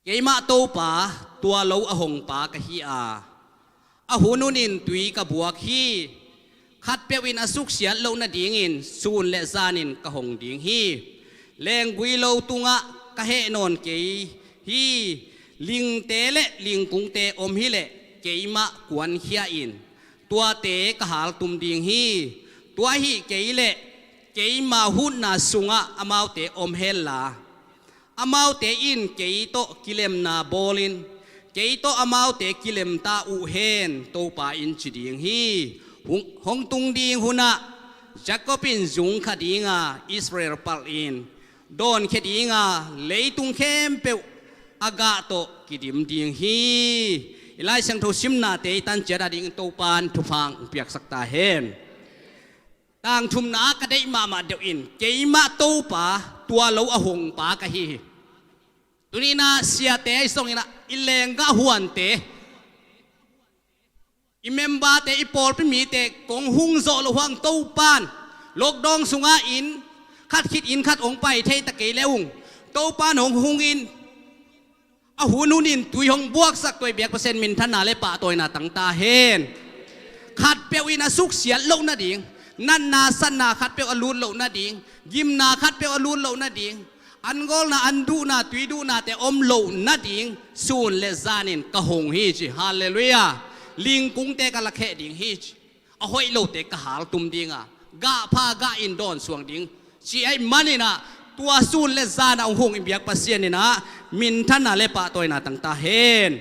Keimah Topa, tua lo a hongpa ka hi a, a hun hunin tui ka buak hi. Khatpeuh in a suksiat loh nadingin sun le zanin ka hong ding hi. Lenggui lo tungah ka heh nawn kei hi. Lingte le lingkungte om hileh keimah kuankhia in tuate ka haltum ding hi. Tua ahih kei leh keima hutna sungah amaute om henla, amaute in kei tawh kilemna bawlin, kei tawh amaute kilemta uh hen, Topa in ci ding hi. Hong, hong tung ding hunah Jacob in zungkha ding a, Israel palh in dawnkhia ding a, leitung khempeuh a gah tawh kidim ding hi. I Lai Siangtho simnate i tan ciat a dingin Topa'n thupha hong piaksak ta hen. Tang thumna ah ka deih mahmah deuh in, keimah Topa, tua lo a hongpa ka hi hi. Tuni in ah siate ahi zongin ah, i lenggah huante, i memberte, i pawlpi mite kong hung zawh loh hang Topa'n lockdown sungah inn khat khit inn khat hong pai thei ta kei le ung, Topa'n hong hungin a hun hunin tui hong buaksak, tua i biak Pasian minthanna le pahtawina tang ta hen. Khatpeuh in a suksiat loh nading, natna satna khatpeuh a lut loh nading, gimna khatpeuh a lut loh nading, an gawlna, an duhna, tui duhnate om loh nading sun le zanin ka hong hi ci. Halleluiah. Lingkungte ka lakheh ding hi ci. A hoih lote ka haltum ding a, gah pha gah in dawn suang ding ci ahih manin ah, tua sun le zan a hong hung i biak Pasian in ah minthanna le pahtawina tang ta hen.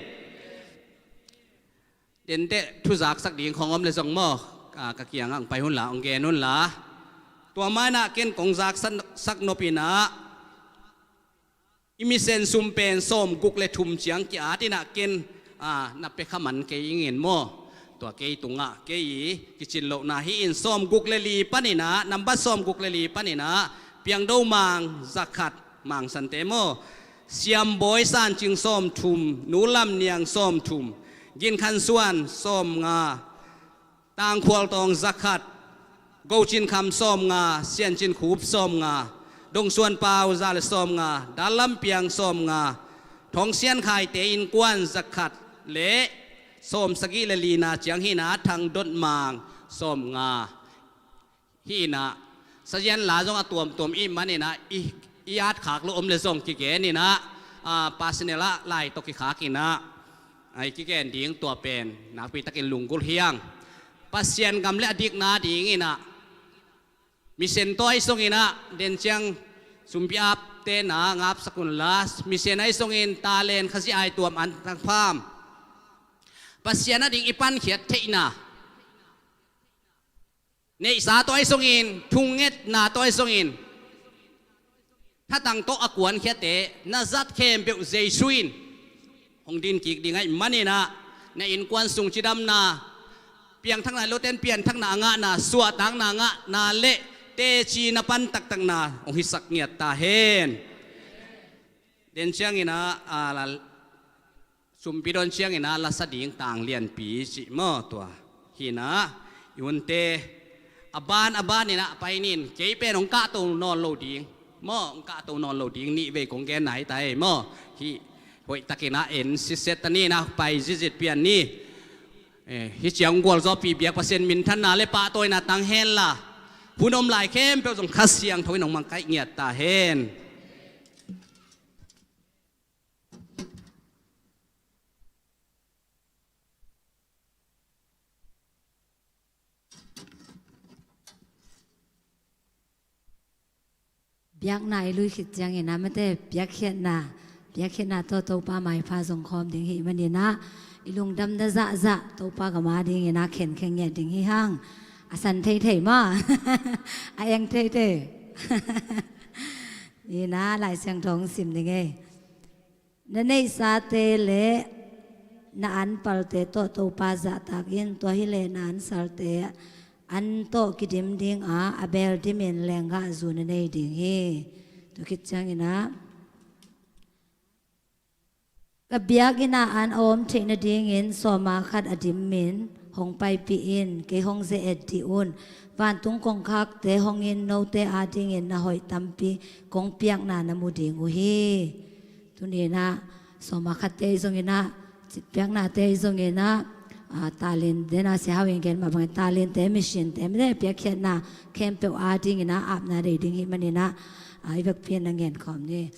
Denteh thu zaksak ding khawng om le zong maw, a, ka kiangah hong pai hun la, hong gen hun la. Tua mah in ah ken kong zaksak, sak nop in ah, i mission sum pen sawmguk le thum ciang ki-at in ah ken, a, na pia kha man kei ing in maw. Tua kei tungah kei i kicin lohna hi in, sawmguk le li panin ah, nambat sawmguk le li panin ah, Piangdo Mang zakhat, Mang Sante maw, Siambawi Sancing sawmthum, Nu Lam Niang sawmthum, Gin Khan Suan sawmnga, Tangkhual Tawng zakhat, Go Cin Kham sawmnga, Sian Cin Khup sawmnga, Dong Suan Pau za le sawmnga, Dal Lam Piang sawmnga, Thawng Sian Khaite innkuan zakhat le sawmsagih le lina ciang hi in ah, Thang Dot Mang sawmnga. Hi in ah, sazian la zong a tuamtuam i hih manin ah, i, i at khak loh om le zong kigen in ah, a, personal ah lai tawh kikhak in ah, a, i kigen ding tua pen nakpi takin lunggulh hi hang. Pasian gam le a dikna dingin ah, mission tawh ahi zongin ah, den ciang sumpi apte na ngapsak un la, mission ahi zongin talent, Khazih aituam, an thangpham, Pasian a ding i pankhiat theihna, neihsa tawh ahi zongin, thungetna tawh ahi zongin, thatang tawh a kuankhiate na zat khempeuh Jesu in hong din kik ding ahih manin ah, na innkuan sung cidamna, piangthakna loten pianthakna a ngahna, suahtakna a ngahna le teci na pan taktakna hong hisak ngiat ta hen. Den ciangin ah, a, la, sumpi dawn ciangin ah lasa ding tang lianpi cih maw, tua hi-in ah, i hunte a ban a ban in ah pai nin, kei pen hong kahto nawn lo ding maw, hong kahto nawn lo ding, nih vei kong genna hi ta ei maw. Hih hoihtakin ah en siset ta ni, na pai zizit pian ni. Eh, hih ciang gualzawhpih biak Pasian minthanna le pahtawina tang henla, hun om lai khempeuh zong Kha Siangtho in hong mangkaih ngiat ta hen. Biakna i lui khit ciangin ah, mate, piakkhiatna, piakkhiatna tawh Topa maipha zong khawm ding hi manin ah, i lungdamna zahzah Topa gam a dingin ah khenkhen ngiat ding hi hang. A san theithei maw, a eng theithei. Ni-in ah Lai Siangtho hong sim ding ei. Na neihsate le na anpalte tawh Topa zahtak in, tua hileh na ansalte an tawh kidim ding a, a beel dimin lenggah zu na nei ding hi. Tua khit ciangin ah, ka biakinn ah an a om theih nadingin sawma khat a dimin hong paipih in, kei hong ze-et dih un. Vantung kongkhakte hong in, note a dingin na hoih tampi kong piakna na mu ding uh hi. Tuni-in ah sawma khatte ahi zongin ah, citpiaknate ahi zongin ah, a, talent, den a Sia Hau in gen mah bangin talente, missionte, mite piakkhiatna khempeuh a dingin ah apna nei ding hi manin ah, a, i vekpi-in na ngen khawm ni.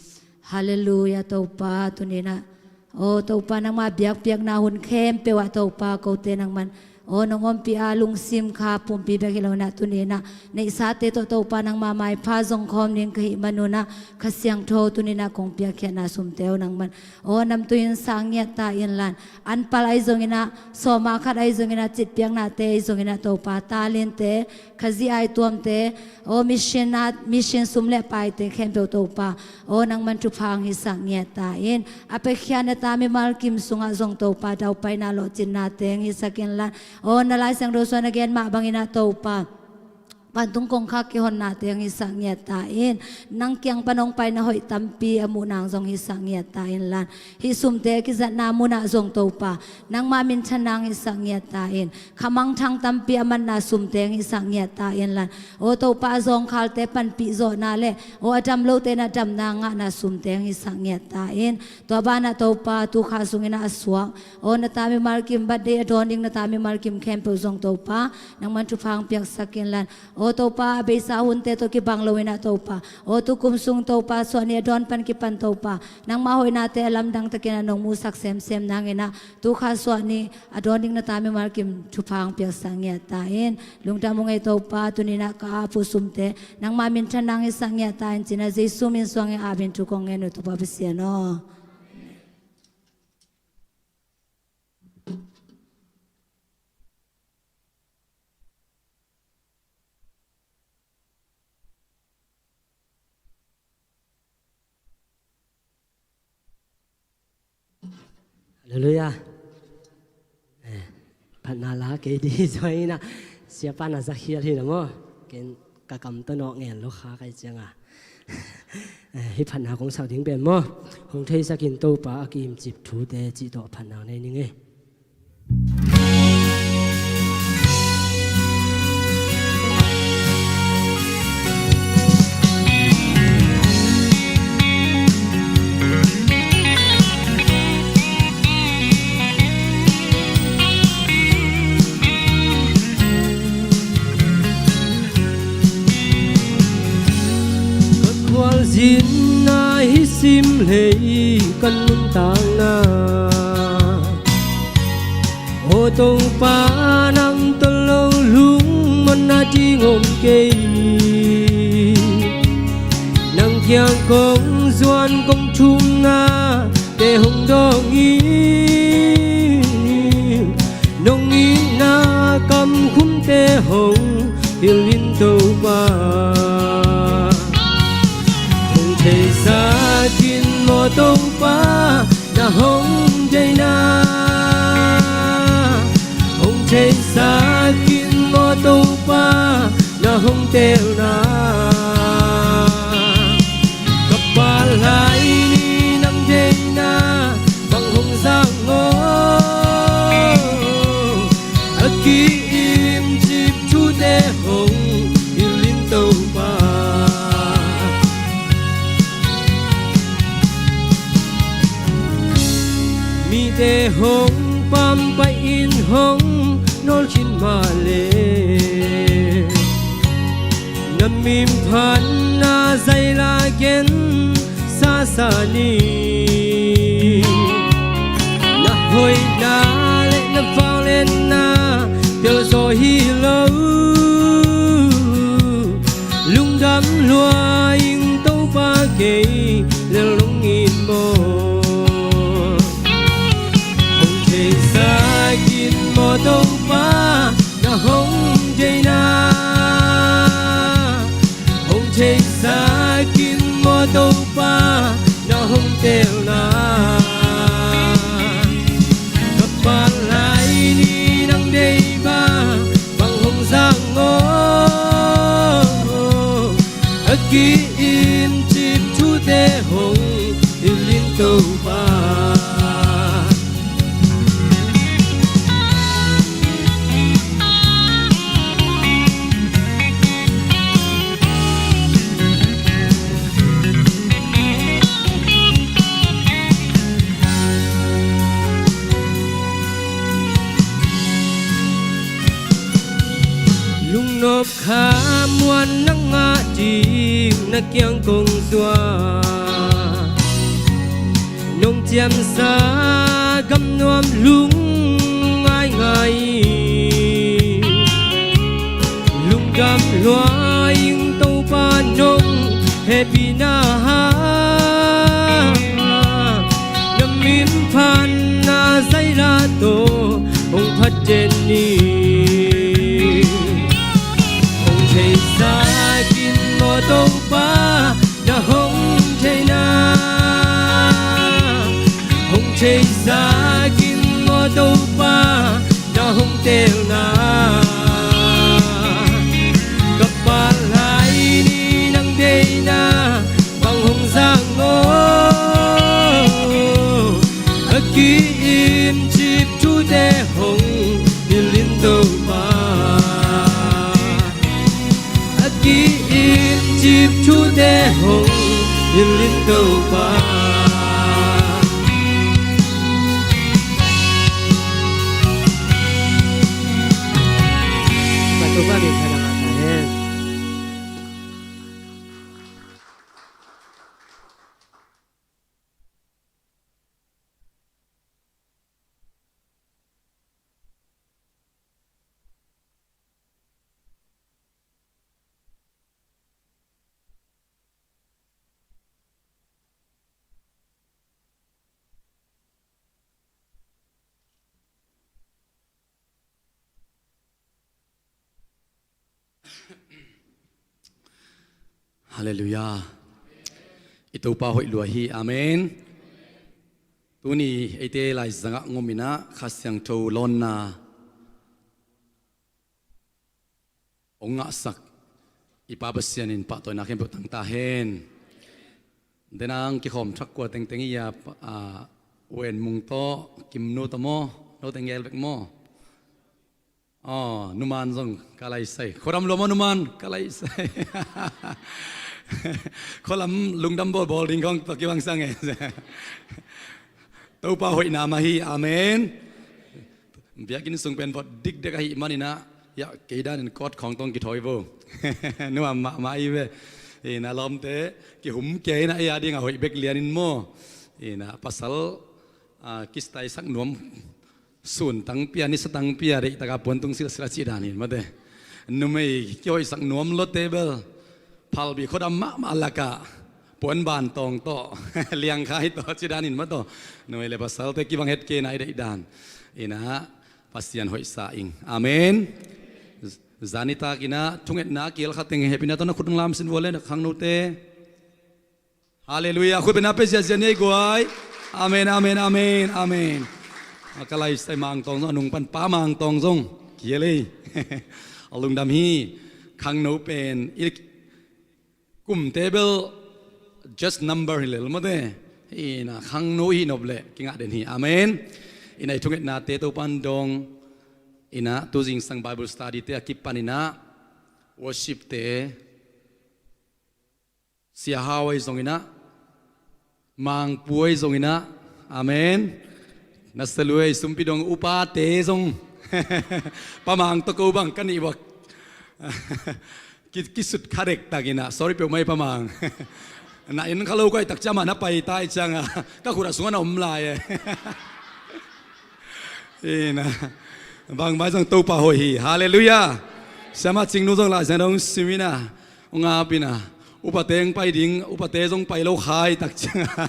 Halleluiah Topa, tuni-in ah, aw Topa, nangma biakpiakna hun khempeuh ah Topa, kote nangman aw nong ompih a, lungsim kha pumpi bek hi lo-in ah, tuni-in ah neihsate tawh Topa nangma maipha zong khawm ding ka hih manun ah, Kha Siangtho tuni-in ah kong piakkhiatna sumte aw nangman aw namtui in sang ngiat ta inla, anpal ahi zongin ah, sawma khat ahi zongin ah, citpiaknate ahi zongin ah Topa, talente, Khazih aituamte, aw mission a, mission sum le paite khempeuh Topa, aw nangman thupha hong hisak ngiat ta in. A piakhia na ta mimal kim sungah zong Topa, daupaina lawhcinna teng hisak inla, aw na Lai Siangtho sungah na gen mah bangin ah Topa, vantung kongkhak kihonna teng hisak ngiat ta in. Nang kiang pan hong pai na hoih tampi a muh nang zong hisak ngiat ta inla, hih sumte kizatna munah zong Topa, nangma minthan nang hisak ngiat ta in. Khamangthang tampi a manna sumte hong hisak ngiat ta inla, aw Topa, a zawngkhalte panpih zawhna le aw a dam lote na damna ngahna sumte hong hisak ngiat ta in. Tua banah Topa, tukha sungin ah a suak aw na ta mimal kim, birthday a dawn ding na ta mimal kim khempeuh zong Topa, nangman thupha hong piaksak inla, aw Topa, a beisa hunte tawh kibang lo-in ah Topa, aw tukum sung Topa, suahni a dawn pan kipan Topa, nangma hoihnate a lamdang takin ah nong musak semsem nangin ah, tukha suahni a dawn ding na ta mimal kim thupha hong piaksak ngiat ta in. Lungdam ung ei Topa, tuni-in ah ka ap uh sumte nangma minthan nang hisak ngiat ta in, ci-in ah Jesu min suangin apin thu kong ngen uh Topa Pasian aw. Halleluiah. Eh, phatna la kei ding hi zaw inah, siapa na za khial hi na maw. Ken ka kam tawh nawh ngen lo kha kai cianga. Eh, hih phatna kong sak ding pen maw, hong theisakin Topa a ki-imcip thute cih tawh phatna nei ning ei. Ka khualzinna hih simhlei ka nuntakna, aw Topa, nang tawh lo lungmuanna ding om kei. Nang kiang kong zuan kong thumna te hong dawng in, nong itna kamkhumte hong hilh in Topa. Hong theisak in maw Topa, na hong deihna, hong Theisak in maw Topa na hong telna, ka pa lai ni nang deihna bang hong zang aw. A ki-im cip thute hong hilh in Topa. Mite hong pampaih in hong nawl khin mah le, na min phatna zai la gen sasa ni. Na hoihna le na vangliatna pial zaw hi lo. Lungdam lua ing Topa, kei lel nong it maw. Hong theisak in maw Topa na hong deihna, hong theisak in maw Topa na hong telna. Ka pa lai ni nang deih bang bang hong zang aw. A ki-im cip thute hong hilh in Topa. Lungnop kha muan na ngah ding na kiang kong zuan. Nong ciamsa gam nuam lung ngaingai. Lungdam lua ing Topa nong hehpihna. Na min phatna zai la tawh hong phat den ni. Hong theisak in maw Topa na hong deihna, hong theisak in maw Topa na hong telna. Ka pa lai ni nang deihna bang hong zang aw. A ki-im cip thute hong hilh in Topa. A ki-im cip thute hong hilh in Topa. Topa min thang a ta hen. Halleluiah. I Topa hoih lua hi. Amen. Tuni eite laizangah ngomin ah Kha Siangtho lawnna hong ngahsak i Pa Pasian in pahtawina khempeuh tang ta hen. Denang kikhawm thak kua tengteng i a, a, Wen Mung tawh, Kim Nu tawh maw, note ngel bek maw? Aw, numan zong ka laisai. Khuadam lua maw numan, ka laisai. Khualam lungdam bawlbawl ding khawng tawh kibang sang e. Topa hoihna mah hi. Amen. Biakinn sung pen vot dikdek ahih manin ah, ya, kei danin kawt khawng tawh kithawi vo. Nuam mahmah i ve. Ina lawmte kihum kei ina, ei a dingah hoih bek lianin maw. Ina pasal, a, kistaisak nuam, sun tangpi a, nisa tangpi a, deihtak a puantung silhsilh a cih danin mate. Numei kihoihsak nuam lote bel phalbi khuadam mahmah lakah puanban tawng tawh, liangkhai tawh cih danin maw tawh. Numei le pasalte kibang het kei na i deih dan. Ina Pasian hoihsa ing. Amen. Zanitak ina thungetna a kihel kha teng hehpihna tawh na khut hong lamsin vua le na khangnote. Halleluiah. Khut bengna pia ziahziah ni ei guai. Amen, amen, amen, amen. A ka laisai Mang Tawng zong, a nung pan Pa Mang Tawng zong. Kia lei. A lungdam hi. Khangno pen i kumte bel just number hi lel mawte. Ina khangno i hi nop leh kingah den hi. Amen. Ina i thungetnate Topan dong. Ina tu zingsang Bible study te a kipan ina worship te Sia Hau ahi zong ina, Mangpu ahi zong ina, amen. Nasalue sumpi dong upate zong Pa Mang tawh ko bang ka nih bak. Ki, kisut kha dektak ina, sorry peuhmah i Pa Mang. Na inn kha lo ko ahih tak ciang mah na pai ta ahih cianga ka khut a sungah na om lai e. Ina bangmah zong Topa hoih hi. Halleluiah. Siamah Cingnu zong Lai Siangtho hong sim ina, hong ap ina, upate hong pai ding, upate zong pai lo kha ahih tak cianga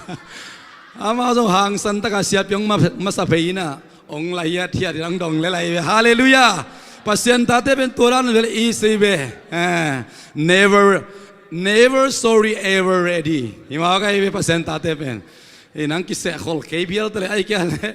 amah zong hangsan taka siapi hong ma, masa phei ina, hong la hiathiat ina hong dong le lai ve. Halleluiah. Pasian tate pen tua dan ve le i sei ve. Eh, never, never sorry, ever ready. Hi mawk ahi ve Pasian tate pen. Ei nang kisehkhol kei phial ta leh, ahih kei leh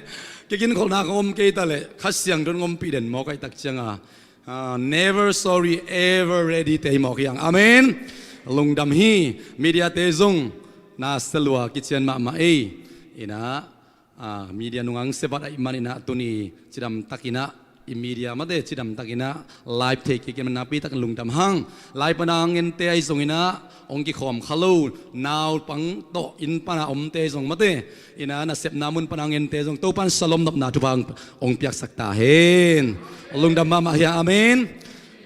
kiginkholhna kong om kei ta leh, Kha Siangtho in hong ompih den mawk ahih tak cianga, ah, never sorry, ever ready te hi mawk hi hang. Amen. Lungdam hi. Media te zong na sia lua kician mahmah ei. Ina, ah, media nungang sebat ahih man ina tuni cidamtak ina i media mate cidamtak ina live thei kik in nakpi takin lungdam hang. Lai pana hong ente ahi zong ina hong kikhawm kha lo naupang tawh inn pana omte zong mate ina nasepna mun pana hong ente zong Topan shalom nopna thupha hong piaksak ta hen. Lungdam mahmah hi hang. Amen.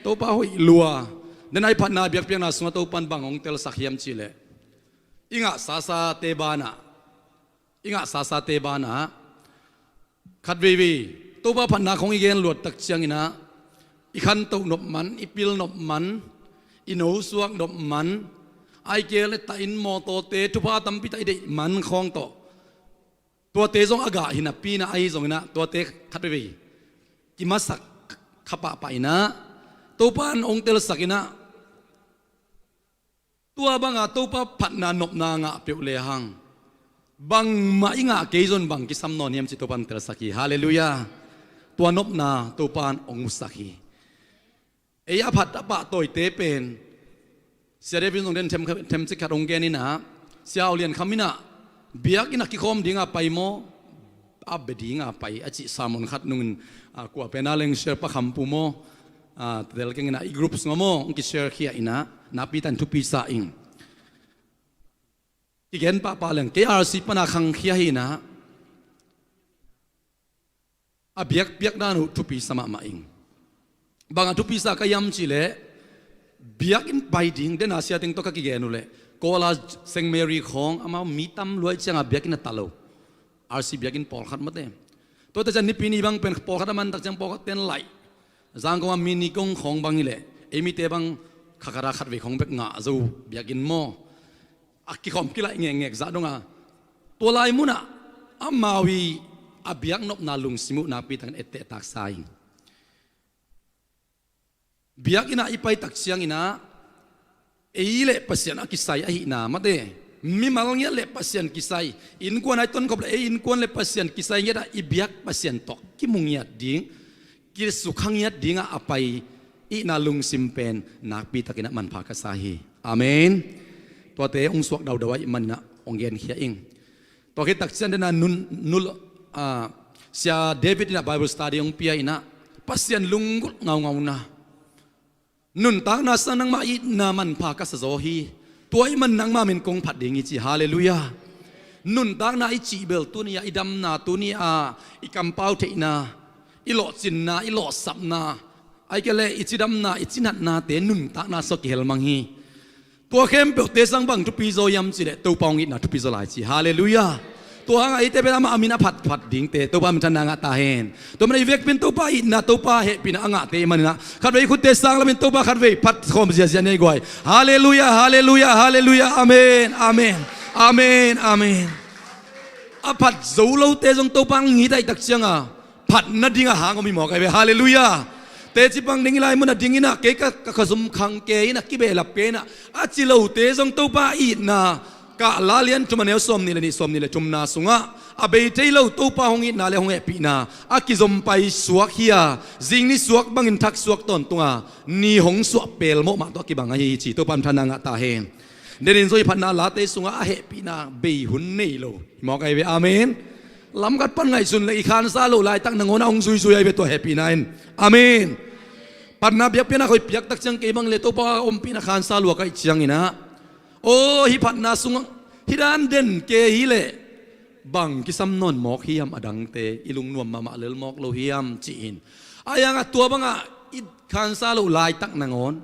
Topa hoih lua. Den a i phatna biakpiakna sungah Topan bang hong telsak hiam cih leh i ngah sasate banah, i ngah sasate banah khat veivei Topa phatna khawng i gen luat tak ciang ina i khantoh nop man, i pil nop man, i nosuak nop man, ahih kei leh ta inn mawtawte thupha tampi tak i deih man khawng tawh tuate zong a gah hi napi ina ahi zong ina tuate khat veivei kimasak kha pahpah ina Topa in hong telsak ina tua banga Topa phatna nopna ngah peuh lehang bangmah i ngah kei zong bang kisam nawn hiam cih Topa in telsak hi. Halleluiah. Tua nopna Topa in hong musak hi. Ei a phat a pahtawite pen Sia David zong den them, themcik khat hong gen ina, Sia Hau Lian Kham ina biakinn ah kikhawm dinga pai maw, a bia dinga pai a cih sermon khat nungin, ah, kua pen a leng share, Pa Kham Pu maw, ah, tel keng ina i group sungah maw hong kishare khia ina nakpi takin thupi sa ing. Kigen pahpah leng kei R C pana khangkhia hi ina a biakpiak dan uh thupi sa mahmah ing. Bang a thupi sa ka hiam cih leh biakinn pai ding, den a sia teng tawh ka kigen uh leh Kawl a Saint Mary khawng amau mi tam lua ahih cianga biakinn a ta lo. R C biakinn pawlkhat mate. Tuate ciang Nipi ni bang pen pawlkhat a man tak ciang pawlkhat ten laih. Zangkong a Mini Gong khawng bang hi leh ei mite bang kha khat a khat vei khawng bek ngah zo biakinn maw. A kikhawm kilaih ngekngek zah donga tua lai munah amau i a biaknopna lungsim uh nakpi takin etteh taksa ing. Biakinn ah i pai tak ciang ina ei le Pasian a kisai ahihna mate, mimal ngiat le Pasian kisai, innkuan a i tonkhop le ei innkuan le Pasian kisai ngiat ah i biak Pasian tawh kimu ngiat ding, kisukha ngiat dingah a pai ihna lungsim pen nakpi takin a manpha ka sa hi. Amen. Tuate hong suak daudau ahih manin ah hong genkhia ing. Tua khit tak ciang dena nun, nul, ah, Sia David in ah Bible study hong pia in ah Pasian lunggulh ngaungauna, nuntakna sang nangmah itna manpha ka sa zaw hi. Tua ahih man nangmah min kong phat ding hi ci. Halleluiah. Nuntakna i cih bel tuni-a i damna, tuni-a i kampau theihna, i lawhcinna, i lawhsapna, ahih kei leh i cidamna, i cinatnate nuntakna sungah kihel mang hi. Tua khempeuhte sang bang thupi zaw hiam cih leh Topa hong itna thupi zaw lai ci. Halleluiah. Tua hangah eite pen amah a min a phatphat dingte Topa minthanna ngah ta hen. Tua manin i vekpi in Topa itna, Topa hehpihna a ngahte i hih manin ah khatvei i khutte sang lamin Topa khatvei phat khawm ziazia ni ei guai. Halleluiah, halleluiah, halleluiah. Amen, amen. Amen, amen. A phat zo lote zong Topa hong it ahih tak cianga phat nading a hang om hi mawk ahi ve. Halleluiah. Teci pang ding i lai mun a ding in ah kei ka, ka, ka zum khang kei in ah kibehlap kei in ah a ci lote zong Topa itna Kahla lian thum a neu sawmnih le nih, sawmnih le thumna sungah a bei thei lo Topa hong itna le hong hehpihna a kizom paisuak hi-a, zing nisuak bangin thaksuak tawntunga ni hong suah pelmawh mah tawh a kibang ahi hi ci. Topa minthanna ngah ta hen. Denin zong i phatna late sungah a hehpihna bei hun nei lo hi mawk ahi ve. Amen. Lamkhat pan ngaihsun le i khansa loh laitak nangawn a hong zuizui ahi ve tua hehpihna in. Amen. Phatna biakpiakna khoi piaktak ciang kei bang le Topa ompihna khansa lua ka hih cianginah, aw, hih phatna sungah hih dan den kei hi leh bang kisam nawn mawk hiam, a dangte i lungnuam mahmah lel mawk lo hiam ci-in. Ahi hangah tua bangah i khansa loh laitak nangawn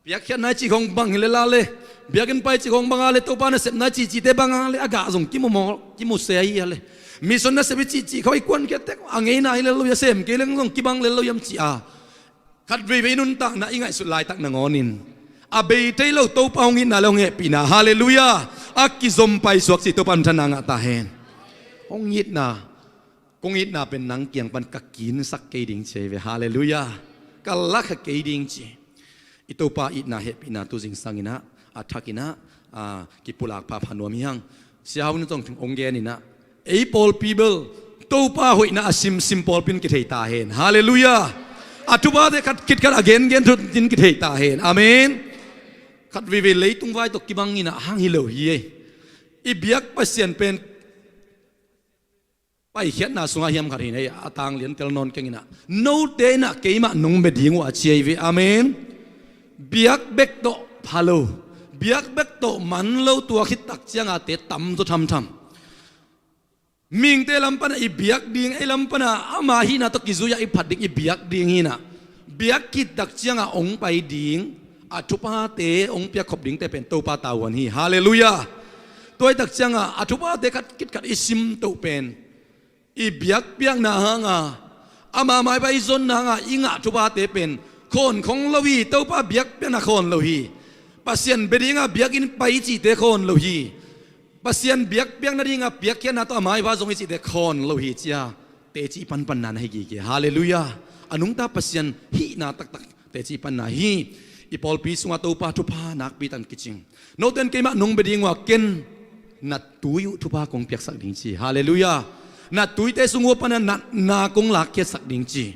piakkhiatna i cih khong bang hi le la le, biakinn pai cih khong banga le, Topa nasepna i cihcihte banga le, a gah zong kimu maw, kimu se ahi a le, mission nasep i cihcih khong i kuankhiatte a ngeina hi lel lo hi a, sem kei leng zong kibang lel lo hiam ci-a, khat veivei i nuntakna i ngaihsut laitak nangawnin a bei thei lo Topa hong itna le hong hehpihna, halleluiah, a kizom paisuak ci. Topa minthanna ngah ta hen. Hong itna, kong itna pen nang kiang pan ka kinsak kei ding ci ahi ve, halleluiah. Ka lakha kei ding ci. I Topa itna hehpihna tu zingsang inah, a thak inah, a, kipulak phapha nuam hi hang. Sia Hau Nun Tawng Thing hong gen inah, ei pawlpi bel Topa hoihna a simsim pawlpi in kithei ta hen. Halleluiah. A thuphate khat khit khat a gengen thutin kithei ta hen. Amen. Khat veivei leitung vai tawh kibang inah hang hi lo hi ei. I biak Pasian pen paikhiatna sungah hiam khat hi nei, a tanglian tel nawn keng inah, note inah keimah nong bia ding uh a ci ahi ve. Amen. Biak bek tawh pha lo, biak bek tawh man lo, tua khit tak cianga te tam zaw thamtham. Mihingte lam pana i biak ding, ei lam pana ama hihna tawh kizui-ah i phat ding i biak ding hi inah, biak khit tak cianga hong pai ding, a thuphate hong piakkhop dingte pen Topa tavuan hi. Halleluiah. Tua hi tak cianga a thuphate khat khit khat i simtoh pen i biakpiakna hanga, ama maipa i zonna hanga i ngah thuphate pen khawn khong lo hi. Topa biakpiakna khawn lo hi. Pasian bia dinga biakinn pai i cihte khawn lo hi. Pasian biakpiakna dinga piakkhiatna tawh a maipa zong i cihte khawn lo hi ci-a teci panpanna na hi gige. Halleluiah. A nungta Pasian hihna taktak teci panna hi. I pawlpi sungah Topa thupha nakpi takin kicing. Note in keimah nong bia ding uh a, ken na tui uh thupha kong piaksak ding ci. Halleluiah. Na tuite sung uh pana natna kong lakkhiatsak ding ci.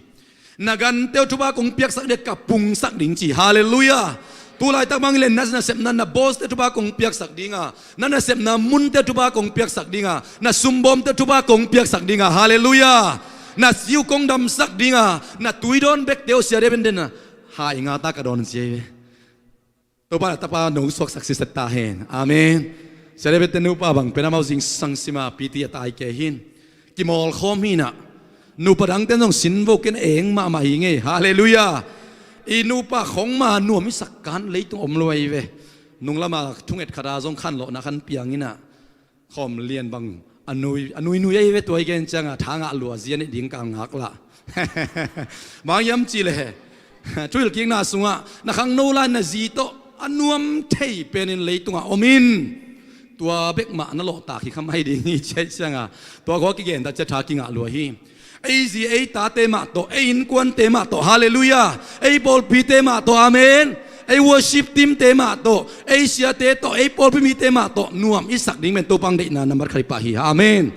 Na gante uh thupha kong piaksak ding, ka pungsak ding ci. Halleluiah. Tu laitak bang hi le na nasepna, na bawste uh thupha kong piaksak dinga, na nasepna munte uh thupha kong piaksak dinga, na sumbawmte uh thupha kong piaksak dinga. Halleluiah. Na si uh kong damsak dinga, na tuidawn bekte uh, Sia David in, ha i nga ta ka dawn ci ahi ve. Topa na tapa nong suaksak siset ta hen. Amen. Sia David te nupa bang pen amau zingsang sima piti a tai kei hin. Kimawlkhawm hi inah, nupa dangte zong sin vo, ken eng mahmah hi ngei. Halleluiah. I nupa khong ma nuam i sak kan leitung om lo ahi ve. Nunglama thunget khata zong khanlawhna khan piang inah, khawm lian bang a nui, a nuinui ahi ve. Tua i gen cianga tha ngah lua zia neih ding ka ngak lah. Bang hiam cih leh, thuhilhkikna sungah na khangno lai na zi tawh a nuam thei penin leitungah om in, tua bek mah na lawhtak hi kha mai ding hi ci ahih cianga, tua khua kigen ta ciang tha kingah lua hi. Ei zi ei tate mah tawh, ei innkuante mah tawh, halleluiah, ei pawlpite mah tawh, amen, ei worship teamte mah tawh, ei siate tawh, ei pawlpi mite mah tawh nuam i sak ding pen Topa hong deihna nambat khat hi pah hi. Amen.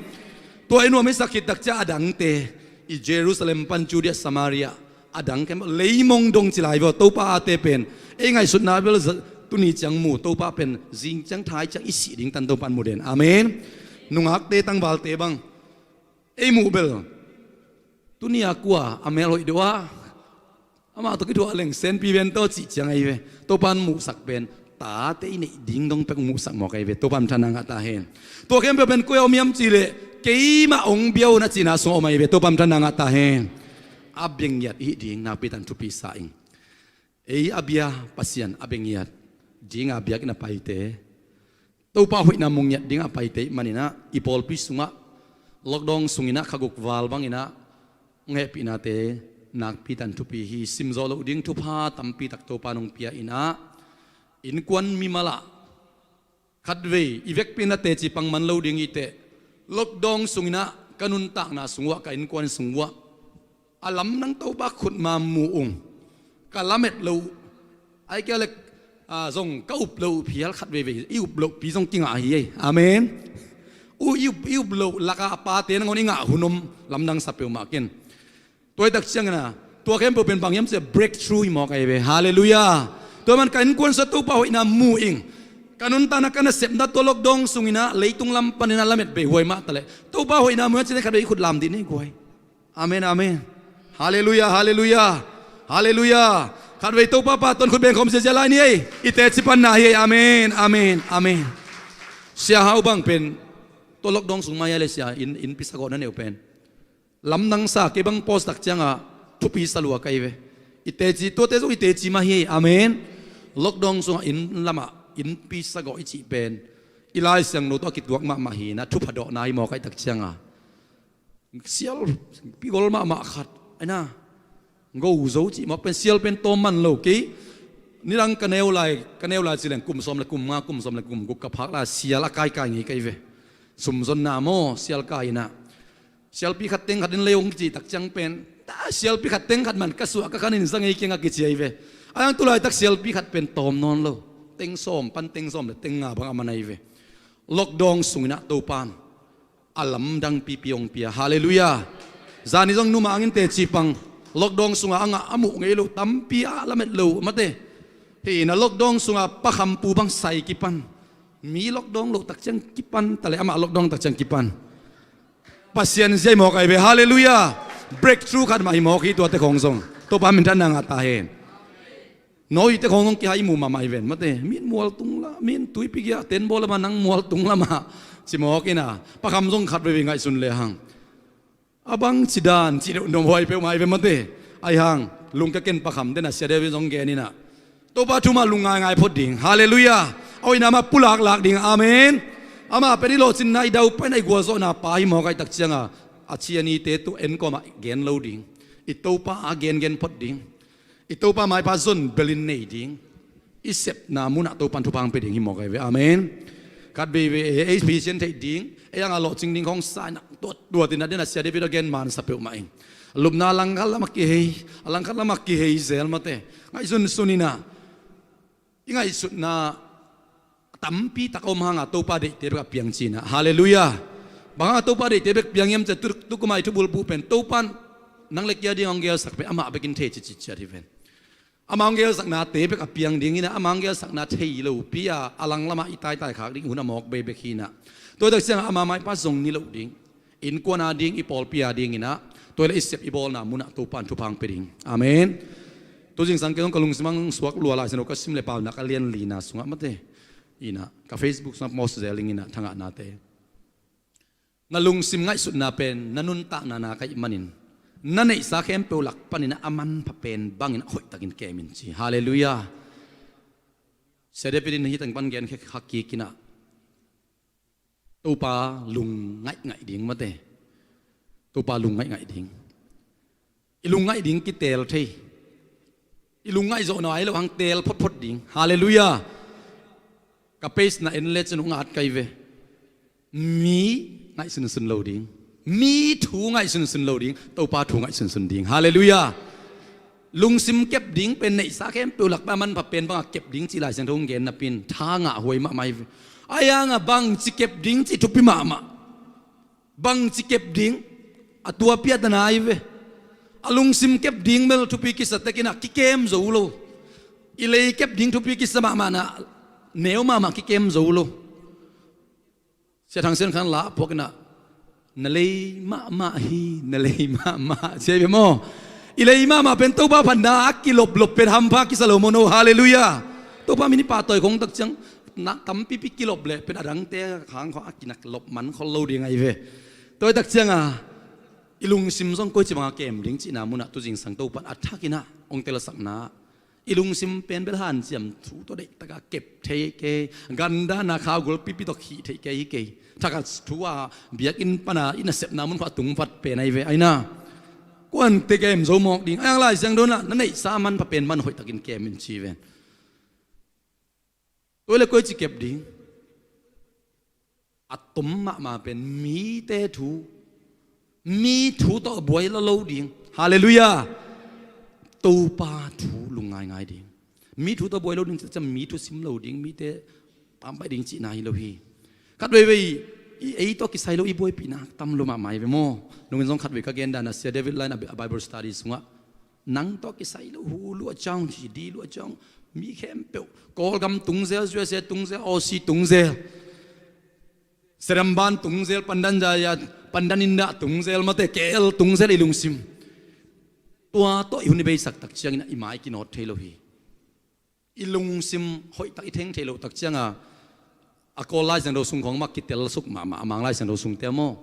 Tua i nuam i sak khit tak ciang a dangte, i Jerusalem pan Judea, Samaria, a dang khempeuh, leimong dong ci lai vua, Topa ate pen ei ngaihsutna bel za-, tuni ciang mu, Topa pen zing ciang thai ciang i sih ding tan Topa in mu den. Amen. Nungakte tangvalte bang ei muh bel, tuni a kua a mel hoih deuh a, amah tawh kithuah leng senpi ven tawh cih ciang ahi ve. Topa in muhsak pen tate i neih ding dong pek muhsak mawk ahi ve. Topa in thanna ngah ta hen. Tua khempeuh pen koi a om hiam cih leh, keimah hong bia uh na cihna sungah om ahi ve. Topa in thanna ngah ta hen. A bia ngiat i hih ding nakpi takin thupi sa ing. Ei a bia, Pasian a bia ngiat dinga biakinn a paite, Topa hoihna mu ngiat dinga paite i hih maninah, i pawlpi sungah lockdown sunginah kha guk val banginah hong hehpihnate nakpi takin thupi hi. Simzawh loh ding thupha tampi tak Topa in hong pia inah, innkuan mimal ah khatvei i vekpi in a teci pang man lo ding hi teh, lockdown sunginah ka nuntakna sung uh ah, ka innkuan sung uh ah a lamdang Topa khut ma mu ung. Ka lamet lo uh, ahih kei leh Ah, zong ka up loh phial khat veivei i up lohpi zong kingah hi ei. Amen. U i up, i up loh lakah a pate nangawn i ngah hun om lamdang sa peuhmah ken. Tua i tak ciangin ah, tua khempeuh pen bang hiam cih leh breakthrough hi mawk ahi ve. Halleluiah. Tua man ka innkuan sungah Topa hoihna mu ing. Ka nuntakna ka nasepna tua lockdown sungin ah leitung lam panin ah lamet bei huai mah taleh Topa hoihna mu ing cih leh khatvei i khut lam dih ni guai. Amen, amen. Halleluiah, halleluiah, halleluiah. Khatvei Topa pahtawi khut beng khawm ziazia lai ni ei. I teci panna hi ei. Amen, amen, amen. Sia Hau bang pen tua lockdown sung mah hi a leh sia, inn, innpi sagawh na neih uh pen lamdang sa, kei bang post tak ciangah thupi sa lua ka hi ve. I teci, tuate zong i teci mah hi ei. Amen. Lockdown sungah inn lamah innpi sagawh i cih pen i Lai Siangtho tawh a kituak mahmah hi-in ah, thupha dawhna hi mawk a, i tak ciangah sialpi gol mahmah khat, ahi na, go zo cih mawk pen sial pen tawm man lo kei. Nidang ka neu lai, ka neu lai ci leng kum sawm le kum nga, kum sawm le kum guk ka phak lai sial a kaikai ngei ka hi ve. Sumzonna maw, sial kai-in ah. Sialpi khat teng khat in lei hong cih tak ciang pen, ta sialpi khat teng khat man ka suah ka khan in za ngei keng a kici ahi ve. A hiang tu laitak sialpi khat pen tawm nawn lo. Teng sawm pan teng sawm le teng nga bang a man ahi ve. Lockdown sungin ah Topa'n a lamdang pipi hong pia. Halleluiah. Zani zong numa angin teci pang. Lockdown sungah a ngah a muh ngei lo tampi a lamet lo mate. Hi-in ah lockdown sungah Pa Kham Pu bang sai kipan. Mi lockdown loh tak ciang kipan taleh amah lockdown tak ciang kipan. Pasian zia hi mawk ahi ve. Halleluiah. Breakthrough khat mah hi mawk hi tuate khawng zong. Topa minthanna ngah ta hen. Noah te khawng zong kihai mu mahmah hi ven mate. Min mual tung la, min tuipi giah ten bawl lamah, nang mual tung lamah ci mawk in ah. Pa Kham zong khat veivei ngaihsun le hang. A bang ci dan ci deuh nuam huai peuhmah hi ve mate. Ahi hang lungkia ken, Pa Kham den a Sia David zong gen in ah, Topa thu mah lungngaingai phot ding. Halleluiah. A hoihna mah pulaklak ding. Amen. Amah pen i lawhcinna, i daupaina, i gualzawhna pa hi mawk a, i tak ciangah a ci a nite tu en kawmah gen lo ding. I Topa a gengen phot ding. I Topa maipha zon belin nei ding. I sepna munah Topa'n thupha hong pia ding hi mawk ahi ve. Amen. Khat veivei ei, ei Pasian theih ding, ei angah lawhcing ding khawng sa in ah, tuat, tuat in ah, den a Sia David a gen man sa peuhmah ing. Lupna a langkhat lamah kihei, a langkhat lamah kihei zel mate. Ngaihsunsun in ah, i ngaihsutna tampi tak a om hangah Topa deihte bek a piang ci-in ah. Halleluiah. Bang hangah Topa deihte bek piang hiam cih leh tu, tu kum a i thubulphuh pen Topa'n nang le kei a ding hong gelsak pen amah bekin thei cicit ciat hi ven. Ama hong gelsaknate bek a piang ding in ah, ama hong gelsakna thei lopi a, a langlamah i taitai khak ding hun a mawk bei bek hi in ah. Tua i tak ciangah ama maipha zong ni loh ding. Innkuan a ding, i pawlpi a ding in ah, tua i leh i sep i bawlna munah Topa'n thupha hong pia ding. Amen. Tu zingsang kei zong ka lungsim ah hong suak lua Lai Siangtho ka sim le Paunak a lian lina sungah mate. In ah ka Facebook sungah post zel ing in ah, thangahnate. Na lungsim ngaihsutna pen na nuntakna na ka hih manin, na neihsa khempeuh lak panin ah a manpha pen bangin a hoihtakin kem in ci. Halleluiah. Sia David in hih teng pan gen khek hakik in ah, Topa lungngaih ngaih ding mate. Topa lungngaih ngaih ding. I lungngaih ding kiteel thei. I lungngaih zawh nawn lo hang teel photphot ding. Halleluiah. Ka page na en le cin hong at ka hi ve. Mi ngaihsunsun lo ding. Mi thu ngaihsunsun lo ding. Topa thu ngaihsunsun ding. Halleluiah. Lungsim kep ding pen neihsa khempeuh lak pan a manpha pen bangah kep ding cih Lai Siangtho hong gen napi in tha ngah huai mahmah hi ve. Ahi hangah bangci kep ding cih thupi mahmah. Bangci kep ding, a tuapi a tana hi ve. A lungsim kep ding bel thupi kisa tek in ah kikem zo lo. I lei kep ding thupi kisa mahmah in ah neu mahmah kikem zo lo. Sia Thang Sian khan lah phuak in ah, na lei mahmah hi, na lei mahmah ci hi ve maw. I lei mahmah pen Topa phatna a kiloplop pen hampha kisa lo maw no. Halleluiah. Topa min i pahtawi khong tak ciang na tampipi kilop leh pen a dangte khang khong a kinak lop man khol lo ding ahi ve. Tua i tak ciangah i lungsim zong koici bangah kem ding cihna munah tu zingsang Topa'n a thakin ah hong telsakna, i lungsim pen bel hanciam thu tawh deihtakah kep thei kei, gandana khaugul pipi tawh khih thei kei hi kei. Thakhat thu a biakinn pana i nasepna mun khawng a tungvat pen ahi ve. Ahi na, kuante kem zo mawk ding. Ahi hang Lai Siangtho in ah na neihsa a manpha pen man hoihtakin kem in ci ven. Tua le koici kep ding? A tom mahmah pen mite thu, mi thu tawh buai la lo ding. Halleluiah. Topa thu lungngaingai ding. Mi thu tawh buai lo ding cih ciang mi thu sim lo ding, mite pampai ding cihna hi lo hi. Khat veivei i ei tawh kisai lo i buaipihna tam lo mahmah hi ve maw? Nungin zong khat vei ka gen dan a Sia David Lynn a Bible study sungah, nang tawh kisai lo, hu luah ciang, hi di luah ciang, mi khempeuh, Kawlgam tung zel, U S A tung zel, Aussie tung zel, Seremban tung zel, Pandan Jaya, Pandan Indah tung zel, mate K L tung zel i lungsim. Tua tawh i hun i beisak tak ciangin i mai kinawt thei lo hi. I lungsim hoihtak i theng thei loh tak cianga, a Kawl Lai Siangtho sung khawng mah kitel suk mahmah, a Mang Lai Siangtho sungte maw?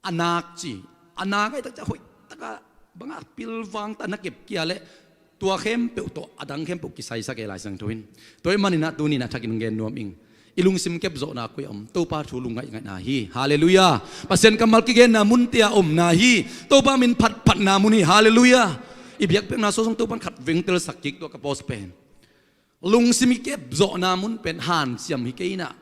A nak ci, a nak ahi tak ciang hoihtaka bangah pilvang ta na kep kia leh, tua khempeuh tawh a dang khempeuh kisaisak e Lai Siangtho in. Tua ahih maninah tuninah thakin gen nuam ing. I lungsim kepzawhna koi a om? Topa thu lungngaih ngaihna hi. Halleluiah. Pasian kammal kigenna munte a omna hi. Topa min phatphatna mun hi. Halleluiah. I biakpiakna sawsawng Topan khat vengtel sak kik tua ka post pen. Lungsim i kepzawhna mun pen hanciam hi kei inah,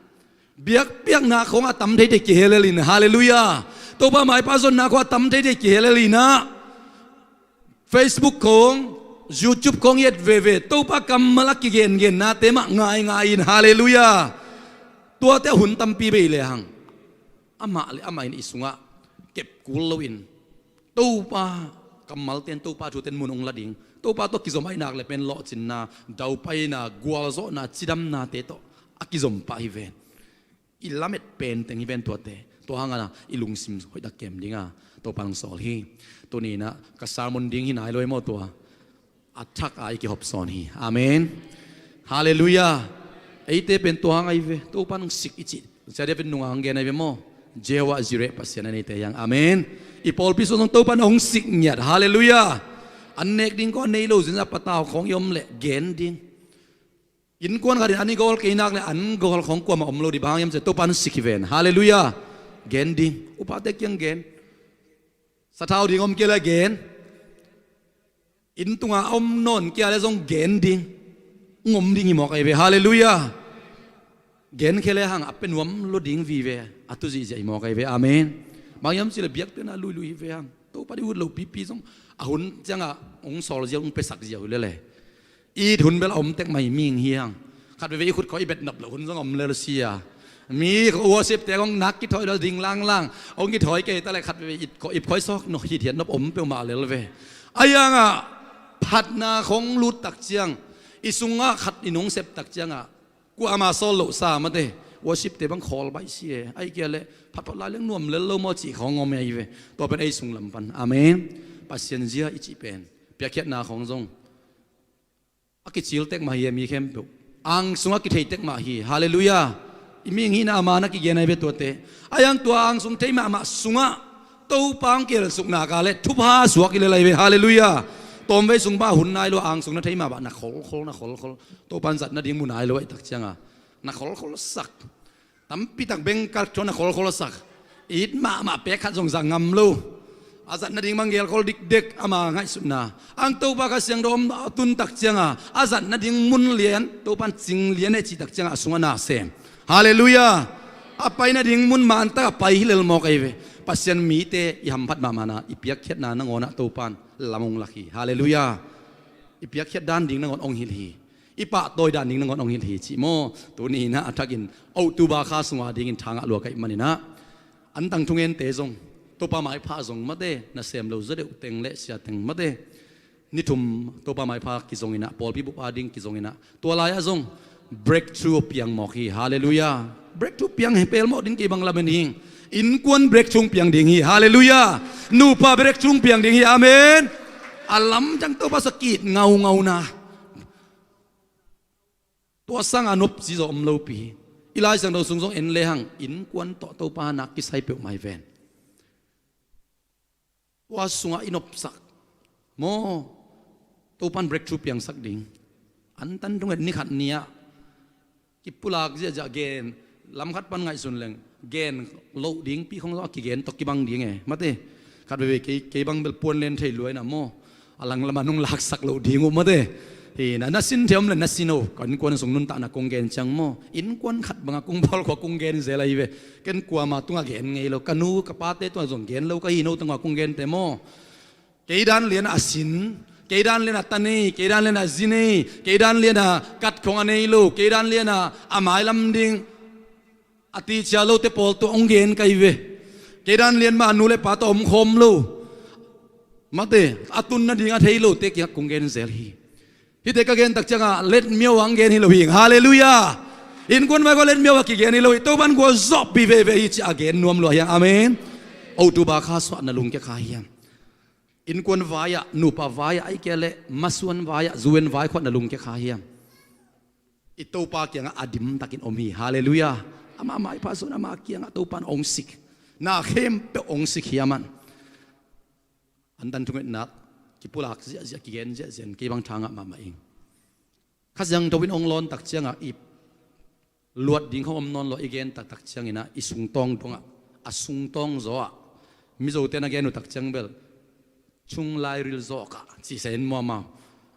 biakpiakna khawng a tam theithei kihelel in. Halleluiah. Topa maipa zonna khawng a tam theithei kihelel inah, Facebook khawng, YouTube khawng i et veve, Topa kammal a kigengennate mah ngaingai in. Halleluiah. Tuate hun tampi bei lehang, amah le amah in i sungah kepkul loin, Topa kammalten, Topa thuten mun hong la ding, Topa tawh kizom ahih nak le pen lawhcinna, daupaina, gualzawhna, cidamnate tawh a kizom pah hi ven. I lamet penteng hi ven tuate. Tua hangah i lungsim hoihtak kem dinga Topa hong sawl hi. Tuninah ka sermon ding hi nai lo hi maw tua? A thak a i kihop sawn hi. Amen. Halleluiah. Eite pen tua hang ahi ve. Topa hong sik i cih Sia David nunga hong gen ahi ve maw? Jehovah Jireh Pasian a neite hiang. Amen. I pawlpi sung zong Topa hong sik ngiat. Halleluiah. An nek ding khawng a nei lo zinzah patau khawng i om leh gen ding. Innkuan khatin an i gawl kei nak le an gawl khawng kuamah om lo ding, bang hang hiam cih leh Topa hong sik hi ven. Halleluiah. Gen ding. Upate kiang gen. Sathau ding om kei le gen. Inn tunga a om nawn kei a le zong gen ding. Hong om ding hi mawk ahi ve. Halleluiah. Gen kei lehang a pia nuam lo ding vive a tu zihziah hi mawk ahi ve. Amen. Bang hiam cih leh biakpiakna luilui hi ve hang. Topa ding ut lo pipi zong a hun ciangah hong sawl ziau, hong piasak ziau hi lele. It hun bel a om tek mah hi ming hi hang. Khat veve i khut khawng i bet nop loh hun zong a om lel sia. Mi worship te hong nak kithawi lo ding langlang, hong kithawi kei ta le khat veve it khawng, ip khawng i sawk nop, hithiat nop om peuhmah lel ve. Ahi hangah phatna khawng lut tak ciang, i sungah khat in hong sep tak ciangah, kuamah sawl loh sa mate, worship te bang khawl baih si e. Ahi kei a leh phatphot lai leng nuam lel lo maw cih khawng om ahi ve. Tua pen ei sung lam pan. Amen. Pasian zia i cih pen, piakkhiatna khawng zong a kicil tek mah hi e, mi khempeuh. Ang sungah kithei tek mah hi. Halleluiah. I mihing hihna a man a kigen ahi ve tuate. Ahi hang tua ang sung thei mahmah sungah Topa hong kihel sukna ka le thupha suak hi lel ahi ve. Halleluiah. Tawmvei sung bah hun nai lo, ang sung na thei mahmah, na kholkhol, na kholkhol. Topa in zat nading mu nai lo ahih tak cianga na kholkhol sak. Tampi tak bengkal thawn a kholkhol a sak. It mahmah pek khat zong za ngam lo. A zat nading bang gelkhol dikdek ama ngaihsutna. Ang Topa Kha Siangtho om a tun tak cianga a zat nading mun lian, Topa in cing lian e cih tak cianga a sungah na sem. Halleluiah. A pai nading mun mantak a pai hi lel mawk ahi ve. Pasian mite i hamphat mahmahna, i piakkhiatna nangawnah Topa in lam hong lak hi. Halleluiah. I piakkhiat dan ding nangawn hong hilh hi. I pahtawi dan ding nangawn hong hilh hi cih maw? Tuni inah a thakin October kha sunga dingin thangah lua ka hih maninah, an tang thungente zong, Topa maipha zong mate, nasem lo zaw deuh teng le sia teng mate, ni thum Topa maipha kizong inah, pawlpi bup a ding kizong inah, tua lai-ah zong breakthrough piang mawk hi. Halleluiah. Breakthrough piang hi pelmawh ding kei bang lamen hing. Innkuan breakthrough piang ding hi. Halleluiah. Nupa breakthrough piang ding hi. Amen. A lamdang Topa sa kit ngaungauna. Tua sanga nopci zaw om lopi hi. I Lai Siangtho sung zong en lehang innkuan tawh Topa nak kisai peuhmah hi ven. Tua sungah i nopsak maw? Topan breakthrough piangsak ding. An tan thunget ni khat ni-ah kipulak ziahziah gen, lam khat pan ngaihsun leng gen loh ding pi khong zong a kigen tawh kibang ding e. Mate, khat veve kei, kei bang bel puan len thei luaina maw? A langlamah nung laksak loh ding uh mate. Hi na, na sin thei om le na sin o. Kan kuan sung nuntakna kong gen ciang maw? Innkuan khat banga kong bawl khua kong gen zel ahi ve. Ken kuama tungah gen ngei lo. Ka nu ka pate tungah zong gen lo ka hi, no tungah kong gente maw? Kei dan lian a sin, Kei dan lian a ta nei, kei dan lian a zi nei, kei dan lian a kat khong a nei lo, kei dan lian a a mailam ding a ti cia lote pawl tua hong gen kai ve. Kei dan lian mah a nu le pa tawh om khawm lo, mate, a tun nading a thei lote kiangah kong gen zel hi. Hihte ka gen tak ciangah letmiau ang gen hi lo hi. Halleluiah. Innkuan vai kua letmiau a kigen hi lo hi. Topan kua zawhpi veve hi ci a gen nuam lua hiam? Amen. October kha suahna lungkia kha hiam? Innkuan vai-ah, nupa vai-ah, ahih kei leh masuan vai-ah, zu-en vai khuah na lungkia kha hiam? I Topa kiangah a dimtakin om hi. Halleluiah. Amah maipha zong amah kiangah Topan ong sik. Na khempeuh ong sik hi amah. Antan thungetnak kipulak ziahziah, kigen ziahziah in kei bang thangah mahmah ing. Kha Siangtho in ong lawn tak ciangah i luat ding khong om nawn lo, i gen taktak cianginah i sungtawng dongah, a sungtawng zawah, Mizote na gen uh tak ciang bel chung lairil zawkah ci sen muamau.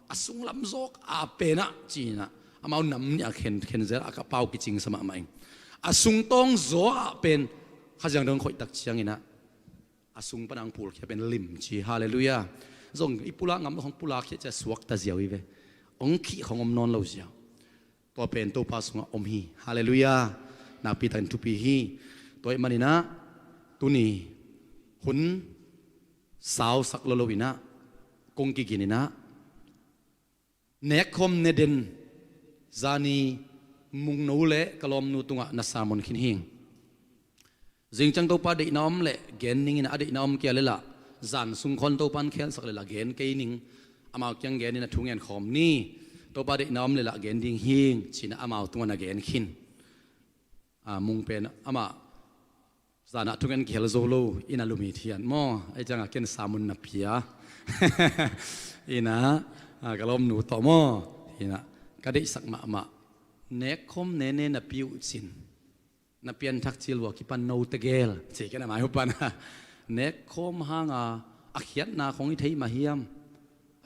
A sunglam zawk a penah cinah amau nam nih a khen, khenzel a ka pau kicing sa mahmah ing. A sungtawng zawah pen Kha Siangtho in khoih tak cianginah a sung pana ang pulkhia pen limci. Halleluiah. Zong i pulak ngam lo khong pulak khia cia suakta ziau i ve. Ong khih khong om nawn lo ziau. Tua pen Topa sungah om hi. Halleluiah. Nakpi takin thupi hi. Tua ih maninah tuni hun sausak lo lo inah kong kigininah nekkhawm ne den zani Mungno le ka lawmnu tungah na sermon khin hing. Zingciang Topa deihna om leh gen ninginah a deihna om kia lelah zan sung khawn Topan khelsak lelah gen kei ning. Amau kiang genin a thu ngen khawm ni. Topa deihna om lelah gen ding hing cinah amau tungah na gen khin. A, Mung pen amah zanah thungen kihel zo lo, inn a lum hi thian maw? Ahi ciangah ken samun na pia. Innah, a, ka lawmnu tawh maw? Innah ka deihsak mahmah. Nekkhawm nene na pi uh cin na pianthak cil uh a kipan no tegel ci ken a mai uh pana. Nekkhawm hanga a khiatna khong i thei mah hiam?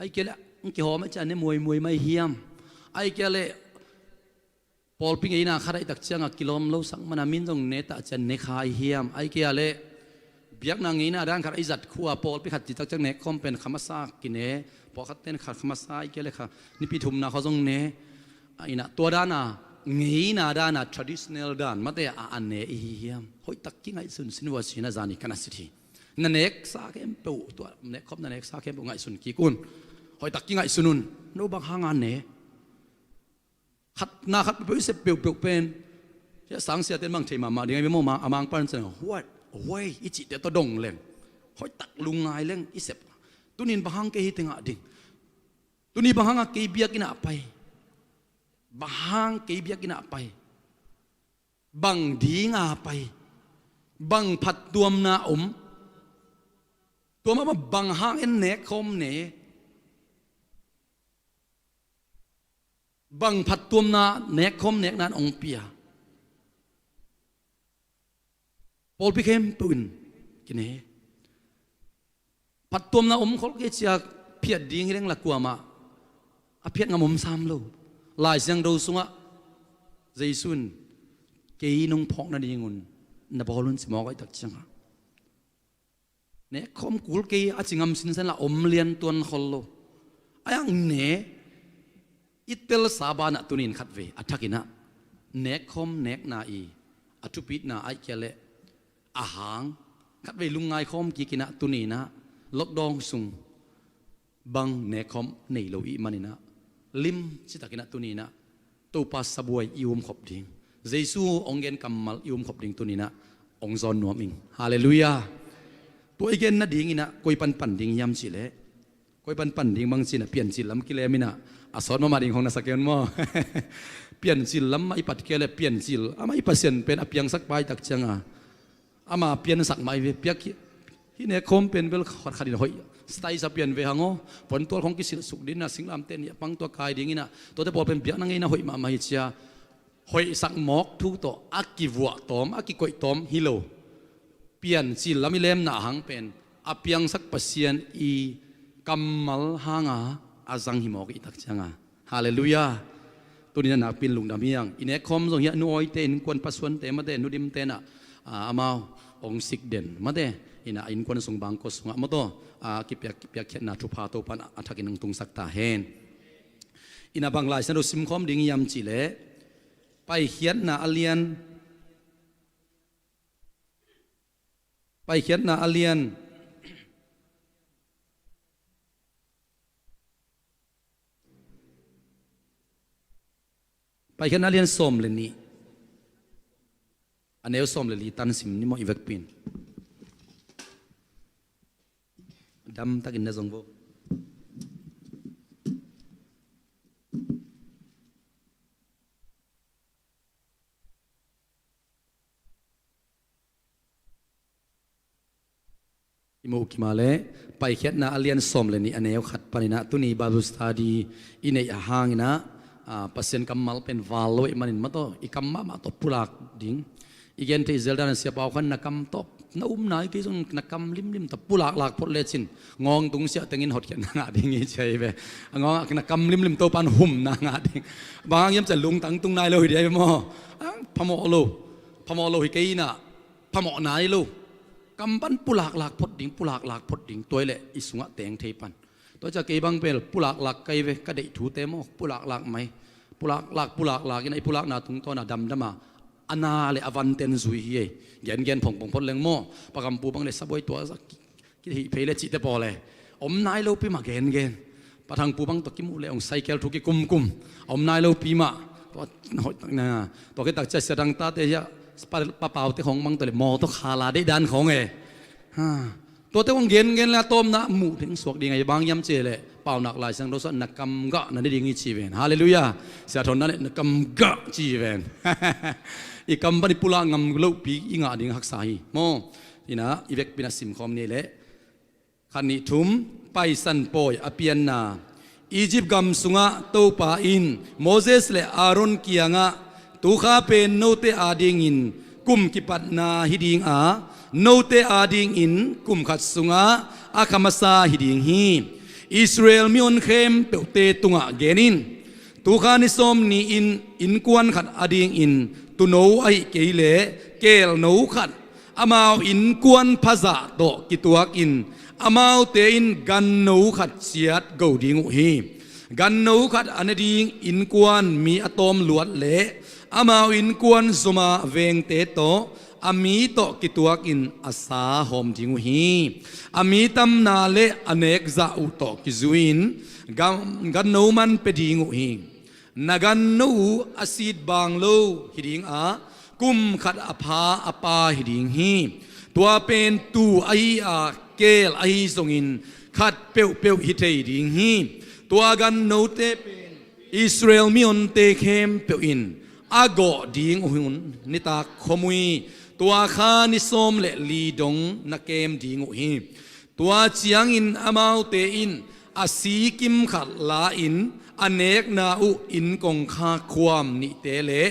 Ahi kei leh ang kihawm a ciah ne muaimuai mai hiam? Ahi kei leh pawlpi ngeina khat ahi tak cianga kilawm lo sak mana min zong ne tah cian ne kha i hiam? Ahi kei a leh biakna ngeina dan khat ahi zat khua pawlpi khat ci tak ciang nekkhawm pen kha masa kine, pawlkhat ten kha, kha masa ahi kei a leh kha nipi thumna khaw zong ne. A, innah tua dana ngeina dana traditional dan mate a, a ne i hi hiam? Hoihtak kingaihsun sin vua sinah zani kana sit hi. Na neksa khempeuh tua nekkhawm na neksa khempeuh ngaihsun kik un. Hoihtak kingaihsun un. No bang hanga ne? Khatna khat peuhpeuh i sep peuhpeuh pen sia sangsiate in bang thei mahmah ding a i maw? A mangpan cin huai huai i cihte tawh dong leng, hoihtak lungngai leng i sep. Tunin bang hang kei hi tengah ding? Tuni bang hanga kei biakinnah pai? Bang hang kei biakinnah pai? Bang dinga pai? Bang phattuamna om? Tua mah bang hang en nekkhawm ne? Bang phattuamna nekkhawm nekna in ong pia? Pawlpi khempeuh in kine. Phattuamna om khol kei cia phiat ding hi leng la kuamah a phiat ngam om sam lo. Lai Siangtho sungah Jesu in kei nong phawk nadingun na bawl un ci mawk ahi tak ciangah nekkhawm kul kei a ci ngam sinsen la om lian tuan khol lo. A yang ne i telsa banah tunin khatvei a thakinah nekkhawm nekna i a thupitna aih kia leh a hang khatvei lungngai khawm kikinah tuninah lockdown sung bang nekkhawm nei lo ih maninah lim citakinah tuninah Topa sabuai i umkhop ding, Jesu ong gen kammal i umkhop ding tuninah ong zawn nuam ing. Halleluiah. Tua i gen nadinginah koi panpan ding hiam cihleh, koi panpan ding bang cinah Piancil lam kileminah a sawt mahmah ding khong na sa kei un maw? Piancil lam mah i pat kei leh Piancil amah i Pasian pen a piangsak pai tak cianga ama piansak mah i ve piak hi. Hih nekkhawm pen bel khatkhat in hoih stai sa pian ve hang aw. Puantual khong kisilh suk dinginah singlamteh nih a pang tua kai dinginah tuate pawl pen biakna ngeina hoih mahmah hi cia. Hoihsak mawk thu tawh a kivuah tawm a kikoih tawm hi lo. Piancil lam i lemna hang pen a piangsak Pasian i kammal hanga a zang hi mawk i tak cianga. Halleluiah. Tuninah nakpin lungdam hi ang. I nekkhawm zong hi a nu awite innkuan pasuante mate nu dimtenah, a, amau ong sik den mate Ina a innkuan sung bangkua sungah mawtaw a kipiak, kipiakkhiatna thupha Topan a thakin hong tungsak ta hen. Ina bang Lai Siangtho simkhawm ding hiam cihleh Paikhiatna a lian, Paikhiatna a lian, Paikhiatna a lian sawm le nih, a neu sawm le li tan sim ni maw, i vekpi in. Damtakin na zong vo. I muh kima le, Paikhiatna a lian sawm le nih a neu khat panin ah tuni Bible study i neih a hangin ah, a, Pasian kammal pen val lo ahih manin mawtaw i kam mahmah tawh pulak ding. I gen thei zel dan a, Sia Pau khan na kam tawh na um nai kei zong na kam limlim tawh pulaklak phot lecin ngawng tung siah tengin hotkhiatna ngah ding hi ci hi ve. A ngawng ah na kam limlim Topan humna ngah ding. Bang hang hiam cihleh lungtang tung nai lo hi ding hi ve maw. A, phamawh lo, phamawh lo hi kei inah phamawh nai lo. Kam pan pulaklak phot ding, pulaklak phot ding, tua hi leh i sungah teng thei pan. Tua ciah kei bang pen pulaklak ka hi ve, ka deih thute maw, pulaklak mai. Pulaklak, pulaklak inah i pulakna tungtawn a damdam a, a na le a vanten zui hi ei. Gengen phongphong phot leng maw, Pa Kam Pu bang le sabuai tua zak kihih phei le cihte pawl e. Om nai lopi mah gengen. Pa Thang Pu bang tawh kimuh le hong cycle thu kikumkum. Om nai lopi mah. Tua hoih tak na. Tua khit tak ciah Sia Dang tate hiah Pa, Pa Pau te khawng bang tawh le mawtaw khala deih dan khawng e. Ha. Tuate khawng gengen le a tawpna muh ding suak ding a, bang hiam cihleh Paunak Lai Siangtho sungah na kam gah na ne ding hi ci ven. Halleluiah. Sia Thon na le na kam gah ci ven. I kam pan i pulak ngam lohpi i ngah ding haksa hi maw. Inah i vekpi in a simkhawm ni leh, khat nih thum, Paisan Pawi a pianna. Egypt gam sungah Topa in Moses le Aaron kiangah, tu kha pen note adingin kum kipatna hi ding a, note adingin kum khat sungah a kha masa hi ding hi. Israel mihon khempeuhte tungah gen in. Tu kha ni sawm ni-in innkuan khat adingin tuuno ahih kei leh keelno khat amau innkuan phazah tawh kituakin amaute in ganno khat ciat go ding uh hi. Ganno khat a ne ding innkuan mi a tawm luat leh amau innkuan zoma vengte tawh a mi tawh kituakin a sa hawm ding uh hi. A mi tamna le a nek zah uh tawh kizui-in gan, ganno man pia ding uh hi. Na ganno uh a sit bang lo hi ding a, kum khat a pha a pa hi ding hi. Tua pen tuu ahi a, keel ahi zongin khat peuhpeuh hi thei ding hi. Tua gannote pen Israel mihonte khempeuh in a gawh ding uh hi un, nitak khawmui tua kha ni sawm le li dong na kem ding uh hi. Tua ciangin amaute in a si kim khat la-in a nekna uh innkongkha khuam nihte le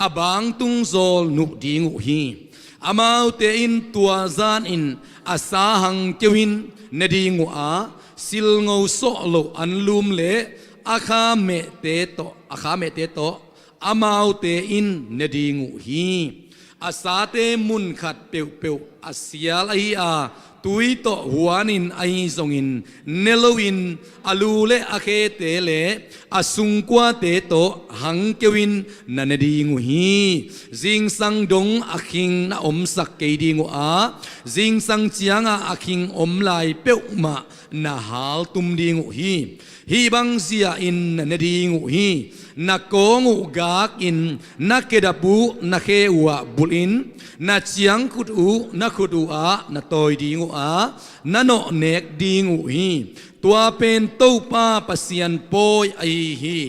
a bangtung zawl nuh ding uh hi. Amaute in tua zanin a sa hang keu in ne ding uh a, silngo sawh loh anlum le a kha mehte tawh, a kha mehte tawh amaute in ne ding uh hi. A sate mun khat peuhpeuh a sial ahi a, tui tawh huanin ahi zongin ne loin a lu le a khete le a sungkuate tawh hang keu in na ne ding uh hi. Zingsang dong a khing na omsak kei ding uh a, zingsang cianga a khing om lai peuhmah na haltum ding uh hi. Hih bang zia-in na ne ding uh hi. Na kawng uh gakin na kedap uh na khe uhah bulhin na ciangkhut uh na khut uhah na tawi ding uh a, na nawh nek ding uh hi. Tua pen Topa Pasian pawi ahi hi.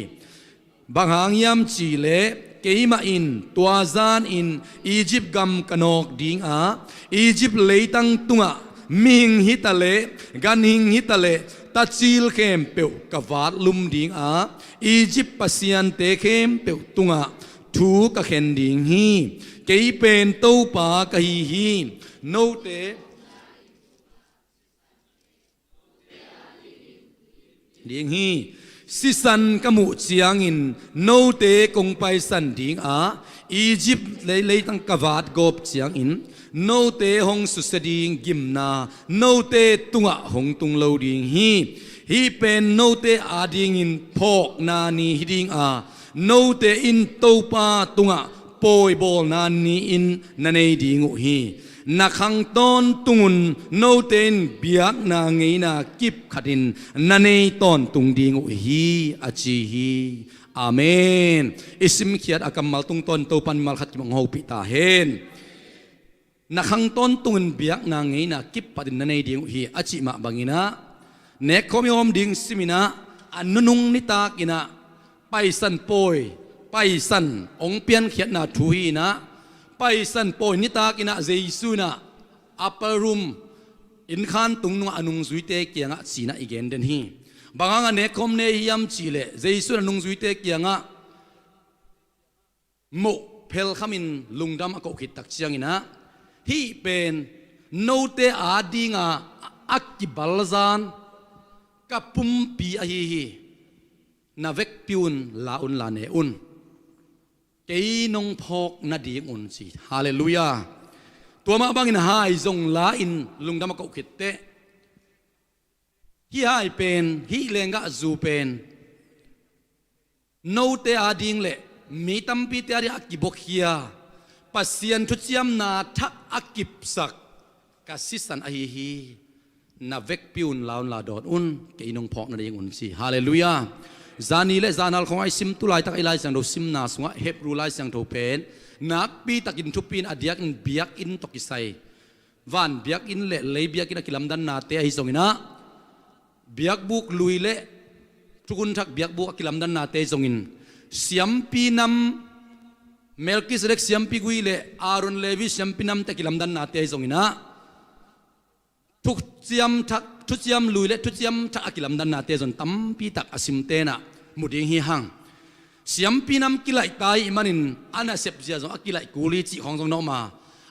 Bang hang hiam cihleh keimah in tua zanin Egypt gam ka nawk ding a, Egypt leitang tungah mihing hitaleh ganhing hitaleh tacil khempeuh ka vatlum ding a, Egypt pasiante khempeuh tungah thu ka khen ding hi. Kei pen Topa ka hi hi. Note ding hi. Sisan ka muh ciangin note kong paisan ding a, Egypt lei, leitang ka vatgawp ciangin note hong susia ding gimna note tungah hong tung lo ding hi. Hih pen note adingin phawkna ni hi ding a, note in Topa tungah pawibawlna ni-in na nei ding uh hi. Na khang tawntungun note in biakna ngeina kipkhatin na nei tawntung ding uh hi, a ci hi. Amen. I simkhiat a kammal tungtawn Topan malkhat kim hong hopih ta hen. Na khang tawntungin biakna ngeina kipkhatin na nei ding uh hi, a cih mah banginah, nekkhawm i hawm ding siminah, a nunung nitakinah, paisan pawi, paisan hong piankhiatna thu hi inah, paisan pawi nitakinah Jesu inah upper room, innkhan tung nungah a nungzuite kiangah cinah i gen den hi. Bang hangah nekkhawm ne hiam cihleh, Jesu inah nungzuite kiangah moh phelkhamin lungdam a koh khit tak cianginah, hih pen note adinga a kibalzan ka pumpi ahi hi. Na vekpi un la un la ne un, kei nong phawk nading un, ci. Halleluiah. Tua mah bangin hai zong la-in lungdam a koh khitteh, hih hai pen, hih lenggah zu pen note ading le mi tampite ading a kibuakhia, Pasian thuciamna thak a kipsak ka sisan ahi hi. Na vekpi un la un la dawn un, kei nong phawk nading un, ci. Halleluiah. Zani le zanal khawng a i sim, tu laitak i Lai Siangtho simna sungah Hebru Lai Siangtho pen nakpitakin thupi in a diakin biakinn tawh kisai, van biakinn le lei biakinn a kilamdannate ahi zonginah, biakbuk lui le thukhun thak biakbuk a kilamdannate zongin, siampi nam, Melkizedek siampi gui le Aaron Levi siampi namte a kilamdannate zonginah, thuciam thak, thuciam lui le thuciam thak a kilamdannate zong tampitak a simte inah mu ding hi hang. Siampi nam kilaihta ahih manin a nasep zia zong a kilaih kul hi cih khawng zong na om a,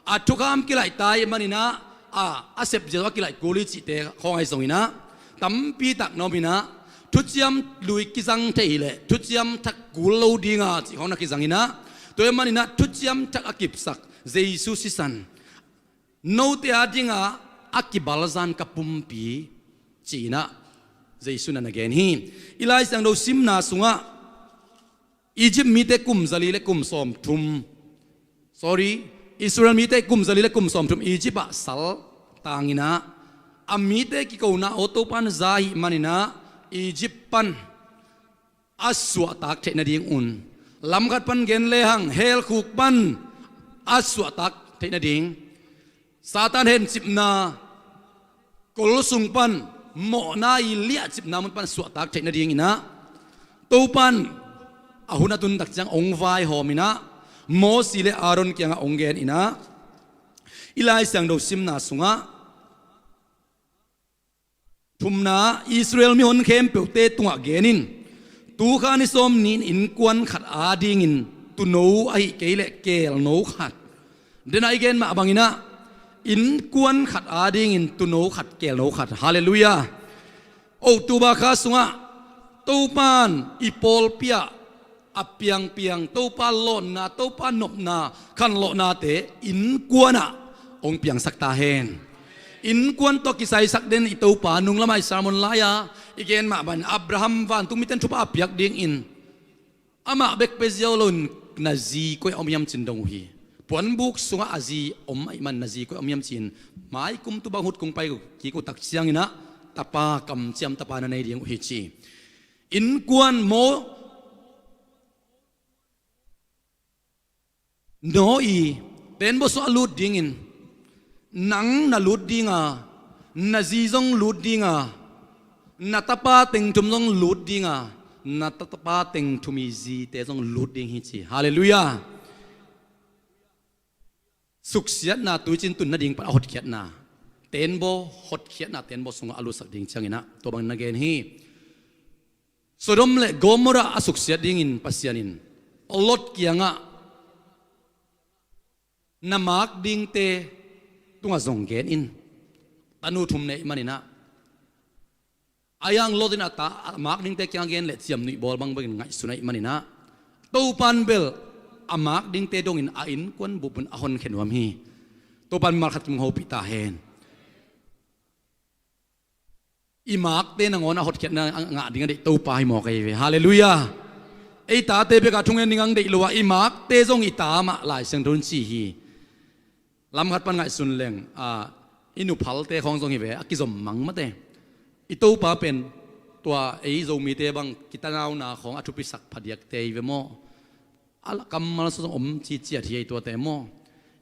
a thukham kilaihta ahih maninah, a, a sep zia zong a kilaih kul hi cihte khawng ahi zonginah, tampitak na om inah, thuciam lui kizang thei hileh thuciam thak kul lo dinga cih khawng na kizang inah, tua ahih maninah thuciam thak a kipsak Jesu sisan note adinga a kibalzan ka pumpi, ci-inah Jesu inah na gen hi. I Lai Siangtho simna sungah Egypt mite kum zali le kum sawmthum, sorry, Israel mite kum zali le kum sawmthum Egypt ah sal tanginah, a mite kikona aw Topan za ahih maninah, Egypt pan a suahtak theih nadingun, lamkhat pan gen lehang, helkhuk pan a suahtak theih nading, Satan hencipna kol sung pan, mawhna i liahcipna mun pan suahtak theih nadinginah, Topan a hun a tun tak ciang hong vaihawm inah, Mosi le Aaron kiangah hong gen inah, i Lai Siangtho simna sungah, thumna, Israel mihon khempeuhte tungah gen in, tu kha ni sawm ni-in innkuan khat adingin tuuno ahih kei leh keelno khat. Dena i gen mah banginah, innkuan khat adingin tuuno khat, keelno khat. Halleluiah. October kha sungah Topan i pawlpi ah a piangpiang Topa lawnna, Topa nopna, khanlawhnate innkuan ah hong piangsak ta hen. Innkuan tawh kisaisak den i Topa, nunglamah i sermon lai-a i gen mah bangin, Abraham vantung mite in thupha a piak dingin amah bek pia ziau loin na zi koi-ah om hiam ci-in dong uh hi. Puanbuk sungah a zi om ahih man na zi koi-ah om hiam ci-in, maikum tu bang hut kong pai kik uh tak cianginah, tapa, kamciam tapa na nei ding uh hi, ci. Innkuan maw, naw i, tenbaw sungah a lut dingin, nang na lut dinga, na zi zong lut dinga, na tapa teng thum zong lut dinga, na tapa teng thum i zite zong lut ding hi, ci. Halleluiah. Suksiatna tui cin tun nading pan a hotkhiatna, tenbaw hotkhiatna tenbaw sungah a lutsak ding cianginah tua bangin na gen hi. Sodom le Gomorrah a suksiat dingin Pasian in Lot kiangah na mak dingte tungah zong gen in. Tanu thum neih maninah, a iang Lot in a ta, a mak dingte kiang gen le ciamnuih bawl bangbangin ngaihsun ahih maninah, Topan bel a mak dingte dongin a innkuan bup un a honkhe nuam hi. Topa in mimal khat kim hopih ta hen. I makte nangawn a hotkhiatna a ngah ding a deih Topa hi mawk ahi ve. Halleluiah. Ei tate bek a thungen ding a deih lo a, i makte zong i ta mah Lai Siangtho in ci hi. Lam khat pan ngaihsun leng, a, i nuphalte khawng zong hi ve, a kizom mang mate. I Topa pen tua ei Zomite bang kitanauna khawng a thupisak phadiakte hi ve maw? A la kammal sawsawng om ciciat hi ei tuate maw?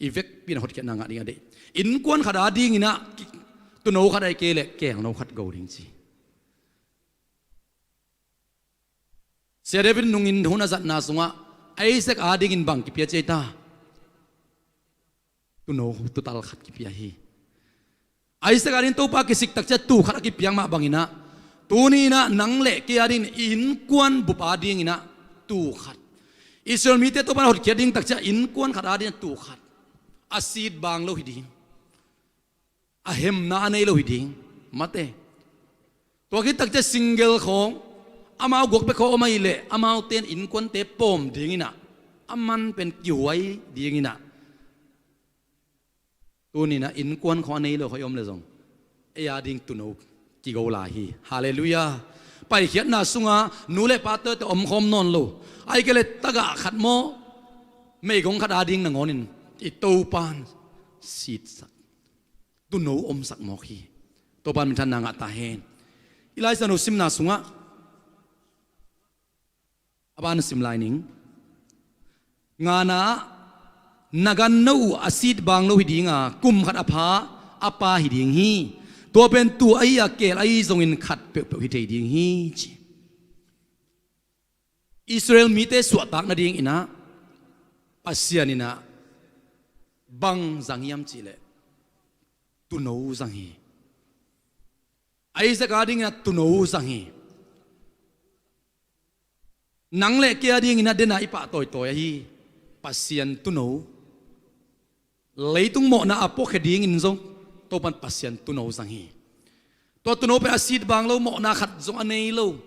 I vekpi in a hotkhiatna ngah ding a deih. Innkuan khat a dingin ah ki-, tuuno khat a hi kei leh keelno khat go ding ci. Sia David nungin hun a zatna sungah Isaac a dingin bang kipia ci ei ta? Tuuno tuutal khat kipia hi. Isaac a dingin Topa kisik takciang tuu khat a kipiak mah bangin ah, tuni in ah nang le kei a dingin i innkuan bup a dingin ah tuu khat. Israel mite Topa in a hotkhiat ding takciang innkuan khat a dingin ah tuu khat. A sit bang lo hi ding. A hemna a nei lo hi ding. Mate. Tua khit takciang single khawng, amau guak bek khawng om ahih leh, amaute in innkuante pawm dingin ah, a man pen kihuai dingin ah. Tuni in ah innkuan khawng a nei lo khawng i om leh zong, ei a ding tuuno kigo lai hi. Halleluiah. Paikhiatna sungah nu le pate tawh omkhawm nawn lo. Ahih kei leh tagah khat maw, meigong khat a ding nangawnin i Topa in sitsak, tuuno omsak mawk hi. Topa in minthanna ngah ta hen. I Lai Siangtho simna sungah a ban sim lai ning. Ngana, na ganno uh a sit bang lo hi ding a, kum khat a pha a pa hi ding hi. Tua pen tuu ahi a keel ahi zongin khat peuhpeuh hi thei ding hi ci. Israel mite suahtak nadingin ah Pasian in ah bang zang hiam cih leh tuuno zang hi. Isaac a dingin ah tuuno zang hi. Nang le kei a dingin ah den a i pah tawitawi ahi Pasian tuuno. Leitung mawhna a puakkhia dingin zong Topa in Pasian tuuno zang hi. Tua tuuno pen a sit bang lo, mawhna khat zong a nei lo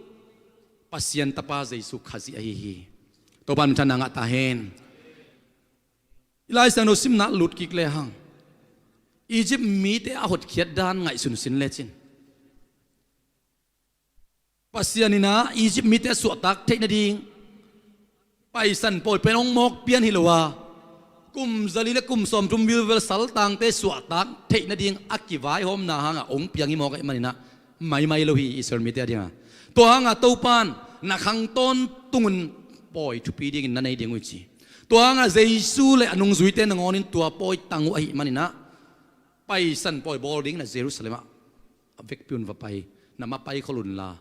Pasian Tapa Jesu Khazih ahi hi. Topa in minthanna ngah ta hen. I Lai Siangtho simna lut kik lehang, Egypt mite a hotkhiat dan ngaihsun sin lecin, Pasian in ah Egypt mite a suahtak theih nading Paisan pawi pen hong mawk pian hi lo a, kum zali le kum sawmthum vilvel saltangte suahtak theih nading a kivaihawmna hangah hong piang hi mawk ahih manin ah maimai lo hi Israel mite a dingah. Tua hangah Topa in na khang tawntungun pawi thupi dingin na nei ding uh hi ci. Tua hangah Jesu le a nungzuite nangawnin tua pawi tang uh ahih manin ah Paisan pawi bawl dingin ah Jerusalem ah a vekpi un va pai, na ma pai khol unla,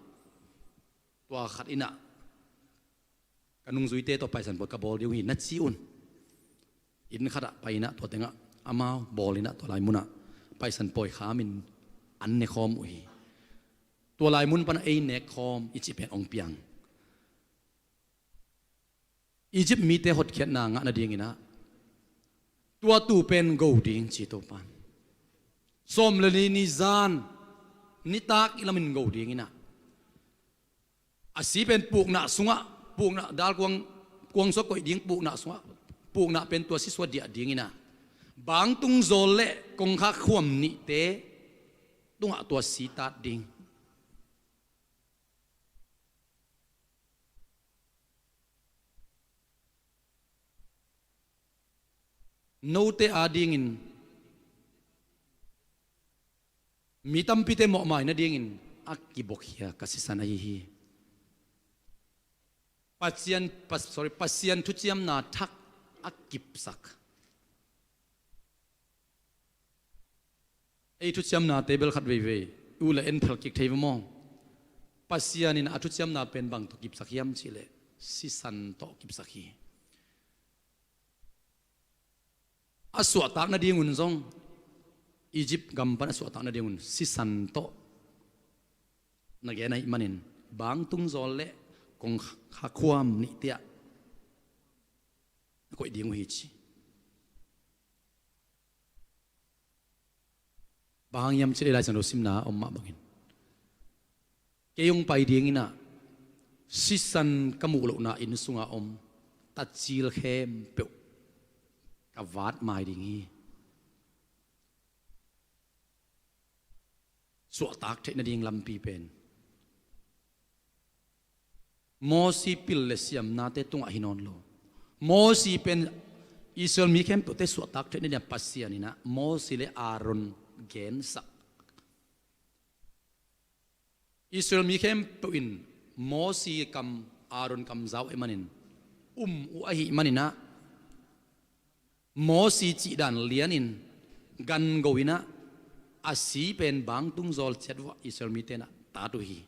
tua khat in ah ka nungzuite tawh Paisan pawi ka bawl ding uh hi na ci un. Inn khatah pai in ah tua tengah amau bawl in ah tua lai munah Paisan pawi khamin an ne khawm uh hi. Tua lai mun panah ei nek khawm i cih pen hong piang. Egypt mite hotkhiatna ngah nadingin ah tua tuu pen go ding ci Topa in. Sawm le li ni zan nitak i lamin go dingin ah a si pen pukna sungah, pukna dalkuang, kuang sungah koih ding, pukna sungah, pukna pen tua si sungah diah dingin ah bangtung zawl le kongkhak khuam nihte tungah tua si tat ding. Note a dingin mi tampite mawhmai nadingin a kibuakhia ka sisan ahi hi. Pasian, pas-, sorry, Pasian thuciamna thak a kipsak. Ei thuciamnate bel khat veivei u le en phal kik thei ve maw? Pasian in a thuciamna pen bang tawh kipsak hiam cih leh sisan tawh kipsak hi. A suahtak nadingun zong, Egypt gam pan a suahtak nadingun sisan tawh na gen ahih manin bangtung zawl le kongkhak khuam nihte ah na koih ding uh hi ci. Bang hang hiam cih leh Lai Siangtho simna a om mah bangin, kei hong pai dingin ah sisan ka muh lohna inn sunga om tacil khempeuh ka vat mai ding hi. suahtak theih nading lampi pen Mosi pil le siamnate tungah hi nawn lo. Mosi pen Israel mi khempeuhte suahtak theih nadingah Pasian in ah Mosi le Aaron gensak. Israel mi khempeuh in Mosi kam, Aaron kam za uh ahih manin, um uh ahih manin ah, Mosi cihdan lianin gan go in ah, a si pen bangtung zawl ciat uh ah Israel mite in ah tat uh hi.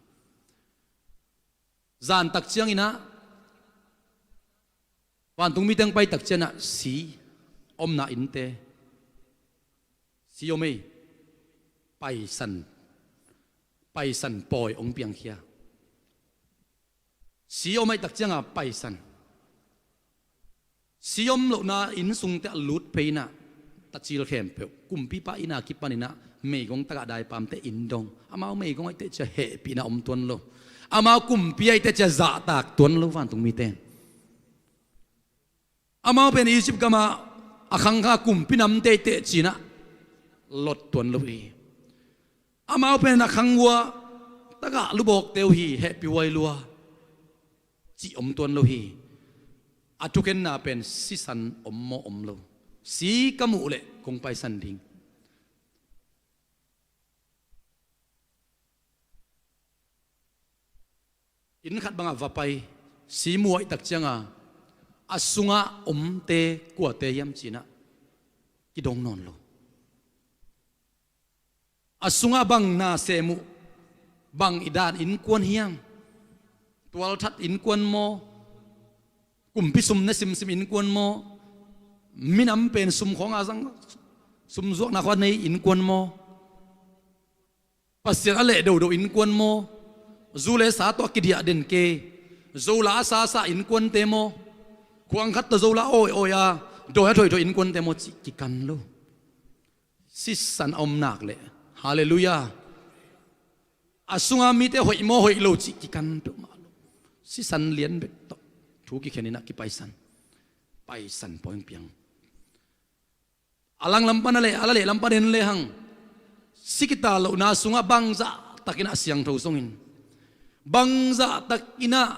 Zan tak ciangin ah, vantung mite hong pai tak ciangin ah, si omna innte, si om ei, Paisan, Paisan pawi hong piangkhia. Si om ahih tak ciangah Paisan, si om lohna inn sungte ah lut phei in ah, tacil khempeuh, kumpipa inn a kipan in ah, meigong tagah daipamte inn dong. Amau meigong ahih teh cia hehpihna om tuan lo. Amau kumpi ahih teh cia zahtak tuan lo, vantung mite. Amau pen Egypt gamah a khangkhang kumpi namte ahih teh ci-in ah lot tuan lo hi. Amau pen a khang uh ah tagah lubawkte uh hi, hehpih huai lua cih om tuan lo hi. A thukhenna pen sisan om maw, om lo? Si ka muh leh kong paisan ding. Inn khat bangah va pai, si mu ahih tak ciangah, a sungah omte kuate hiam ci-in ah kidong nawn lo. A sungah bang na sem uh, bang i dan innkuan hiam? Tualthat innkuan maw? Kumpi sum ne simsim innkuan maw? Minam pen sum khawng a zang, sum zuakna khawng a nei innkuan maw? Pasian a leh dodo innkuan maw? Zu le sa tawh a kidiah den kei, Zo la a sasa innkuante maw? Khuang khat tawh Zo la a awi awi a, dawi a thoithoih innkuante maw cih kikan lo. Sisan a om nak leh, halleluiah, a sunga mite hoih maw hoih lo cih kikan peuhmah lo. Sisan lian bek tawh thu kikhen in ah kipaisan, paisan pawi hong piang. A langlam pan a leh, a la lehlam pan en lehang, si kital lohna sungah bangzah takin ah siangtho zongin, bangzah takin ah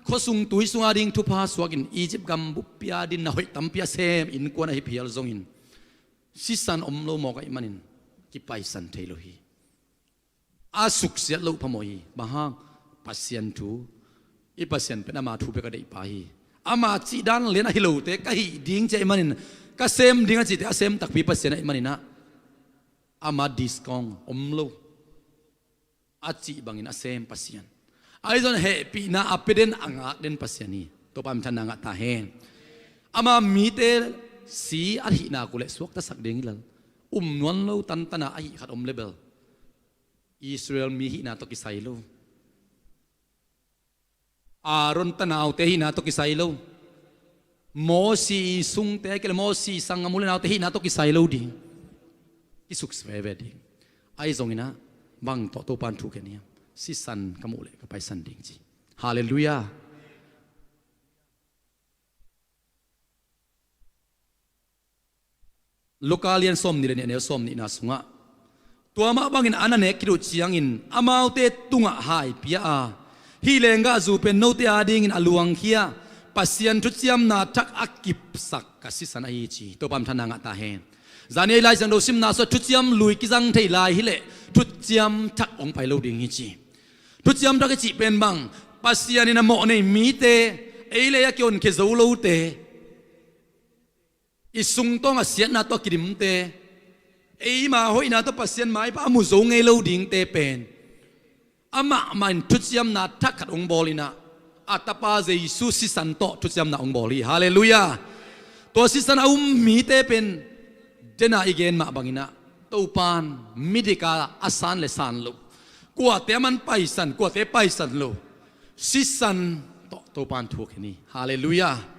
khuasung tuisung a ding thupha suakin, Egypt gam buppi a ding na hoih tampi a sem innkuan ahi phial zongin, sisan om lo mawk ahih manin kipaisan thei lo hi. A suksiat loh phamawh hi. Bang hang? Pasian thu, i Pasian pen ama thu bek a deihpa hi. Ama cihdan lian ahi lote ka hih ding ci ahih manin, ka sem ding a cihte a sem takpi Pasian ahih manin ah, ama discount om lo. A cih bangin a sem Pasian, ahi zongin hehpihna a pia den, a ngak den Pasian hi. Topa minthanna ngah ta hen. Ama mite si a hih nak uh leh suaktasak ding hi lel. Um nuam lo, tantana a hih khat om leh bel, Israel mi hihna tawh kisai lo. Aaron tanaute hihna tawh kisai lo. Mosi sungte, ahih kei leh Mosi sanggam u le naute hihna tawh kisai lo ding. Kisuk veve ding. Ahi zongin ah, bang tawh Topan thu khen hiam? Sisan ka muh leh ka paisan ding ci. Halleluiah. Luka lian sawmnih le nih, a neu sawmnihna sungah, tua mah bangin a na nek khit uh ciangin amaute tungah hai pia a, hih lenggahzu pen note adingin a luangkhia, Pasian thuciamna thak a kipsak ka sisan ahi hi ci. Topa minthanna ngah ta hen. Zani ei Lai Siangtho simna sungah thuciam lui kizang thei lai hileh thuciam thak hong pai lo ding hi ci. Thuciam thak i cih pen bang? Pasian in a mawh nei mite, ei le ei a kihonkhia zo lote, i sungtawng a siatna tawh a kidimte, eima hoihna tawh Pasian maipha a mu zo ngei lo dingte pen, amah mah in thuciamna thak khat hong bawl in ah, a Tapa Jesu sisan tawh thuciamna hong bawl hi. Halleluiah. Tua sisan a um mite pen, dena i gen mah bangin ah, Topan midik a a san le san lo, kuate a man paisan, kuate paisan lo, sisan tawh Topan thu khen hi. Halleluiah.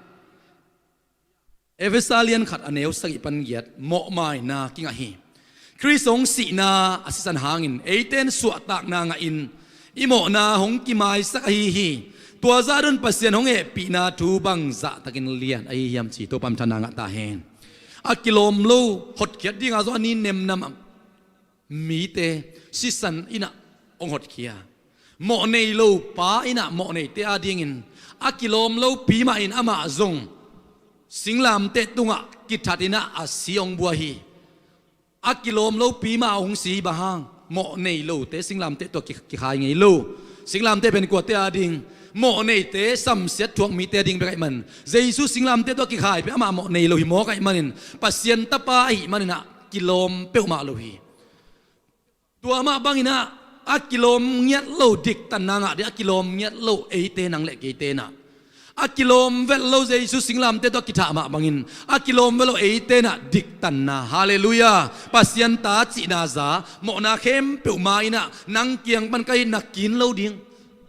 Efesa lian khat, a neu sagih pan giat, mawhmaina kingah hi. Khrist hong sihna a sisan hangin eite in suahtakna ngahin, i mawhna hong kimaisak ahi hi. Tua zah un Pasian hong hehpihna thu bangzah takin lian ahi hiam ci. Topa minthanna ngah ta hen. A kilawm lo, hotkhiat dinga zong a ni nemnam a, mite sisan in ah hong hotkhia. Mawh nei lo pa in ah mawh neite adingin a kilawm lopi mah in amah zong singlamteh tungah kithat in ah a si hong bua hi. A kilawm lopi mah hong si hi, bang hang? Mawh nei lote singlamteh tawh ki-, kikhai ngei lo. Singlamteh pen kuate ading? Mawh neite, samsiat thuak mite ading bek ahih man. Jesu singlamteh tawh kikhai pen amah mawh nei lo hi mawk ahih manin, Pasian Tapa ahih manin ah kilawm peuhmah lo hi. Tua mah bangin ah a kilawm ngiat lo, diktanna ngah ding a kilawm ngiat lo eite, nang le keite in ah a kilawm velh lo Jesu singlamteh tawh a kithah mah bangin a kilawm velh lo eite in ah diktanna, halleluiah, Pasian ta cihna za, mawhna khempeuh ma in ah nang kiang pan ka itna kin lo ding.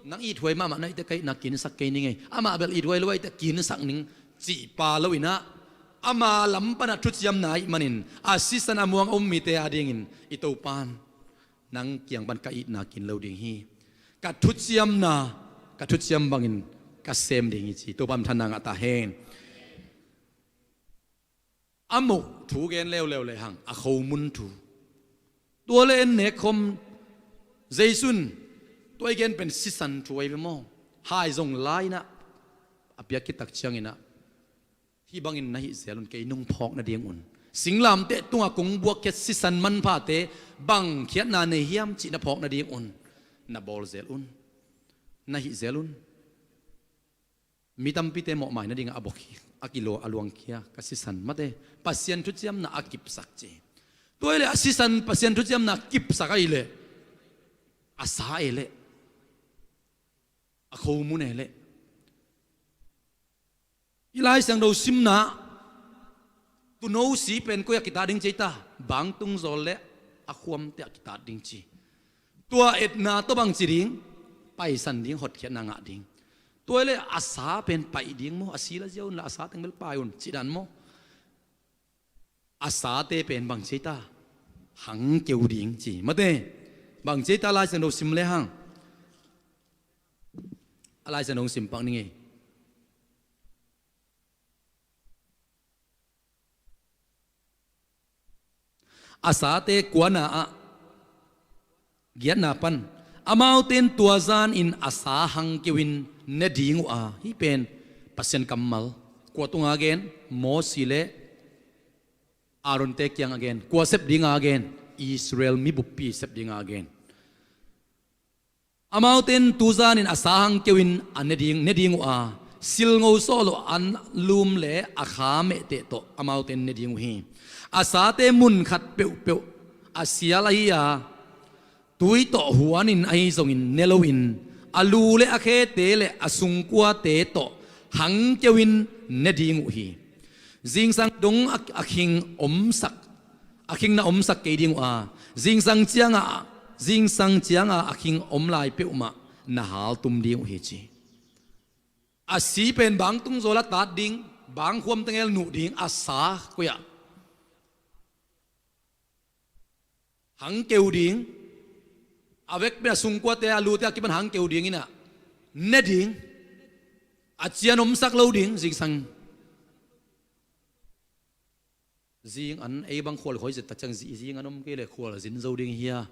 Nang ithuai mahmah na hih teh ka itna kinsak kei ning ei. Amah bel ithuai lo ahih teh kinsak ning, cih pa lo in ah, ama lam pan ah thuciamna ahih manin a sisan a muang a um mite adingin i Topa'n nang kiang pan ka itna kin lo ding hi. Ka thuciamna, ka thuciam bangin ka sem ding hi ci. Topa minthanna ngah ta hen. A moh thu gen leuleu lehang a khomun thu. Tua le en nek khawm, Jesu in tua i gen pen sisan thu ahi ve maw? Hai zong la in ah a piak khit tak ciangin ah, hih bangin na hih zel un, kei nong phawk nading un. Singlamteh tungah kong buakkhiat sisan manphate bang khiatna nei hiam cih na phawk nading un, na bawl zel un, na hih zel un. Mi tampite mawhmai nadingah a buak hi, a kilua, a luangkhia ka sisan mate, Pasian thuciamna a kipsak ci. Tua hi leh a sisan Pasian thuciamna a kipsak ahih leh, a sa e leh, a khomun e leh. I Lai Siangtho simna, tuuno si pen koi ah kitat ding ci ei ta? Bangtung zawl le a khuamte ah kitat ding ci. Tua etna tawh bang ci ding? Paisan ding, hotkhiatna ngah ding. Tua hi leh a sa pen pai ding maw? A si la zia un la, a sa teng bel pai un cih dan maw? A sate pen bang ci ei ta? Hang keu ding ci mate. Bang ci ei ta? Lai Siangtho sim lehang, a Lai Siangtho sim pak ning ei. A sate kuana ah, giatna pan, amaute in tua zanin a sa hang keu in ne ding uh a, hih pen Pasian kammal. Kua tungah a gen? Mosi le Aaronte kiangah a gen. Kua sep dingah a gen? Israel mi buppi sep dingah a gen. Amaute in tu zanin a sa hang keu in a ne ding, ne ding uh a, silngo sawh loh an lum le a kha mehteh tawh amaute in ne ding uh hi. A sate mun khat peuhpeuh a sial ahi a, tui tawh huanin ahi zongin ne loin, a lu le a khete le a sungkuate tawh hang keu in ne ding uh hi. Zingsang dong a, a khing omsak, a khing na omsak kei ding uh a, zingsang ciangah, zingsang ciangah a khing om lai peuhmah na haltum ding uh hi ci. A si pen bangtung zawl a tat ding, bangkhuam teng el nuh ding, a sa koi ah hang keu ding, a vekpi a sungkuate, a lute a kipan hang keu ding in ah ne ding, a cian omsak lo ding, zingsang. Zing an ei bang khual khoi zet tak ciang zi-, zing an om kei leh khual zin zo ding hia?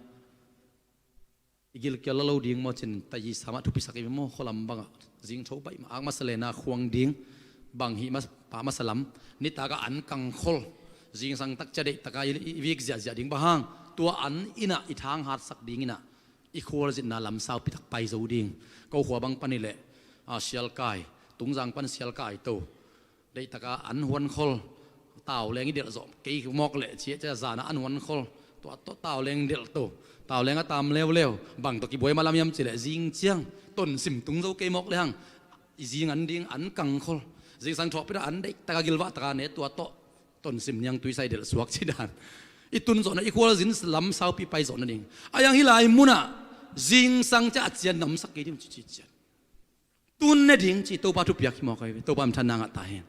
I gilkial la lo ding maw cin, taisa mah thupisak i maw, khualam bangah zing tho baih mah, ak masa lena khuang ding, bang hih mas-, pa masa lam, nitak ah an kangkhol, zingsang tak cia deih taka i, i vik ziahziah ding, bang hang? Tua an in ah i thang hatsak ding in ah, i khualzinna lam saupi tak pai zo ding. Ko khua bang pan i leh, a, sialkai, Tungzang pan sialkai to. Deih taka an huan khol. Tauleng i delh zawh kei mawk leh ciah ciah zana an huan khol. Tua tawh tauleng delh to. Tauleng a tam leuleu. Bang tawh kibuai malam hiam ci leh zing ciang tonsim tung zo kei mawk lehang, i zing an ding an kang khol. Zingsang thawhpih a an deih taka gilvah taka ne, tua tawh tonsim niang tuisai delh suak ci dan. I tun zawhna i khualzin lam saupi pai zawh nading. A yang hih lai munah zingsang ciah a cian namsak kei ding ci ci cian. Tun ne ding ci, Topa thupiak hi mawk ahi ve. Topa minthanna ngah ta hen.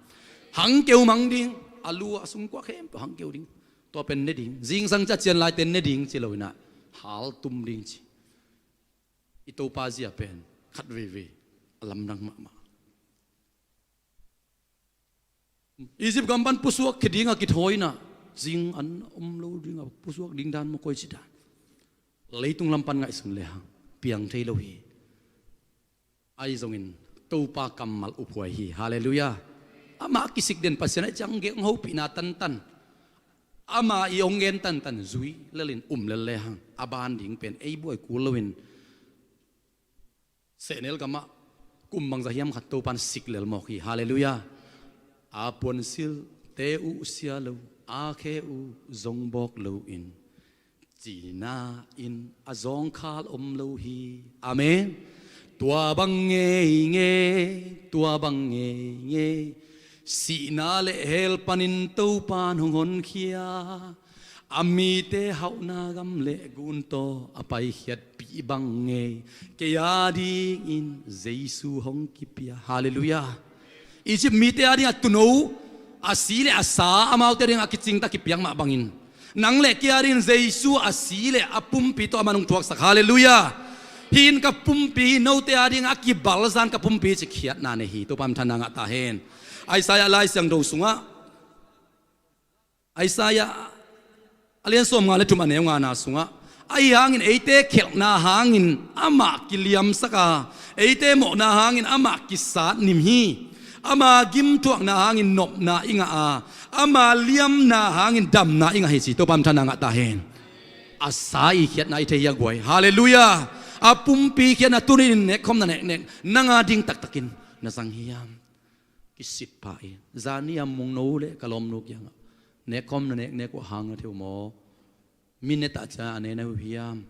Hang keu mang ding, a lu a sungkua khempeuh hang keu ding. Tua pen ne ding. Zingsang ciah cian laite ne ding ci lo in ah, haltum ding ci. I Topa zia pen khat veivei a lamdang mahmah. Egypt gam pan pusuak khia ding a kithawi in ah, zing an om lo ding a pusuak ding dan maw, koi ci dan. Leitung lam pan ngaihsun le hang piang thei lo hi. Ahi zongin Topa kammal uphuai hi. Halleluiah. Amah kisik den Pasian ahih ciang gei hong hopihna tantan, ama i hong gen tantan zui lelin um lel le hang a ban ding pen ei buai kul loin sehnel gamah kum bangzah hiam khat Topan sik lel mawk hi. Halleluiah. A puansilte uh sia lo, a khe uh zong bawk loin, cina in a zawngkhal om lo hi. Amen. Tua bang ngeingei, tua bang ngeingei, sihna le hell panin Topan hong honkhia, a mite hauhna gam le gun tawh a paikhiatpih bang ngei, kei a dingin Jesu hong kipia. Halleluiah. Egypt mite a dingah tuuno, a si le a sa, amaute a dingah a kicingta kipiak mah bangin, nang le kei a dingin Jesu a si le a pumpi tawh a man hong thuaksak. Halleluiah. Hih in ka pumpi hi, note a dingah a kibalzan ka pumpi ci khiatna nei hi. Topa minthanna ngah ta hen. Isaiah Lai Siangtho sungah, Isaiah a lian sawmnga le thum a neu ngana sungah, ahi hangin eite khelhna hangin amah kiliamsak a, eite mawhna hangin amah kisatnim hi. Ama gimthuakna hangin nopna i ngah a, ama liamna hangin damna i ngah hi ci. Topa minthanna ngah ta hen. A sa i khiatna i thei hi a guai. Halleluiah. A pumpi khiatna tunin nekkhawmna neknek nang a ding taktakin na zang hiam? Kisit pah in. Zani a mungno le ka lawmnu kiangah, nekkhawmna neknek uh a hang na thei uh maw? Minute ah ciah a ne na uh hiam?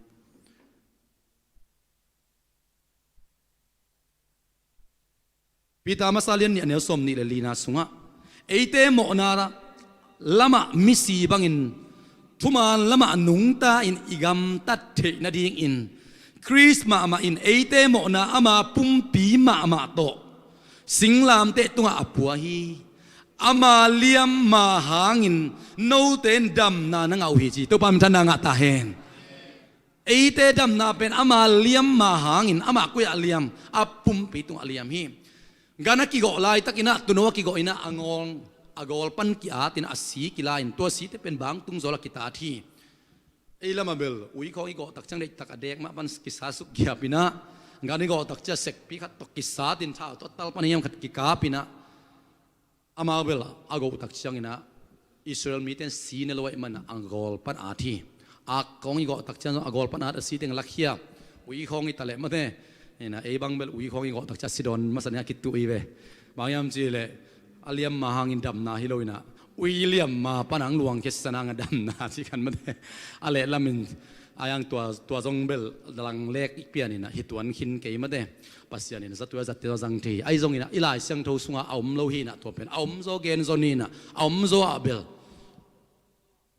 Peter masa lian nih a neu sawmnih le lina sungah, eite mawhna lamah misi bangin thuman lamah nungta in i gamtat theih nadingin Khrist mahmah in eite mawhna ama pumpi mahmah tawh singlamteh tungah a pua hi. Ama liamma hangin note in damna na ngah uh hi ci. Topa minthanna ngah ta hen. Eite damna pen ama liamma hangin, amah koi-ah liam? A pumpi tungah liam hi. Gan a kigawh laitakinah, tuuno a kigawh inah, a ngawl, a gawl pan ki-atinah a si kila in, tua site pen bangtung zawl a kitat hi. Ei lamah bel ui khawng i gawh tak ciang deihtak a dek mah pan kisat suk giap inah, gan i gawh tak ciang sekpi khat tawh kisat in, thau tawh tal pan hiam khat kikap inah, amau bel a gawh tak cianginah Israel mite in si ne lo ahih manah a gawl pan at hi. Ak khawng i gawh tak ciang a gawl pan at a si teng lakhia, ui khawng i ta leh mate. Inah ei bang bel ui khawng i gawh tak ciang a si dawn masa ni a kituh i ve. Bang hiam cih leh a liamma hangin damna hi lo inah, ui liamma pan ang luang khia sanang a damna ci khan mate. A lehlamin a yang tua, tua zong bel langlek i pian inah hi tuan khin kei mate. Pasian in a zatui a zatte a zang thei hi. Ahi zong inah i Lai Siangtho sungah a om lo hi inah, tua pen a om zaw gen zaw ni inah, a om zaw ah bel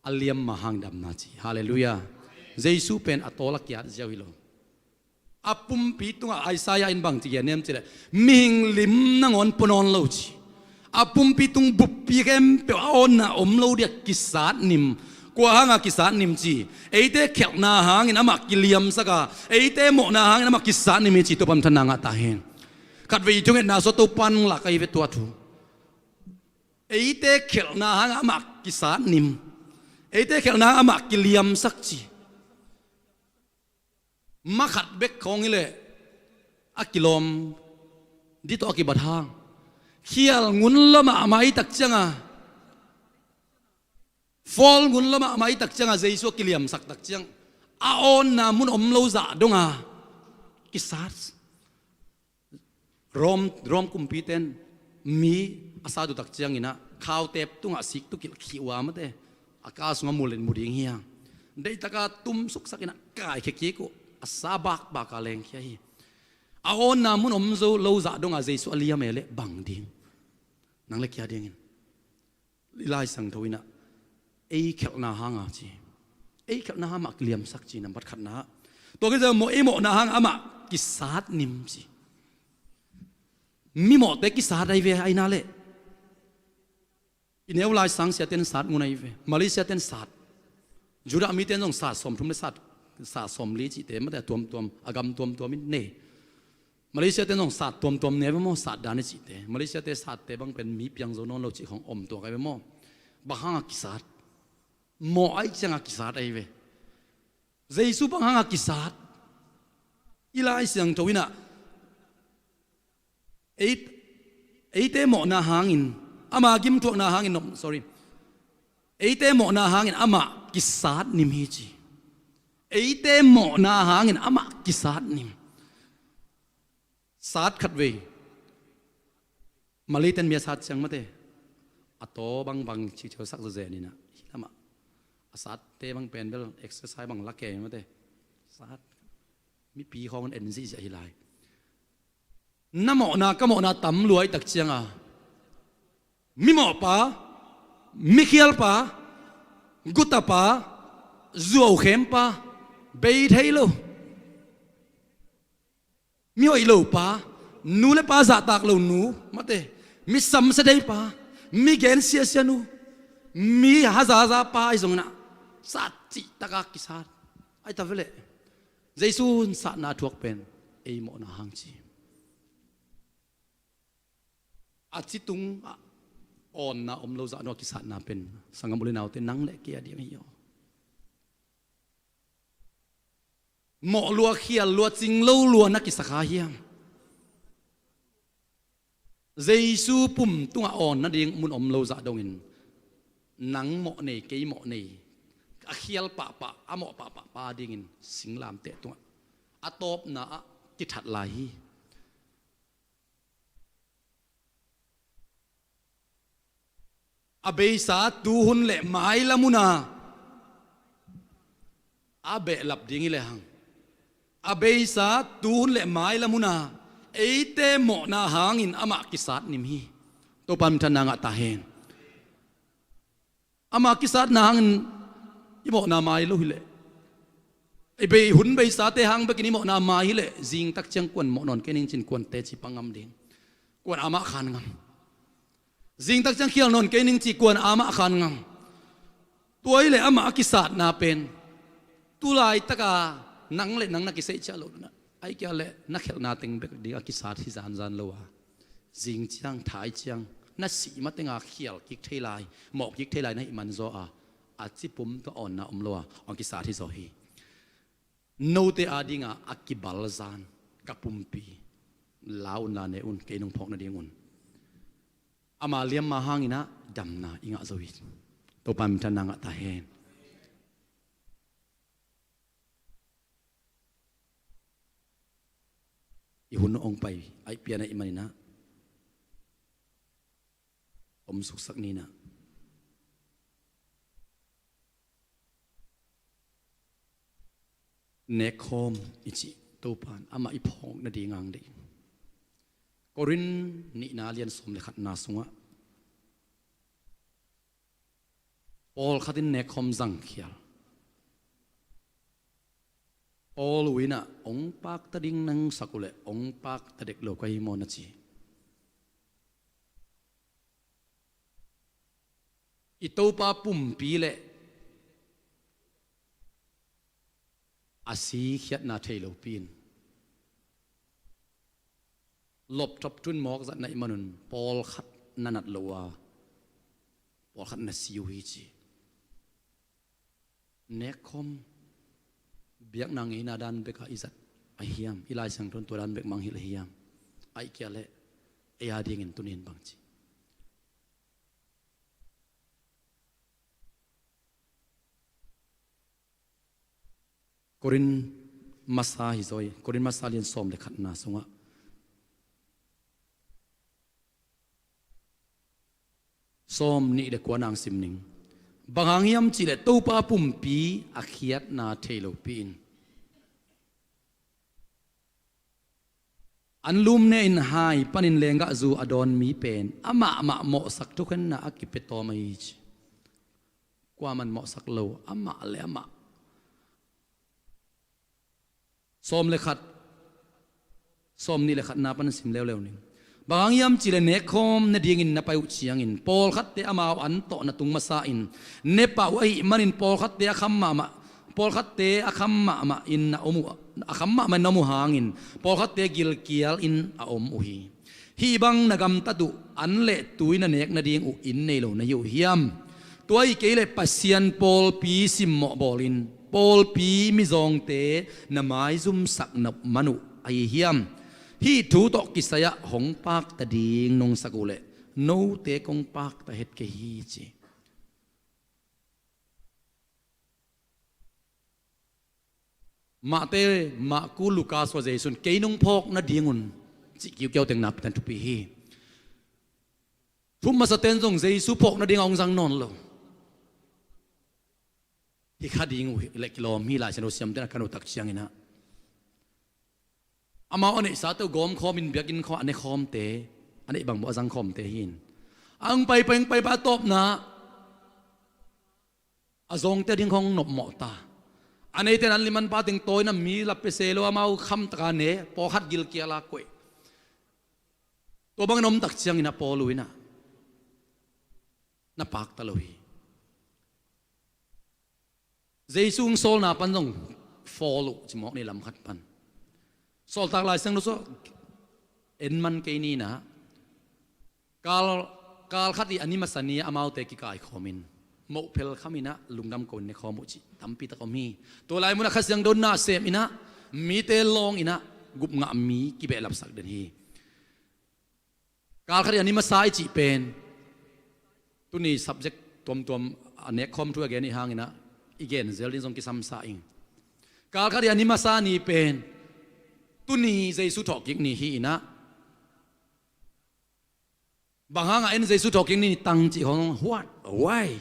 a liamma hang damna ci. Halleluiah. Jesu pen a tawl a kiat ziau hi lo. A pumpi tungah Isaiah in bang ci gen hiam cih leh, mihing lim nangawn pua nawn lo ci. A pumpi tung buppi khempeuh a awnna om lo dia kisatnim. Kua hanga kisatnim ci? Eite khelhna hangin amah kiliamsak a, eite mawhna hangin amah kisatnim hi ci. Topa minthanna ngah ta hen. Khatvei i thungetna sua Topa nung lak ahi ve tua thu. Eite khelhna hanga amah kisatnim, eite khelhna hanga amah kiliamsak ci. Makhat bek khawng hi leh a kilawm di tawh a kibat hang, khial ngun lua mahmah i tak cianga, fawl ngun lua mahmah i tak cianga Jesu a kiliamsak tak ciang, a awnna mun om lo zah donga kisat. Rom, Rom kumpite in mi a sat uh tak cianginah khautep tungah sik tukilh khih uh a mate, a ka sungah mu len mu ding hi a, deihtaka tum suksak inah kaikhia kik uh, a sa bakbaka lengkhia hi. A awnna mun om zo lo zah dongah Jesu a liam e leh bang ding? Nang le kei a dingin i Lai Siangtho inah ei khelhna hanga ci. Ei khelhna hanga amah kiliamsak ci, nambat khatna. Tua khit ciang mawh, ei mawhna hanga amah kisatnim ci. Mi mawhte kisat ahi ve, aina leh i neu lai sang siate in sat ngun ahi ve. Malaysia te in sat, Judah mite in zong sat sawmthum le sat, sat sawmli cihte mate, a tuamtuam, a gam tuamtuam in nei. Malaysia te in zong sat tuamtuam ne ve maw, sat dan i cihte. Malaysia te satte bang pen mi piang zo nawn lo cih khong om tuak ahi ve maw. Bang hanga kisat? Mawh ahi cianga kisat ahi ve. Jesu bang hanga kisat? I Lai Siangtho inah ei, eite mawhna hangin, ama gimthuakna hangin, no, sorry, eite mawhna hangin amah kisat nim hi ci. Eite mawhna hangin amah kisat nim. Sat khatvei Malay ten mi a sat ciang mate, a taw bangbang ciciosak zawzen inah, hi lamah a satte bang pen bel exercise bang la kei mate. Sat, mipi khawng en zihziah hi lai. Na mawhna ka mawhna tam luai tak cianga, mimawhpa, mikhialpa, gutapa, zuaukhempa, bei thei lo, mihoih lopa, nu le pa zahtak lo nu mate, mi samsia deipa, mi gen siasia nu, mi hazaza pa ahi zongin ah sat cihtaka kisat. Ai ta veleh, Jesu in satna a thuak pen ei mawhna hang ci. A ci tungah awnna om lo zah dong a kisatna pen, sanggam u le naute, nang le kei a ding ahi aw. Mawh lua, khial lua, cing lo lua na kisak kha hiam? Jesu pum tungah awn nading mun om lo zah dongin, nang mawh nei, kei mawh nei, a khial pahpah, a mawh pahpah pa dingin singlamteh tungah a tawpna ah kithat lai hi. A beisa tuhun le mailam huna a behlap ding hi lehang, a beisa tuhun le mailam huna eite mawhna hangin amah kisat nim hi. Topa minthanna ngah ta hen. Ama kisatna hangin i mawhna mai lo hileh, i bei hun beisate hang bekin i mawhna mai hileh, zingtak ciang kuan mawh nawn kei ning cin kuan teci pang ngam ding? Kuan amah khan ngam? Zingtak ciang khial nawn kei ning ci kuan amah khan ngam? Tua hileh amah a kisatna pen tu laitaka nang le nang na kiseih ciah loh na, ahih kei leh na khelhna teng bek ding a kisat hi zanzan lo a, zing ciang, thai ciang, na sih matenga khial kik thei lai, mawh kik thei lai na hih man zaw a, a cipum tua awnna om lo a, hong kisat hi zaw hi. Note adinga a kibalzan ka pumpi la un la ne un, kei nong phawk nadingun. Ama liamma hanginah damna i ngah zo hi. Topa minthanna ngah ta hen. I hun hong pai, a i pian ahih maninah om suksak ninah. Nekkhawm i cih Topan amah i phawk nading ang deih. Korin nihna lian sawm le khatna sungah pawlkhat in nekkhawm zangkhial. Paul uh inah hong pakta ding nang sak uhleh hong pakta dek lo ka hi maw na ci. I Topa pumpi le a si khiatna thei lopi in lopthop tun mawk zat na hih manun pawlkhat na nat lo a, pawlkhat na si uh hi ci. Nekkhawm biakna ngeina dan beka i zat ahi hiam? I Lai Siangtho in tua dan bek mang hilh ahi hiam? Ahih kei leh ei a dingin tuni in bang ci? Korin masa hi zaw hi. Korin masa lian sawm le khatna sungah sawm nih le kua nang sim ning. Bang hang hiam cihleh Topa pumpi a khiatna thei lopi in an lumne in hai panin lenggahzu a dawn mi pen amah mah mawhsak thukhenna a kipia tawm ahi ci. Kuaman mawhsak lo, amah le amah. Sawm le khat, sawm nih le khatna pan sim leuleu ning. Bang hang hiam cihleh nekkhawm nadingin na pai uh ciangin pawlkhatte amau an tawh na tung masa in ne pah uh ahih manin pawlkhatte a kham mahmah, pawlkhatte a kham mahmah in na om uh, a kham mahmah in na om uh hangin pawlkhatte gilkial in a om uh hi. Hih bang na gamtat uh an le tui na nek nading uh inn nei lo na hi uh hiam? Tua hi kei leh Pasian pawlpi simmawh bawlin Pawlpi mizawngte na maizumsak nop man uh ahi hiam? Hih thu tawh kisai-ah hong pakta ding nong sak uh leh note kong pakta het kei hi, ci. Mahte, Mahku, Lukas, ua Jesu in kei nong phawk nadingun cih kiukiau teng nakpi takin thupi hi. Thu masate'n zong Jesu phawk nading a hong zang nawn lo. Hi kha ding uh hi leh kilawm hi. Lai Siangtho siamte'n a kan uh tak ciangin ah, amau a neihsate uh gawmkhawmin biakinn khawng a nekhawmte, a neih bang bawh a zangkhawmte hi in, a hong paipai, hong paipai a tawpna a zawngte ading khawng nopmawh ta. A neite'n an lim an pa teng tawi-in a mi la pia se lo, amau khamtaka ne, pawlkhat gilkial a koih. Tua bangin om tak ciangin ah Paul uh in ah na pakta lo hi. Jesu hong sawlna pan zong fawl uh ci mawk ni, lam khat pan. Sawltak Lai Siangtho sung en man kei ni in ah, kal, kal khat ii a ni masa ni-ah amaute kikaikhawmin mohphel khamin ah lungdam ko-in nekhawm uh cih tampi tak om hi. Tua lai munah Kha Siangtho na sem in ah, mite lawng in ah gupngah mi kibehlapsak den hi. Kal khat ii a ni masa i cih pen tuni subject tuamtuam a nekkhawm thu a gen i hih hangin ah i gen zel ding zong kisam sa ing. Kal khat ii a ni masa ni pen tuni Jesu thawhkik ni hi in ah, bang hangah en Jesu thawhkik ni tang cih khawng, what, why,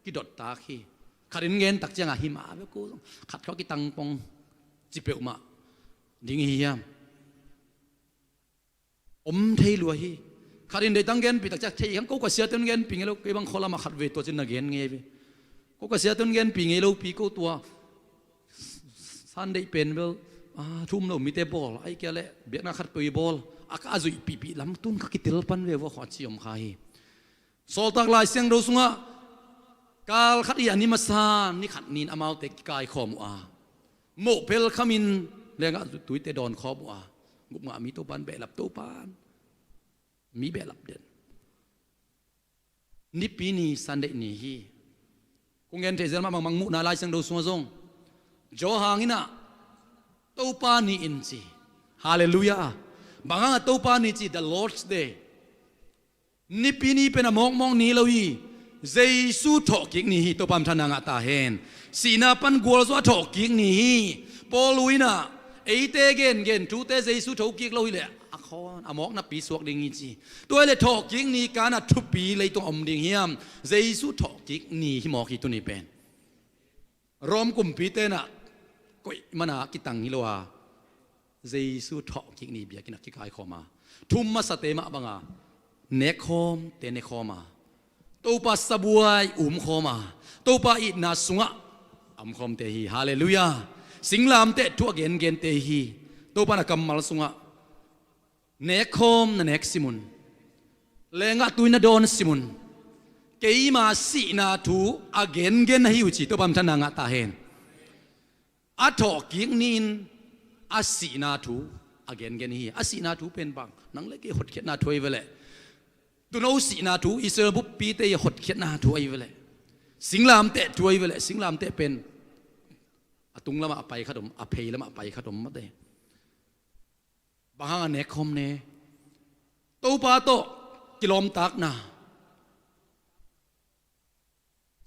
kidot tak hi. Khat in gen tak ciangah hi mah bek uh, khat khawng kitang pong ci peuhmah ding i hi hiam? Om thei lua hi. Khat in deih tang genpih tak ciang thei hang, ko ka siate un genpih ngei lo, kei bang khua lamah khat vei tua cin na gen ngei ve. Ko ka siate un genpih ngei lopi, ko tua Sunday pen bel, ah, thu um lo mite bawl, ahih kei leh biakna khat peuh i bawl, a ka a zuihpihpih lam tun ka kitel pan ve vua khawng a ci om kha hi. Sawltak Lai Siangtho sungah kal khat ii a ni masa ni khat ni-in amaute kikaikhawm uh a, mohphel khamin lenggah tuite dawnkhawm uh a, gupngah mi Topa'n behlap, Topa'n mi behlap den. Nipi ni, Sunday ni hi. Kong gen thei zel mah bangmah, muhna Lai Siangtho sungah zong Johan in ah Topa ni in ci. Halleluiah. Bang hangah Topa ni ci, the Lord's Day? Nipi ni pen a mawkmawk ni lo hi. Jesu thawhkik ni hi. Topa minthanna ngah ta hen. Sihna pan gualzo a thawhkik ni hi. Paul uh in ah eite gengen thute Jesu thokik lo hi leh a khawn a mawknapi suak ding hi ci. Tua hi leh thawhkik ni kan a thupi leitung a om ding hiam? Jesu thawhkik ni hi mawk hi tuni pen. Rom kumpite in ah koih man a kitang hi lo a, Jesu thawhkik ni biakinn ah kikaikhawm a, thu masate mah banga nekkhawmte nekhawm a, Topa sabuai umkhawm a, Topa itna sungah a omkhawmte hi. Halleluiah. Singlamteh thu a gengente hi. Topa in a kammal sungah nekkhawm na nek sim un, lenggah tui na dawn sim un, keima sihna thu a gengen na hi uh ci. Topa minthanna ngah ta hen. A thawhkik ni-in a sihna thu a gengen hi. A sihna thu pen bang? Nang le kei hotkhiatna thu ahi ve leh. Tuuno sihna thu, Israel buppite ii a hotkhiatna thu ahi ve leh. Singlamteh thu ahi ve leh. Singlamteh pen a tung lamah a pai khat om, a phei lamah a pai khat om mate. Bang hang a nekkhawm ne? Topa tawh kilawmtatna,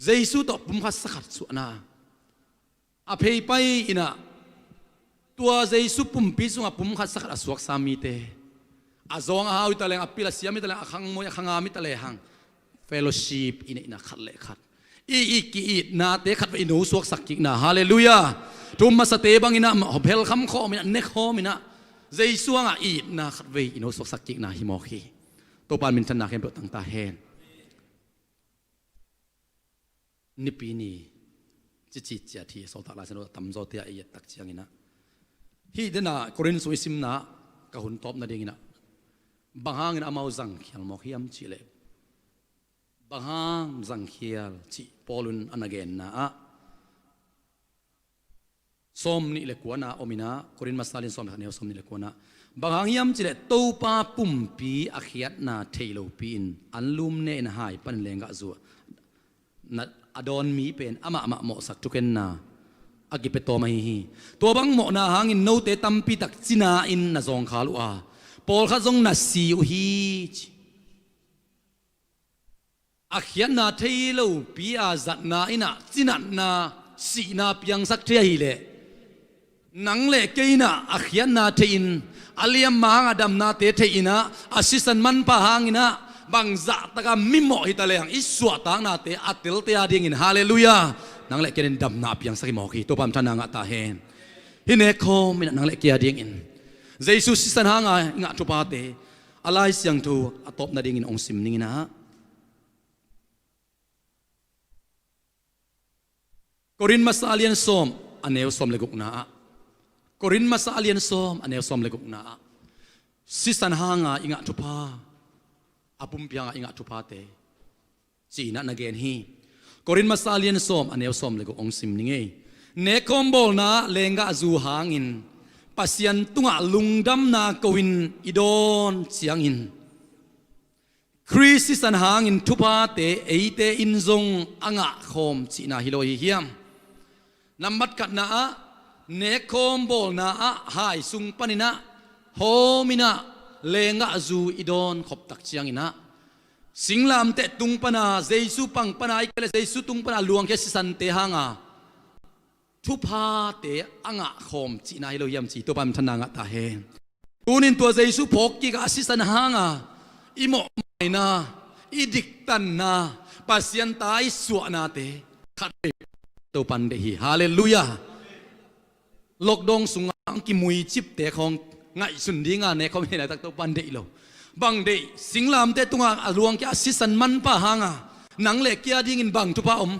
Jesu tawh pumkhat sakhat suahna. A phei pai in ah tua Jesu pumpi sungah pumkhat sakhat a suaksa mite, a zawng a hau hi ta leng, a pil a siam hi ta leng, a khangmoi a khangam hi ta lehang, fellowship i neihna khat le khat, i, i ki-itnate khatvei i nosuaksak kikna. Halleluiah. Thu masate bangin ah mawhphel kham khawmin ah, ne khawmin ah, Jesu hangah i itna khatvei i nosuaksak kikna hi mawk hi. Topa in minthanna khempeuh tang ta hen. Nipi ni cici ciat hi. Sawltak Lai Siangtho tamzawte ah i et tak ciangin ah, hih dena Korin sung i simna ka hun tawp nadingin ah, bang hangin amau zangkhial mawk hiam cih leh, bang hang zangkhial cih Paul in a na genna ah, sawmnih le kuana om in ah, Korin masa lian sawm le khat, a neu sawmnih le kuana, bang hang hiam cih leh Topa pumpi a khiatna thei lopi-in anlum ne-in a hai panin lenggah zuah na a dawn mi pen amah mah mawhsak thukhenna a kipia tawm ahi hi. Tua bang mawhna hangin note tampi tak cina in na zawngkhal uh a, pawlkhat zong na si uh hi, ci. A khiatna thei lopi a zatna in ah cinatna, sihna piangsak thei ahih leh, nang le kei in ah a khiatna thei-in, a liamma hang a damnate thei-in ah, a sisan manpha hangin ah bangzah taka mimawh hi ta leng i suahtaknate a telte a dingin, halleluiah, nang le kei in damna a piangsak hi mawk hi. Topa min thang, na ngah ta hen. Hih nekkhawm in ah nang le kei a dingin Jesu sisan hanga i ngah thuphate a Lai Siangtho a tawpna dingin hong sim ning in ah, Korin masa a lian sawm, a neu sawm le gukna ah, Korin masa a lian sawm, a neu sawm le gukna ah, sisan hanga i ngah thupha, a pumpi hanga i ngah thuphate ci-in ah na gen hi. Korin masa a lian sawm, a neu sawm le guk hong sim ning ei. Nekkhawm bawlna ah lenggahzu hangin Pasian tungah lungdamna ko-in i dawn ciangin, Khrist sisan hangin thuphate eite in zong a ngahkhawm cihna hi lo hi hiam? Nambat khatna ah, nekkhawm bawlna ah hai sung panin ah hawm in ah lenggahzu i dawn khop tak ciangin ah, singlamteh tung pana Jesu pang pana, ahih kei leh Jesu tung pana luangkhia sisante hanga thuphate a ngahkhawm cihna hi lo hiam, ci. Topa min thang, na ngah ta hen. Tunin tua Jesu phawk kik a sisan hanga i mawhmaina, i diktanna, Pasian ta i suahnate khat vei Topa in deih hi. Halleluiah. Lockdown sungah hong kimuicipte khawng ngaihsun dinga nekkhawm hi laitak Topa in deih lo. Bang deih? Singlamteh tunga a luangkhia a sisan manpha hanga nang le kei a dingin bang thupha om?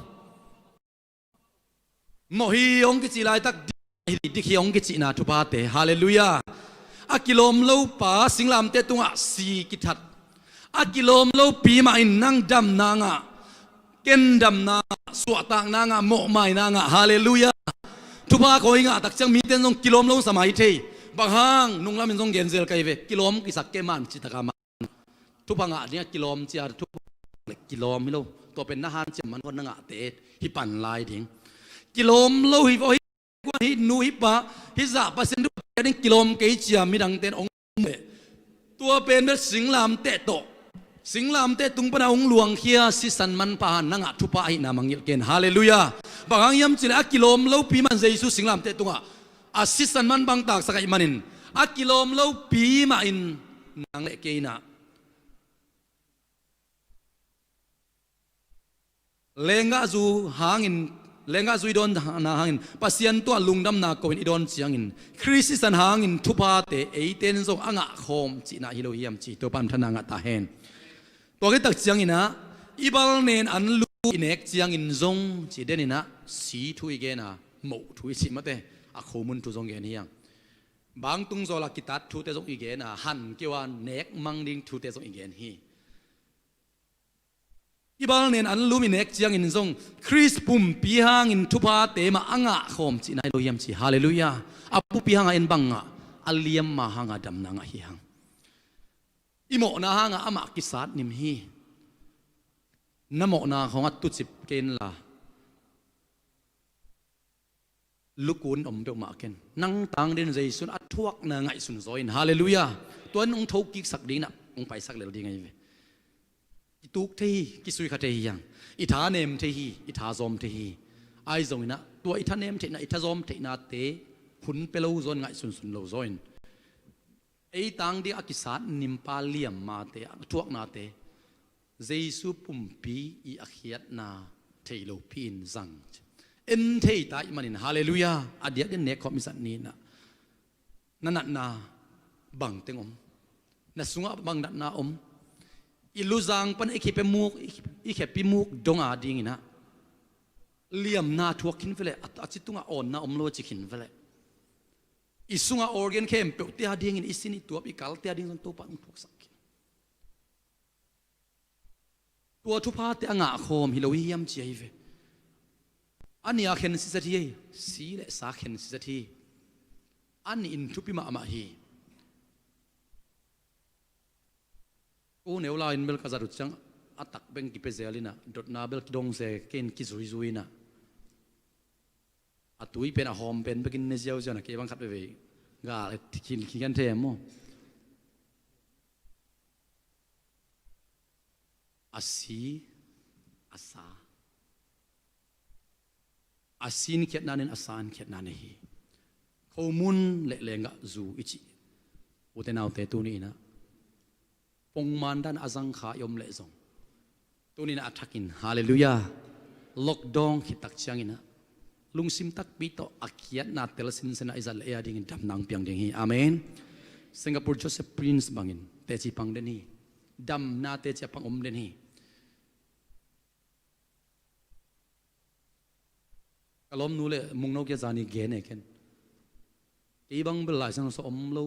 Mawh hi hong kici laitak, dik hi, dik hi hong kicihna thuphate. Halleluiah. A kilawm lopa singlamteh tungah si kithat, a kilawm lopi mah in nang damna ngah, ken damna ngah, suahtakna ngah, mawhmaina ngah. Halleluiah. Thupha koi ngah tak ciang mite in zong kilawm lo sa mai thei. Bang hang, nunglamin zong genzel ka hi ve, kilawm kisak kei man, ci taka man. Thupha ngah dingah kilawm cia, thupha le kilawm hi lo. Tua pen na hanciam man khaw na ngahte hi pan lai ding. Kilawm lo hi vaw, hi nu hi pa, hi zah Pasian thupha ding kilawm kei cia midangte in hong mu leh, tua pen bel singlamteh tawh, singlamteh tung pana hong luangkhia sisan manpha na ngah thupha ahihna mangngilh ken. Halleluiah. Bang hang hiam cih leh a kilawm lopi man Jesu singlamteh tungah a sisan man bang taksak ahih manin, a kilawm lopi mah in nang le kei in ah lenggahzu hangin, lenggahzu i dawnna hangin Pasian tungah lungdamna ko-in i dawn ciangin, Khrist sisan hangin thuphate eite in zong a ngahkhawm cihna hi lo hiam, ci. Topa min thang, na ngah ta hen. Tua khit tak ciangin ah, i bal nen an lu i nek ciangin zong, ci, den in ah si thu i gen a, moh thu i cih mate, a khomun thu zong gen hi hang. Bangtung zawla kitat thute zong i gen a, han keu a nek mang ding thute zong i gen hi. I bal nen an lum i nek ciangin zong Khrist pumpi hangin thuphate mah a ngahkhawm cihna hi lo hiam, ci. Halleluiah. A pumpi hanga en bang ngah? A liamma hanga damna ngah hi hang. I mawhna hanga amah kisat nim hi. Na mawhna khawng a tucip kei inla, lukun om peuhmah ken. Nang tang dingin Jesu in a thuakna ngaihsun zaw in. Halleluiah. Tua in hong thokiksak ding in ah hong paisak lel ding ahi ve. Kituk thei hi, kisuikha thei hi hang. I thanem thei hi, i thazawm thei hi. Ahi zongin ah tua i thanem theihna, i thazawm theihnate hun pia lo zaw in, ngaihsunsun lo zaw in, ei tang ding a kisat nimpa liammate, a thuaknate Jesu pumpi i a khiatna thei lopi in zang. En thei ta ahih manin, halleluiah, a diakdiak nekkhawm i zat ni in ah, na natna bang teng om? Na sungah bang natna om? I luzang pan i khepimuk, i khepimuk dong a dingin ah liamna thuak khin veleh, a, a ci tungah awnna om lo a ci khin veleh, i sungah organ khempeuhte a dingin, i sin i tuap i kalte a ding zong Topa in hong thuaksak khin. Tua thuphate a ngahkhawm hi lo hi hiam, ci ahi ve. A nih a khen siset hi, si le sa khen siset hi. A nih in thupi mahmah hi. U neu lai in bel ka zat uh ciang a tak beng kipia zel in ah, dotna bel kidong zel, ken kizuizui in ah, A tui pen a hawm pen bekin ne ziauziau na, kei bang khat veivei gal et khin khin kan thei maw? A si, a sa. A si in khiatna nei, a sa in khiatna nei hi. Khomun le lenggah zu i cih, ute naute, tuni inah pongman dan a zangkha i om leh zong, tuni inah a thakin, halleluiah, lockdown khit tak cianginah lungsim takpi tawh a khiatna tel sinsenah i zat le ei a dingin damna hong piang ding hi. Amen. Singapore Joseph Prince bangin teci pang den hi. Damna teci a pang om den hi. Ka lawmnu le mungno kia zani gen e ken. Kei bang bel Lai Siangtho sung om lo,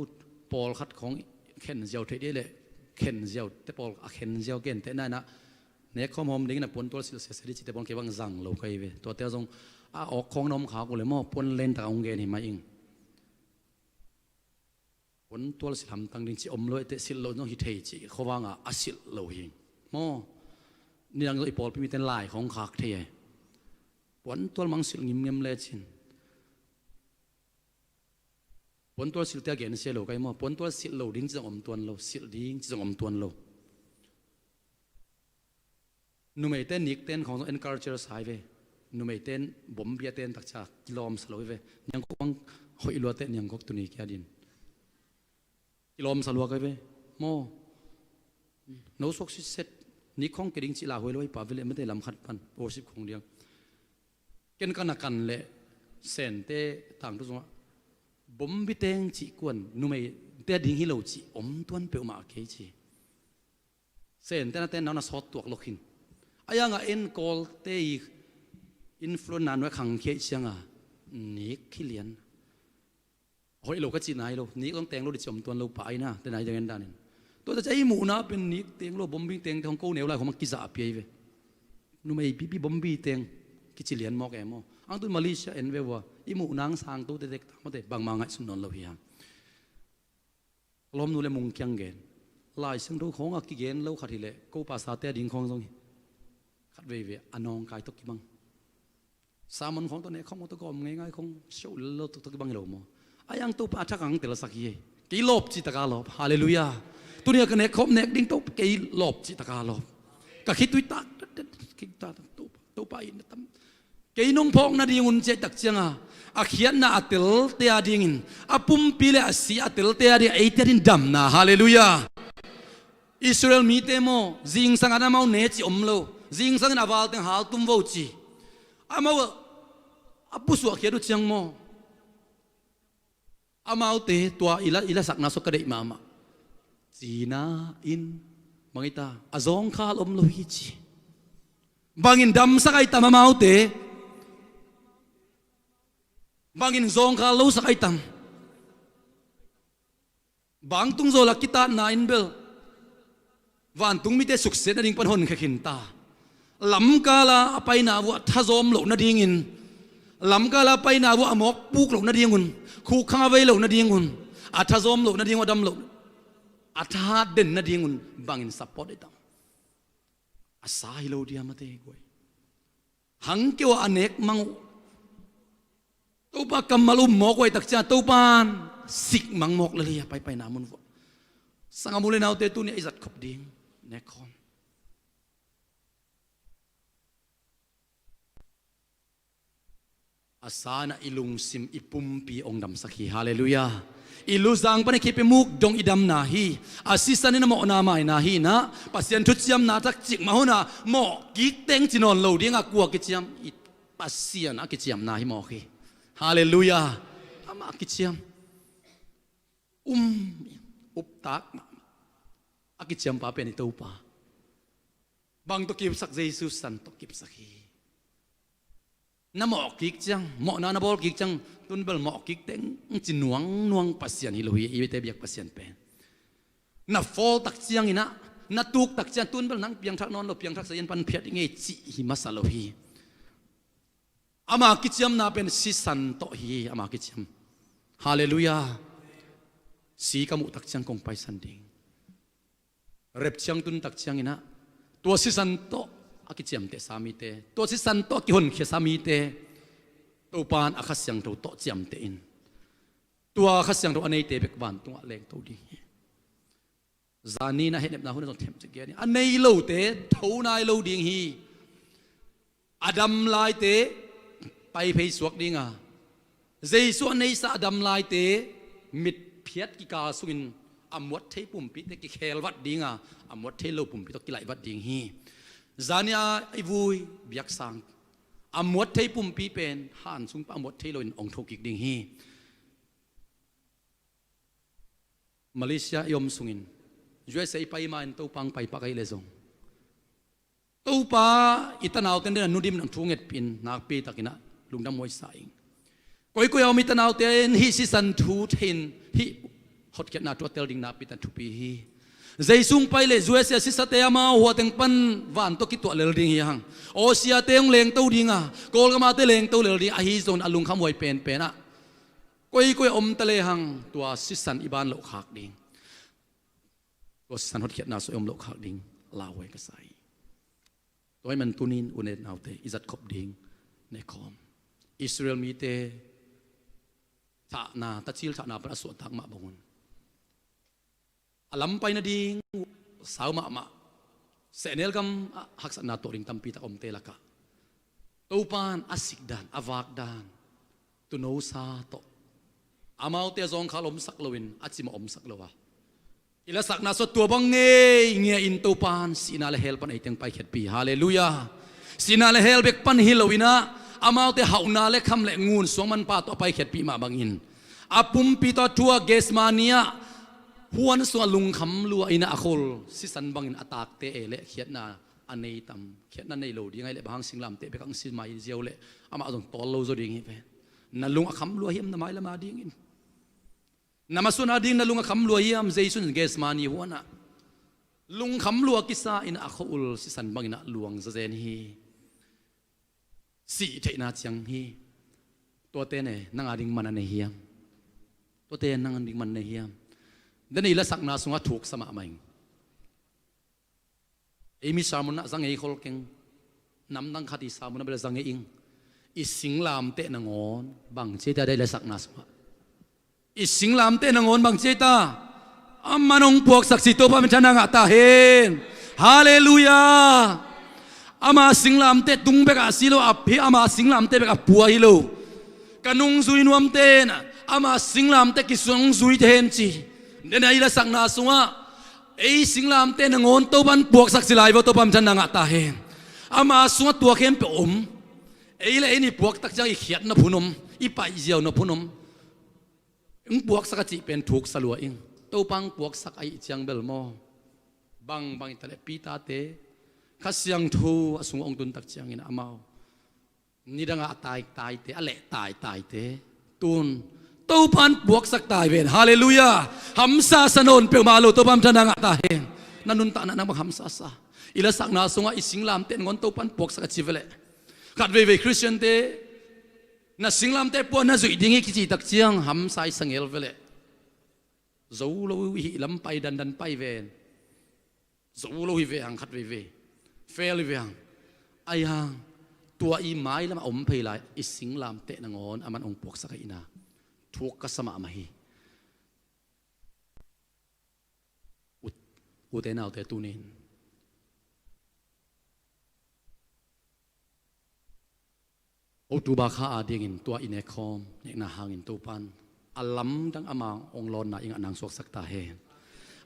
pawlkhat khawng khen ziau thei dih le, khen ziau te, pawl a khen ziau gen te na inah, nek khawm hawm dingin a puantual silh sese dih cite pawl kei bang zang lo ka hi ve. Tuate zong a awk khawng na om khak uh le maw, puan len tak a hong gen hi mah ing. Puantual silh hamtang ding cih om lo, ete silh lo zong hi thei cih khuavanga a silh lo hi maw? Nidang zong i pawlpi mite lai khawng khak thei e. Puantual mang silh ngimngem lecin. Puantual silhte a gen sia lo ka hi maw? Puantual silh lo ding ci zong om tuan lo, silh ding ci zong om tuan lo. Numeite nikten khawng zong encourage sa hi ve. Numeiten bombi a ten tak ciang kilawm sa lo hi ve. Niangkok bang hoih luate, niangkok tuni kia din kilawm sa lua ka hi ve maw? No suak sitset, nik khawng ke ding cih lauhuai lo hi pa ve le, mate lam khat pan worship khawng diang. Ken ka na kan le Sente tangthu sungah bombi teng cih kuan numeite a ding hi lo cih om tuan peuhmah kei ci. Sente na ten nau na sawt tuak lo khin. A yangah en kawlte i influence na nuai khangkhia i cianga nik khi lian. Hoih lo ka cihna hi lo, nik zong teng lo dih ci om tuan lo pa aina, tena i deng en danin. Tua ta ci ei muhna pen nik teng lo, bombing tengte hong ko neu lai khawm a kizah a pia hi ve. Numei pipi bombi teng kici lian mawk e maw? Ang tun Malaysia en ve ua, i muhna ang sangtote tek ta mawte, bangmah ngaihsun nawn lo hi hang. Lawmnu le mung kiang gen. Lai Siangtho khawng a kigen lo khat hileh ko pastor-te a ding khawng zong hi. Khat veivei a nawngkai tawh kibang. Sermon khawng tawh nek khawng tawh gawm ngeingai khawng show lo tawh kibang hi lo maw? A yang Topa a thak ang telsak hi. Kei lawp cih taka lawp. Halleluiah. Tuni a ka nek khawm nek ding Topa kei lawp cih taka lawp. Ka khitui tak, tak, tak, tak, tak, Topa, Topa in na tam. Kei nong phawk nadingun ciah tak cianga a khiatna a telte a dingin, a pumpi le a si a telte a ding, eite a ding damna. Halleluiah. Israel mite maw, zingsang an amau ne ci om lo. Zingsangin a valteng haltum vo ci. Amau a pusuah khiat uh ciang maw, amaute tua i la, i lasakna sua ka deih mahmah. Cina in bang hi ta, a zawngkhal om lo hi ci. Bangin damsak ai tam amaute? Bangin zawngkhal losak ai tam? Bangtung zaw lak kitatna in bel vantung mite suksiat nading pan honkhia khin ta. Lamkala a paina vuah thazawm loh nadingin, lamkala a paina vuah a mawk puk loh nadingun, khukkhang a vei loh nadingun, a thazawm loh nading uh a dam loh, a thahat den nadingun bangin support i tam? A sa hi lo dia mate guai. Hangkeu a nek mang uh. Topa kammal um mawk uh ai tak ciang Topa in sik mang mawk lel hi a paipaina mun vuah. Sangam u le naute tuni a i zat khop ding nek khawm. A sa inah i lungsim i pumpi ong damsak hi. Halleluiah. I luzang pan i khitpemuk dong i damna hi. A sisan in a mawhna maina hi inah Pasian thuciamna takcik mah hunah mawh kik teng ci nawn lo ding a kua kiciam? I Pasian a kiciamna hi mawk hi. Halleluiah. Amah kiciam. Um, uptak mahmah. A kiciampa pen i Topa. Bang tawh kipsak? Jesu san tawh kipsak hi. Na mawh kik ciang, mawhna na bawl kik ciang, tun bel mawh kik teng ci nuangnuang Pasian hi lo hi, i te biak Pasian pen. Na fawl tak cianginah, na tuk tak ciang, tun bel nang piangthak nawn lo, piangthak sa in pan phiat i ngei cih hi masa lo hi. Ama kiciamna pen sisan tawh hi, ama kiciam. Halleluiah. Si ka muh tak ciang kong paisan ding. Rep ciang tun tak cianginah tua sisan tawh a kiciamtehsa mite, tua sisan tawh a kihonkhiasa mite, Topa in a Kha Siangtho tawh ciamteh in, tua Kha Siangtho a neite bek vantungah lengto ding hi. Zani na hehnepna hun a zong themcik gen ni. A nei lote tho nai lo ding hi. A dam laite paiphei suak ding a, Jesu a neisa a dam laite mitphiat kikal sungin a muat thei pumpite kikhel vat ding a, a muat thei lo pumpi tawh kilaih vat ding hi. Zani a i vui biaksang a muat thei pumpi pen han sung pan a muat thei loin ong tho kik ding hi. Malaysia i om sungin U S A i pai ma-in Topa hong paipak ahih leh zong, Topa i tanaute in a nudim in a thu ngetpih in nakpi takin a lungdam huai sa ing. Koikoi a om i tanaute in hih sisan thu thei-in hih hotkhiatna thu a tel ding nakpi takin thupi hi. Jesu hong pai leh U S A sisate amau hua teng pan van tawh kituah lel ding hi hang. Asia te hong lengto ding a, Kawlgam a te lengto lel ding, ahi zongin a lungkham huai penpen ah koikoi a om ta lehang tua sisan i ban loh khak ding, tua sisan hotkhiatna sung i om loh khak ding lauhuai ka sa hi. Tua ahih man tunin u neu naute i zat khop ding nekhawm. Israel mite thahna, tacil thahna pan a suahtak mah bangun a lam pai nading sau mahmah, sehnel gam ah haksatna tuah ding tampi tak omte lakah Topa in a sik dan, a vak dan, tuuno sa tawh amaute a zawngkhal omsak loin a cimawh omsak lo a, i lasakna sung ah tua bang ngeingei in Topa in sihna le hell pan eite hong paikhiatpih. Halleluiah. Sihna le hell bek pan hi loin ah, amaute hauhna le kham le ngun suang manpha tawh a paikhiatpih mah bangin a pumpi tawh a thu a Gethsemane ah huan sungah lungkham lua in ah a khua ul sisan bangin a taakte e leh khiatna a nei tam, khiatna nei lo ding ahih leh bang hang singlamteh bek hong si mai ziau leh amah zong tawl lo zaw ding hi ve. Na lung a kham lua hiam na mailam a dingin? Na masuan a ding na lung a kham lua hiam? Jesu in Gethsemane huan ah lungkham lua kisa in a khua ul sisan bangin ah luang zazen hi. Sih theihna ciang hi. Tuate ne nang a ding man a nei hiam? Tuate nang a ding man a nei hiam? Deni lasakna sungah thuksa mahmah ing. Ei mi sermon ah za ngei khol keng. Namdang khat i sermon ah bel za ngei ing. I singlamteh nangawn bang ci ei ta, dei lasakna sungah i singlamteh nangawn bang ci ei ta? Aman hong puaksak ci. Topa minthanna ngah ta hen. Halleluiah. Ama singlamteh tung bek a si lo, a phi ama singlamteh bek a pua hi lo. Ka nungzui nuamte in ama singlamteh kisuang hong zui ta hen ci. Deni i lasakna sungah ei singlamteh nangawn Topa in puaksak ci lai vo. Topa minthanna ngah ta hen. Ama sungah tua khempeuh om. Ei le ei in i puak tak ciang i khiat nop hun om, i paih ziau nop hun om. Hong puaksak a cih pen thuksa lua ing. Topa hong puaksak ahih ciang bel maw, bangbang hi ta leh Peter te, Kha Siangtho a sungah hong tun tak ciangin amau nidangah a taitaite, a leh taitaite tun Topa in puaksak ta hi ven. Halleluiah. Hamsa sa nawn peuhmah lo. Topa minthanna ngah ta hen. Na nuntakna nang bang hamsa sa? I lasakna sungah i singlamteh nangawn Topa in puaksak a ci ve leh. Khat veivei Khristiante na singlamteh pua na zuih ding hi kici tak ciang hamsa i sa ngel ve leh. Zo lo i hih lam pai dandan pai ven. Zo lo hi ve hang khat veivei. Fail hi ve hang. Ai hang, tua i mailam a om phei lai i singlamteh nangawn aman hong puaksak ahihna thuk ka sa mahmah hi. Ut-, ute naute tunin October kha adingin tua i nekkhawm nekna hangin Topa in a lamdang ama hong lawnna i ngah nang suaksak ta hen.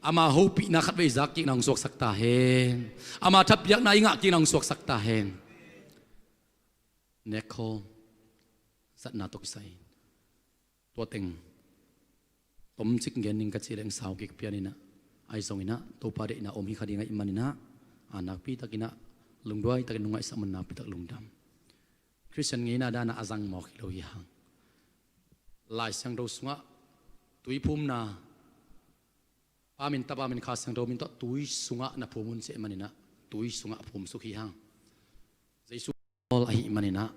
Ama hopihna khatvei zak kik nang suaksak ta hen. Ama thapiakna i ngah kik nang suaksak ta hen. Nekkhawm zatna tawh kisai tua teng tomcik gen ning ka cih leng sau kik pian inah, ahi zong inah Topa deihna om hi kha ding ahih man inah, a nakpi tak inah lungduai takin lungngaihsak man nakpi tak lungdam. Khristian ngeina danah a zang mawk hi lo hi hang. Lai Siangtho sungah tuiphumna Pa min, Tapa min, Kha Siangtho min tawh tui sungah na phum un ci ahih man inah tui sungah a phum suk hi hang. Jesu awl ahih man inah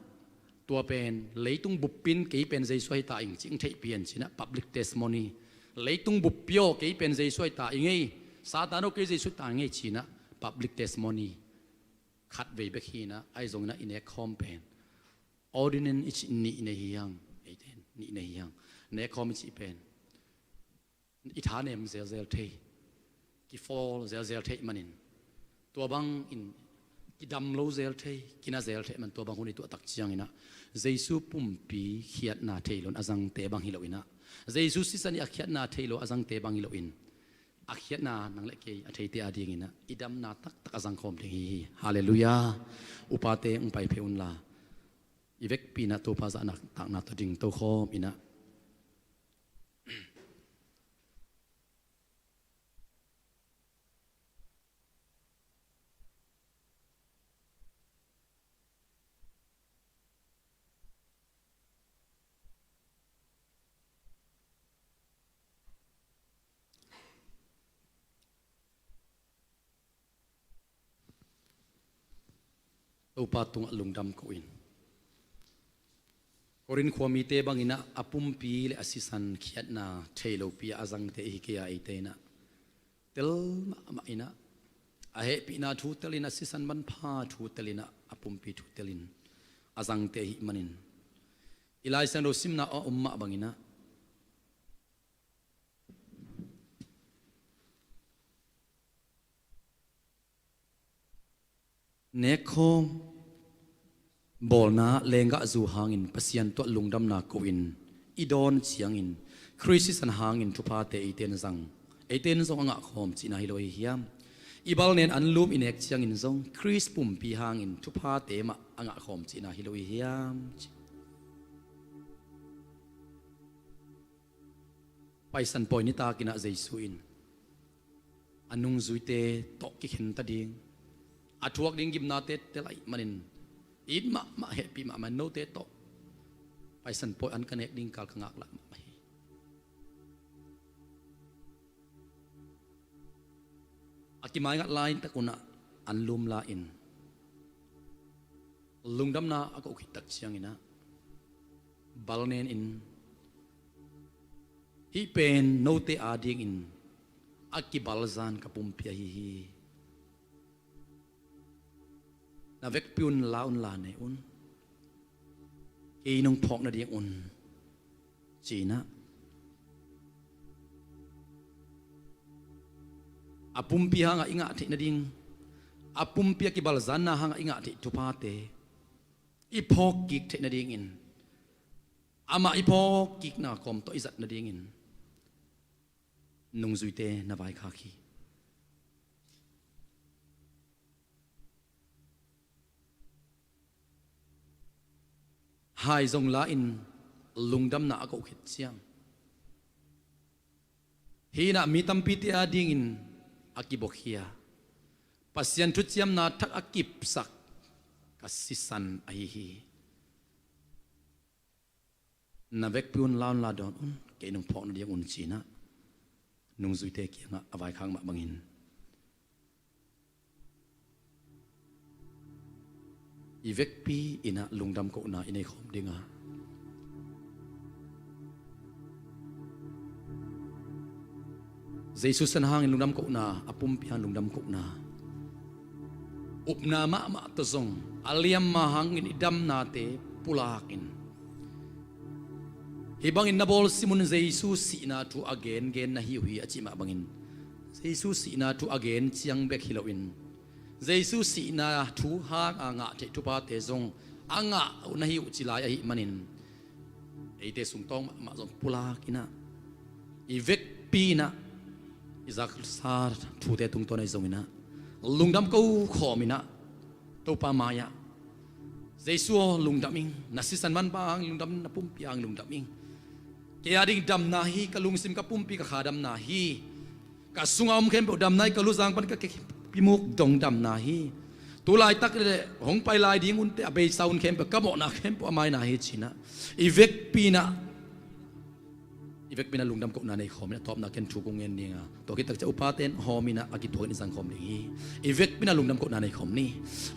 tua pen leitung bup in kei pen Jesu ahi ta ing ci-in theihpih hen ci inah public testimony. Leitung buppi aw kei pen Jesu ahi ta ing ei, Satan aw kei Jesu ahi ta ing ei ci inah public testimony khatvei bek hi inah, ahi zong inah i nekkhawm pen Ordinance i cih nih nei hi hang, eite in nih nei hi hang. Nekkhawm i cih pen i thanem zelzel thei, kifawl zelzel thei manin, tua bangin kidam lo zel thei, kina zel thei man, tua bang hun i tuah tak ciangin ah, Jesu pumpi khiatna thei loin a zangte bang hi loin ah, Jesu sisan i a khiatna thei lo a zangte bang hi loin, a khiatna nang le kei a theite adingin ah i damna taktak a zangkhawm ding hi hi. Halleluiah. Upate hong pai phei unla, i vekpi in ah Topa zahtakna tawh dingto khawm in ah, Topa tungah lungdam ko in. Korin khua mite bangin ah a pumpi le a sisan khiatna thei lopi a zangte i hi kei a, eite in ah tel mahmah in ah, a hehpihna thu telin, a sisan manpha thu telin ah, a pumpi thu telin a zangte ahih manin, i Lai Siangtho simna a om mah bangin ah, nekkhawm bawlna lenggahzu hangin Pasian tungah lungdamna ko in i dawn ciangin, Khrist sisan hangin thuphate eite in zang, eite in zong a ngahkhawm cihna hi lo ahi hiam? I bal nen anlum i nek ciangin zong Khrist pumpi hangin thuphate mah a ngahkhawm cihna hi lo ahi hiam? Paisan pawi nitakin ah Jesu in a nungzuite tawh kikhen ta ding, a thuak ding gimnate tel ahih manin, it mahmah, hehpih mahmah in note tawh Paisan pawi an ka nek ding kal ka ngaklah mahmah hi. A kimaingat laitak un ah anlum la in, lungdamna a koh khit tak ciangin ah, bal nen in, hih pen note adingin a kibalzan ka pumpi ahi hi. Na vekpi un la un la ne un, kei nong phawk nading un, ci-in ah, a pumpi hangah i ngah theih nading, a pumpi a kibalzanna hangah i ngah theih thuphate i phawk kik theih nadingin, amah i phawk kikna kawm tawh i zat nadingin nungzuite na vaikhak hi. Hai zong la in, lungdamna a koh khit ciang, hih in ah mi tampite adingin a kibuakhia, Pasian thuciamna thak a kipsak ka sisan ahi hi. Na vekpi un la un la dawn un, kei nong phawk nading un, ci-in ah nungzuite kiangah a vaikhak mah bangin, i vekpi in ah lungdam kohna i nei khawm ding a, Jesu sisan hangin lungdam kohna, a pumpi hangin lungdam kohna, upna mahmah tawh zong a liamma hangin i damnate pulak in, hih bangin na bawl sim un, Jesu sihna thu a gengen na hi uh hi, a cih mah bangin, Jesu sihna thu a gen ciang bek hi loin, Jesu sihna thu hanga ngah theih thuphate zong a ngah uh na hi uh ci lai ahih manin, eite sungtawng mahmah zong pulak in ah, i vekpi in ah, i zaksa thute tungtawn ahi zongin ah, lungdam ko khawm in ah, Topa mai-ah, Jesu aw, lungdam ing, na sisan manpha hang lungdam, na pumpi hang lungdam ing. Kei ading damna hi, ka lungsim, ka pumpi, ka kha damna hi. Ka sunga om khempeuh damna hi, ka luzang pan ka kipimuk dong damna hi. Tu laitak le hong pai lai ding unte a beisa un khempeuh, ka mawhna khempeuh a maina hi, ci-in ah, i vekpi in ah, i vekpi in ah lungdam kohna nei khawm in ah, tawpna ken thu kong ngen ding a, tua khit tak ciang upate in hawm in ah, a kituak in i zang khawm ding hi. I vekpi in ah lungdam kohna nei khawm ni.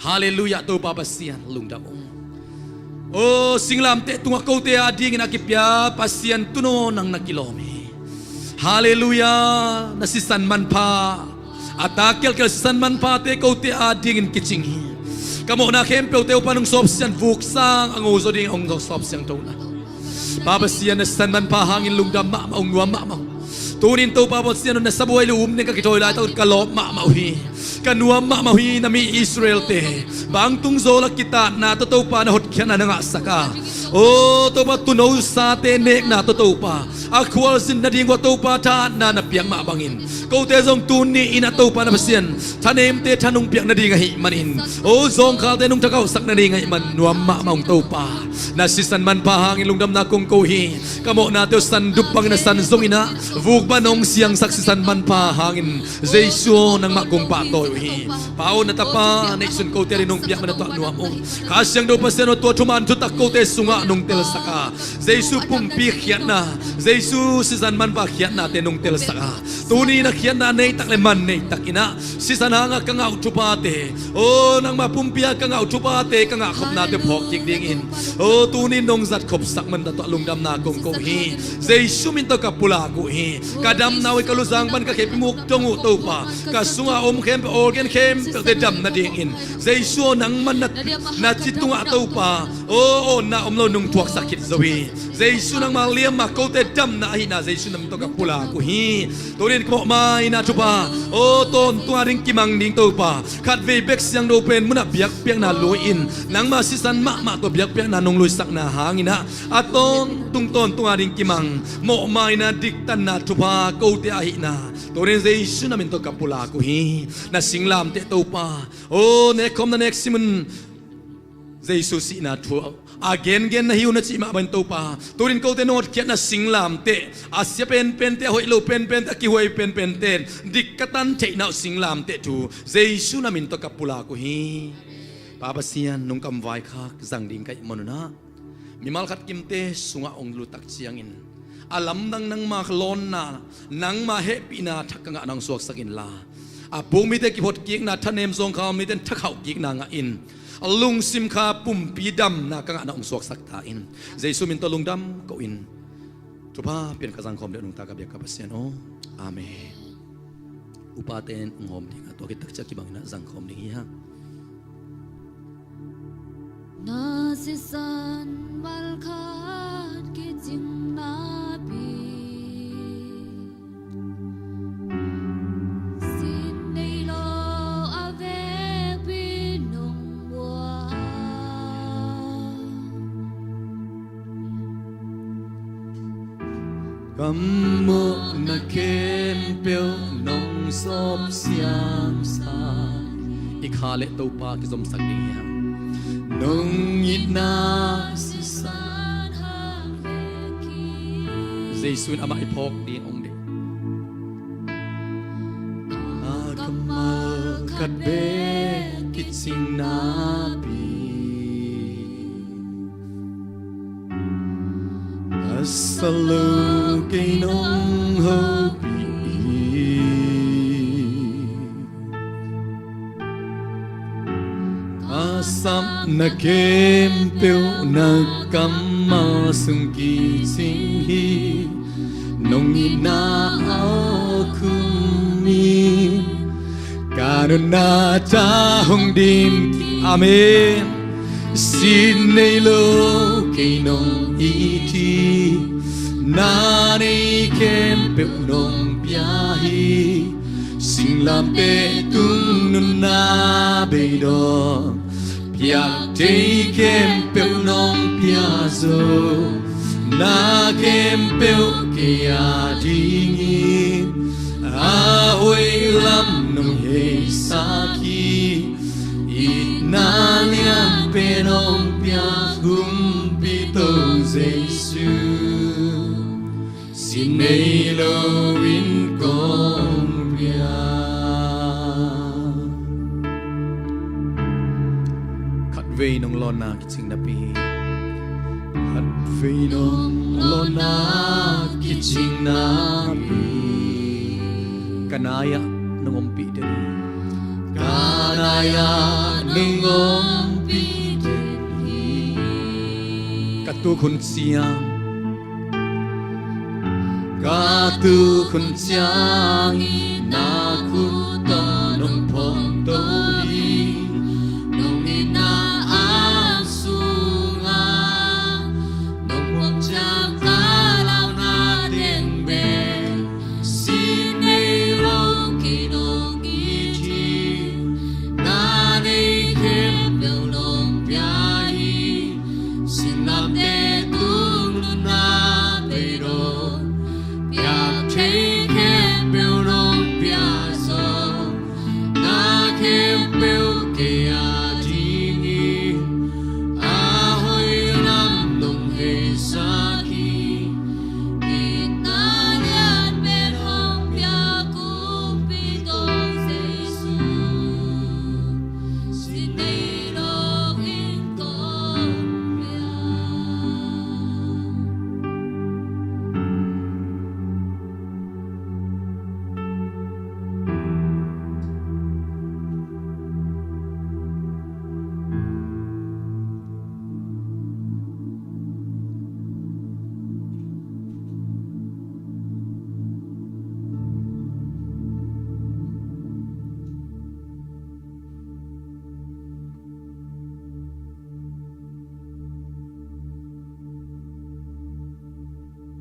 Halleluiah, Topa Pasian lungdam ung. Aw, singlamteh tungah kote adingin a kipia Pasian tuunaw nang na kilawm hi. Halleluiah, na sisan manpha, a tak kialkial sisan manphate kote adingin kicing hi. Ka mawhna khempeuhte Topa nong sawpsiang, vuk sang a ngo zaw ding hong sawpsiang Topa. Pa Pasian, na sisan manpha hangin lungdam mahmah ung, nuam mahmah ung. Tunin Topa Pasian, na sabuai lum ding ka kithawi laitak un ka lawp mahmah uh hi. Ka nuam mahmah uh hi, na mi Israel-te bangtung zawl a kitatna tawh Topa na hotkhiatna na ngahsak a, aw Topa, tuuno sate nekna tawh Topa a khualzin nading uh a Topa thahatna na piak mah bangin, kote zong tuni in ah Topa na Pasian, thanemte tha nong piak nading ahih manin, aw zawngkhalte nong thakhauhsak nading ahih man nuam mahmah ung Topa. Na sisan manpha hangin lungdamna kong ko hi. Ka mawhnate uh sandup bangin a san zongin ah, vuk bang hong siangsak sisan manpha hangin Jesu aw, nangmah kong pahtawi uh hi. Pa aw, na Tapa neihsun kote adingin nong piak man a tuah nuam ung. Kha Siangtho Pasian aw, tua thuman thutak kote sungah nong telsak a, Jesu pumpi khiatna, Jesu sisan manpha khiatnate nong telsak a, tuni na khiatna nei tak le man nei tak in ah, sisan hanga ka ngah uh thuphate, aw nangma pumpi a ka ngah uh thuphate, ka ngahkhopnate phawk kik dingin, aw tuni nong zatkhopsak man a tuah lungdamna kong ko hi. Jesu min tawh ka pulak uh hi. Ka damna uh hi, ka luzang pan ka khepi muk dong uh Topa, ka sunga om khempeuh, organ khempeuhte dam nadingin, Jesu aw, nangman na, na ci tungah Topa, aw aw na om lo nong thuaksak khit zo hi. Jesu nangma liam a kote damna ahihna Jesu na min tawh ka pulak uh hi. Tunin ka mawhmaina thupha, aw tawntunga ding kimang ding Topa, khatvei bek Siangtho Pen munah biakpiakna lui-in, nangma sisan mahmah tawh biakpiakna nong luisakna hangin ah, a tawntung tawntunga ding kimang, mawhmaina diktanna thupha kote ahihna, tunin Jesu na min tawh ka pulak uh hi. Na singlamteh Topa, aw nekkhawm na nek simun, Jesu sihna thu a gengen na hi uh na cih mah bangin Topa, tunin kote nong hotkhiatna singlamteh, a sia penpente, a hoih lo penpente, a kihuai penpente, dik ka tan theihna uh singlamteh thu, Jesu na min tawh ka pulak uh hi. Pa Pasian, nong kam vaikhak zang ding ka hih man un ah, mimal khat kimte sungah hong lut tak ciangin, a lamdang nangma lawnna, nangma hehpihna thak ka ngahna hong suaksak inla, a puk mite kiphot kikna, thanem zawngkhal mite thakhauh kikna ngah in, a lungsim kha pumpi damna ka ngahna hong suaksak ta in. Jesu min tawh lungdam ko in, thupha pian ka zangkhawm deuh nungta ka biak ka Pasian aw. Amen. Upate in hong hawm ding a, tua khit tak ciang kibangin ah zangkhawm ding hi hang. Na sisan malkhat kicing napi, sin nei lo a vekpi nong buak. Ka mawhna khempeuh nong sawpsiangsak. I kha le Topa kizomsak ding hi hang. Nong itna sisan hang vek hi. Jesu in amah i phawk ding hong deih. A kammal khat bek kicing napi, a sa lo kei nong hopih hi. A sapna khempeuh na kammal sung kicing hi. Nong itna a awkhum in ka nunna tawh hong dim. Amen. Sin nei lo kei nong it hi. Na nei khempeuh nong pia hi. Singlamteh tung nunna beidong, piak thei khempeuh nong pia zo. Na khempeuh kei a dingin a hoih lam nong heisak hi. Itna lianpen hong piak Kumpi Topa Jesu, sin nei loin kong pia. Khatvei nong lawnna kicing napi. Khatvei nong lawnna kicing napi. Ka nai-ah nong ompih den hi. Ka nai-ah nong ompih den hi. Ka tuk hun ciang, ka tuk hun ciang i na khut tawh nong phawngto hi. Nong itna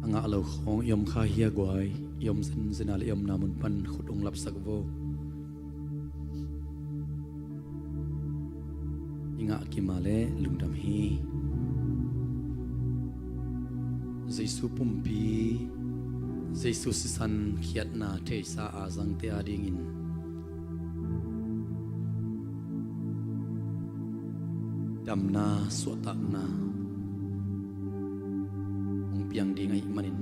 Ngah lo khawng i om kha hia guai? I om zenzen a leh i omna mun pan khut hong lapsak vo. I ngah kim a leh lungdam hi. Jesu pumpi, Jesu sisan khiatna theisa a zangte adingin damna, suahtakna hong piang ding ahih manin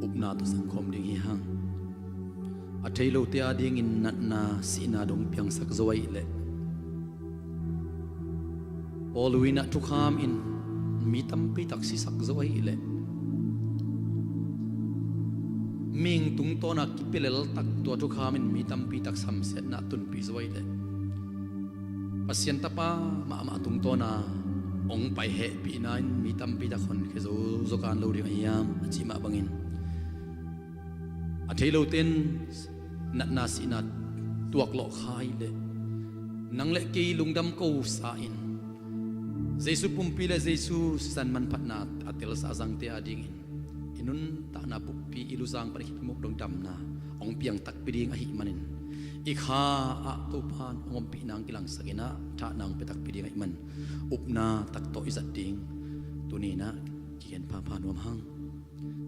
upna tawh zangkhawm ding hi hang. A thei lote adingin natna, sihna dong piangsak zo ahih leh, Paul in ah thukham in mi tampi tak sisak zo ahih leh, mihing tungtawn a kipia lel tak tua thukham in mi tampi tak samsiatna tunpih zo ahih leh, Pasian Tapa mahmah tungtawn a hong pai hehpihna in mi tampi tak honkhia zo zaw kan lo ding ahi hiam a cih mah bangin, a thei lote in natna sihna tuaklawh kha ahih leh, nang leh kei lungdam kosa in Jesu pumpi leh Jesu sisan manphatna a telsa a zangte adingin i nuntakna buppi, i luzang pan i khitmuk dong damna hong piang takpi ding ahih manin, i kha ah Topa in hong ompihna hong kilangsak in ah thahna hong pia takpi ding ahih man, upna tak tawh i zat ding tuni in ah kigen phapha nuam hang.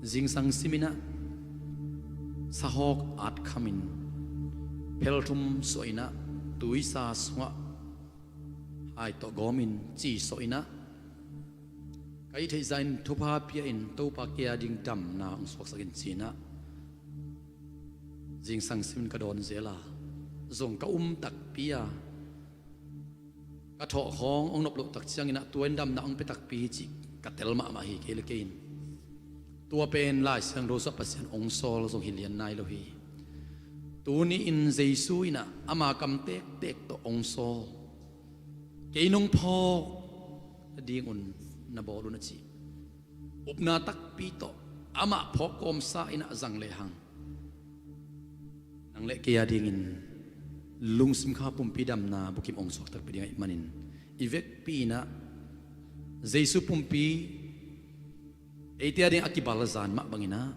Zingsang sim in ah sahawk at kham in, phelthum suah in ah tuisa sungah hai tawh gawm in ci sawh in ah, ka hih theih zah in thupha pia in, Topa kei ading damna hong suaksak in ci in ah, zingsang sim in ka dawn zel a, zong ka um takpi a, ka thawh khawng hong nop loh tak ciangin ah tua in damna hong pia takpi hi cih ka tel mahmah hi kei leh kei in. Tua pen Lai Siangtho sungah Pasian hong sawl zong hi lian nai lo hi. Tuni in Jesu in ah ama kam tektek tawh hong sawl, kei nong phawk nadingun na bawl un a ci. Upna takpi tawh amah phawk kawmsa in ah zang lehang, nang leh kei adingin lungsim kha pumpi damna bukim hong suak takpi ding ahih manin, i vekpi in ah Jesu pumpi eite ading a kibalzan mah bangin ah,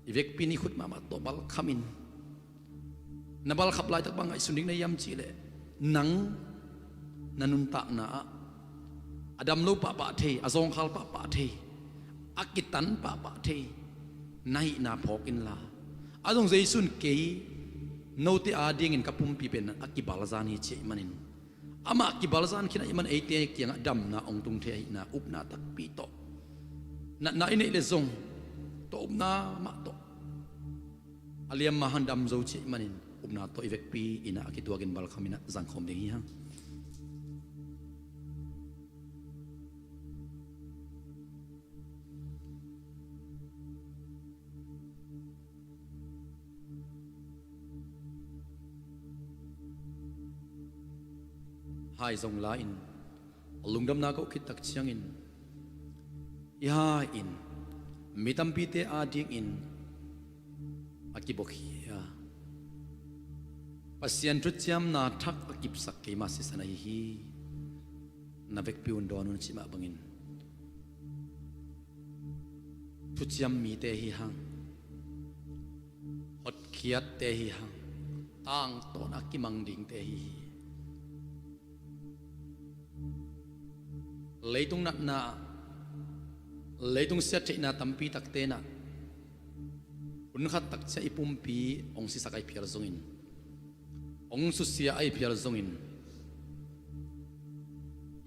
i vekpi in i khut mahmah tawh balkham in, na balkhap laitak bang ngaihsun ding na hiam cih leh, nang na nuntakna ah a dam lo pahpah thei, a zawngkhal pahpah thei, a kitan pahpah thei na hihna phawk inla, a zong Jesu in kei note adingin ka pumpi pen a kibalzan hi ci ahih manin, amah kibalzan khin ahih man eite kiangah damna hong tung thei ahihna upna takpi tawh, natna i neih leh zong tua upna mah tawh a liam ma hang dam zo ci ahih manin, upna tawh i vekpi in ah a kituakin balkham in ah zangkhawm ding hi hang. Hai zong la in, a lungdamna koh khit tak ciangin, i hai in mi tampite adingin a kibuakhia, Pasian thuciamna thak a kipsak keima sisan ahi hi. Na vekpi un dawn un cih mah bangin, thuciam mite hi hang, hotkhiatte hi hang, tangtawn a kimang dingte hi hi. Leitung natna, leitung siattheihna tampi takte in ah hun khat tak ciang i pumpi hong sisak ahi phial zongin, hong susia ahi phial zongin,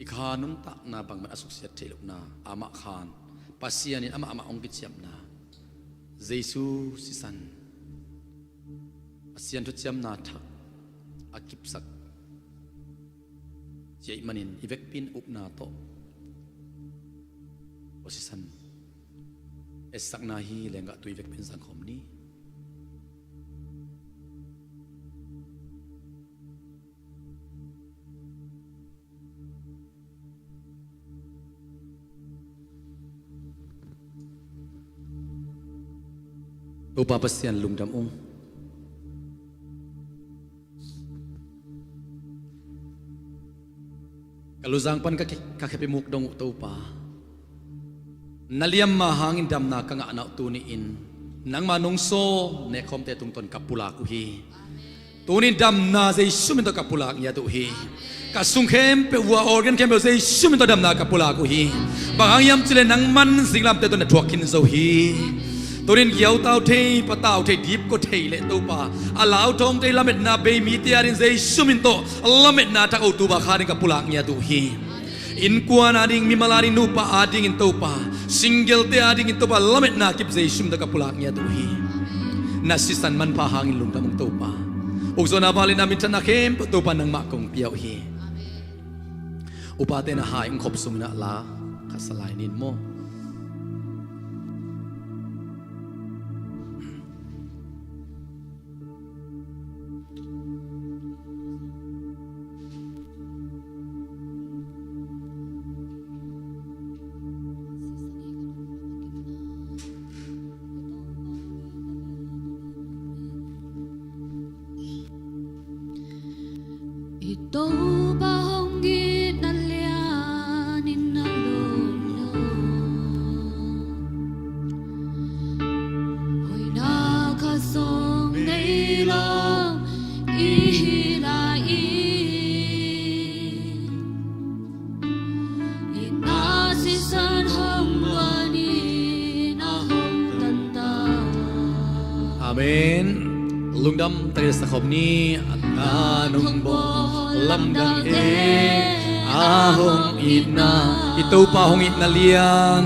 i kha nuntakna bangmah a suksiat theih lohna, amah khan Pasian in amah amah hong kiciamna, Jesu sisan, Pasian thuciamna thak a kipsak ci ahih manin, i vekpi in upna tawh tua sisan etsakna hi. Lenggah tui vekpi in zangkhawm ni. Topa Pasian lungdam ung. Ka luzang pan ka khe-, ka khepimuk dong uh Topa, Na liamma hangin damna ka ngahna uh tuni-in nangma nungsaw nekkhawmte tungtawn ka pulak uh hi. Tuni-in damna Jesu min tawh ka pulak ngiat uh hi. Ka sung khempeuh uh a organ khempeuh Jesu min tawh damna ka pulak uh hi. Bang hang hiam cih leh nangman singlamteh tawh na thuak khin zo hi. Tuni-in giautau thei, patau thei, dipkua thei leh Topa, a lauthawng thei lametna bei mite adingin Jesu min tawh lametna thak uh tu-a kha ding ka pulak ngiat uh hi. Innkuan ading, mimal ading, nupa adingin Topa, single-te adingin Topa, lametna kip Jesu min tawh ka pulak ngiat uh hi. Na sisan manpha hangin lungdam ung Topa. Ukzawhna, vangliatna, minthanna khempeuh Topa nangmah kong pia uh hi. Upate na hai ung khop sungin ah la khat sa lai ning maw. I Topa hong itna lianin na lawm lo. Hoihna khat zong nei lo i hi lai-in, itna sisan hong luangin a hong tan ta. Amen. Lungdam takin sa khop ni. A tan hong bawl lamdang e, a hong itna, i Topa hong itna lian.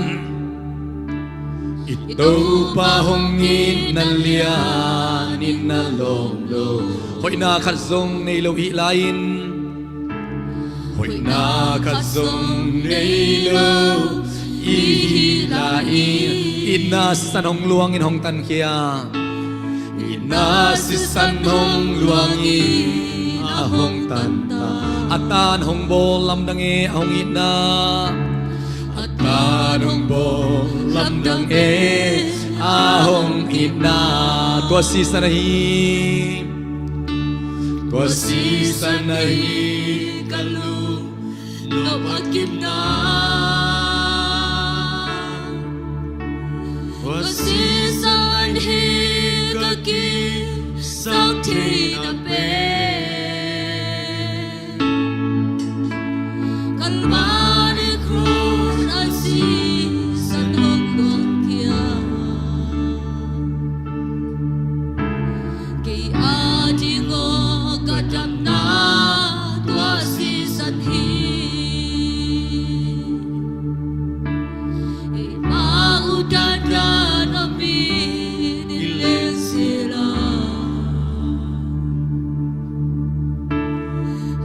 I Topa hong itna lianin na lawm lo. Hoihna khat zong nei lo i hi lai-in, hoihna khat zong nei lo i hi lai-in, itna sisan hong luangin hong tankhia. Itna sisan hong luangin a hong tan ta. A tan hong bawl lamdang e, a hong itna. A tan hong bawl lamdang e, a hong itna. Tua sisan ahi, tua sisan ahi ka lung nop a kipna. Tua sisan hi ka kipsak theihna pen. Kalvari cross a sisan hong luangkhia. Kei ading aw ka damna tua sisan hi. Eima uh dandan a min i leng sila.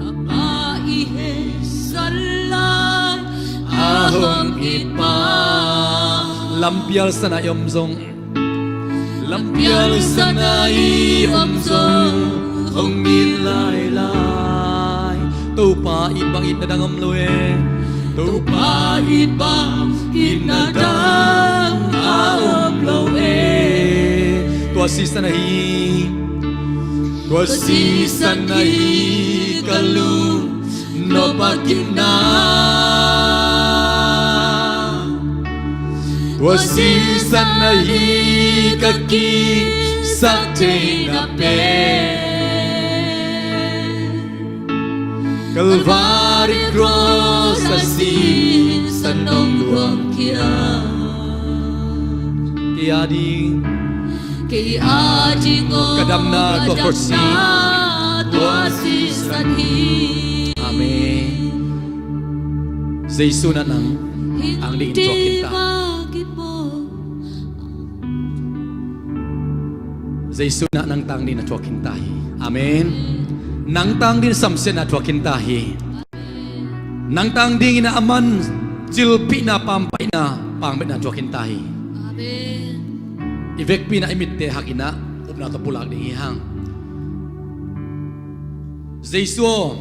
Amah i heisan lai a hong it pa. Lampial san a i om zong, lampial san a i om zong hong it lailai. Topa it bang itna dang om lo e. Topa it bang itna dang a om lo e. Tua sisan ahi, tua sisan ahi ka lung nop a kipna. Tua sisan ahi ka kipsak theihna pen. Kalvari cross a sisan hong luangkhia. Kei ading, kei ading aw ka damna tua cross hi. Tua sisan hi. Amen. Jesu in nang tang dingin thuak khin ta. Jesu in nang tang dingin a thuak khin ta hi. Amen. Nang tang dingin samsiatna thuak khin ta hi. Nang tang dingin a man cilpihna, pampaihna, pangbetna thuak khin ta hi. Amen. I vekpi-in i mitte hak in upna tawh pulak ding hi hang. Jesu aw,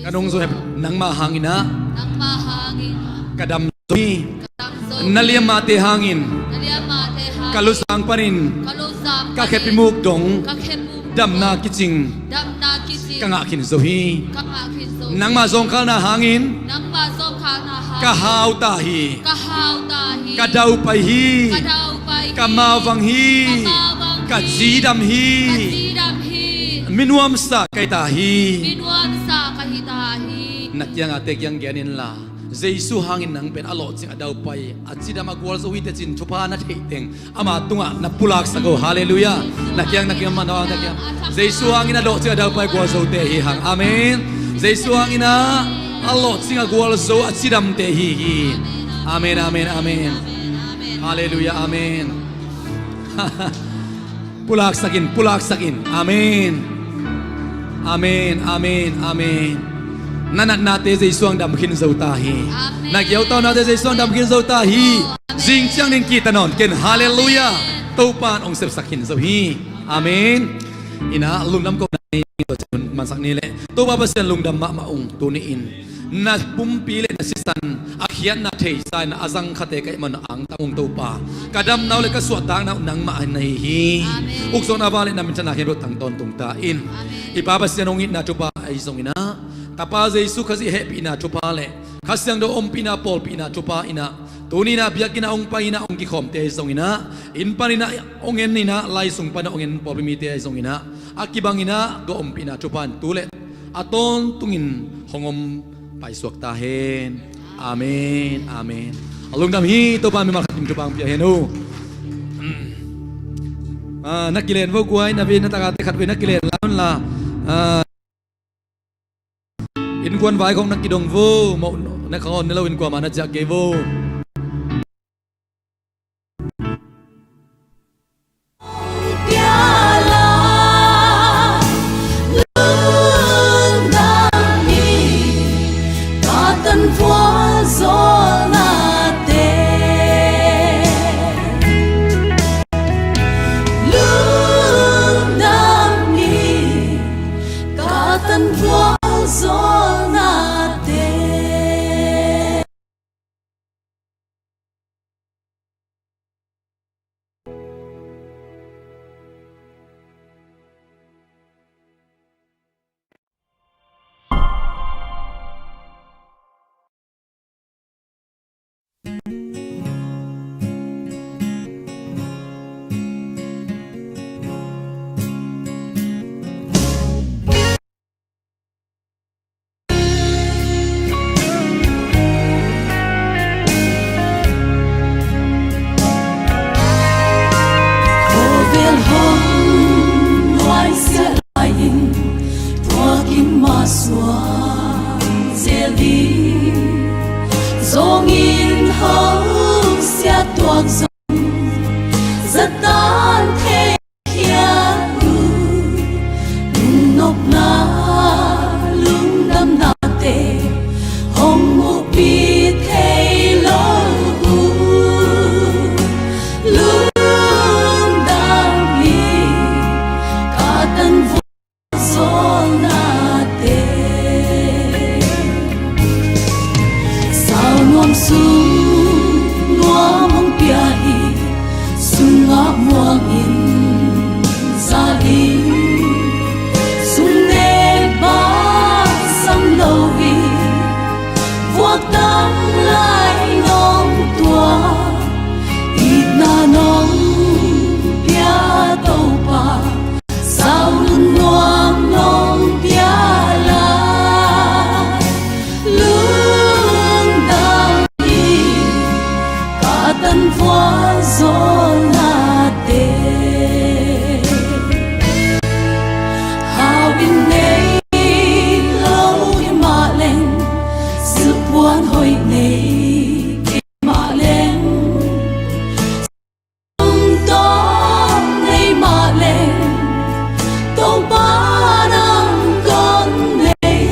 ka nungzui nangmah hangin, nangmah hangin ka dam zo hi. Ka dam zo hi. Na liammate hangin, na liammate hangin ka luzang panin, ka luzang panin ka khepi muk dong, ka khepi muk dong, damna kicing, damna kicing ka ngah khin zo hi. Ka ngah khin zo hi. Nangmah zawngkhalna hangin, nangmah zawngkhalna hangin ka hau ta hi. Ka hau ta hi. hi. Ka daupai hi. Ka daupai hi. Ka mavang hi. Ka mavang hi. Ka cidam hi. Ka cidam hi. Minuamsa ka hi ta hi. Minuamsa ka hi ta hi. Na kiangah te kiang gen inla, Jesu hangin nang pen a lawhcing, a daupai, a cidam, a gualzo hi teh ci-in thupha na theih teng ama tungah na pulaksak o. Halleluiah. Na kiang, na kiang, na kiang, na kiang. Jesu hangin a lawhcing, a daupai, gualzote hi hang. Amen. Jesu hangin a, a lawhcing, a gualzo, a cidamte hi hi. Amen, amen, amen. Halleluiah, amen. Pulaksak in, pulaksak in. Amen. Amen, amen, amen. Na natnate Jesu in dam khin zo ta hi. Amen. Na giautaunate Jesu in dam khin zo ta hi. Amen. Zing ciang ding kita nawn ken. Halleluiah. Amen. Topa in hong sepsak khin zo hi. Amen. Ina lungdam ko na ni, mansak ni le. Topa Pasian lungdam mahmah ung tuni-in. Na pumpi le na sisan a khiatna thei sa in a zang khate ka hih man angtang ung Topa. Ka damna uh le ka suahtakna uh nangmah na hi hi. Amen. Ukzawhna va le na minthanna khempeuh tang tawntung ta in. Amen. I Pa Pasian hong itna thupha ahi zongin ah, Tapa Jesu Khazih hehpihna thupha le Kha Siangtho ompihna, pawlpihna thupha in ah, tuni in ah biakinn ah hong pai in ah hong kikhawmte ahi zongin ah, inn pan in ah hong en in ah, lai sung pan ah hong en pawlpi mite ahi zongin ah, a kibangin ah tua ompihna thupha in tu le a tawntungin hong om paisuak ta hen. Amen, amen. A lungdam hi. Topa mimal khat in thupha hong pia hen uh. Ah, na kilen vo guai, na vei na takate khat vei na kilen la un la. Ah, innkuan vai khong na kidong vo, mawh na khangawn ne lo in kuamah na ciah kei vo. Khawvel hong nuaisiah lai-in, tua kim mah suang zel ding. Zawngin hong siat tuak zong, zatan thei khiat uh, lungnopna, lungdamnate hong muhpih thei lo uh. Lungdam hi, ka tan vua zawlnate. Sau nuam sung nuam hong pia hi, sungah muang in za ding. Sum nek bang sam lo hi, vuak dang lai nong tuak, itna nong pia Topa. Sau lungnuam nong pia lai, lungdam hi, ka tan vua zawlnate. Hau in nei lo hi mah leng, silhpuan hoi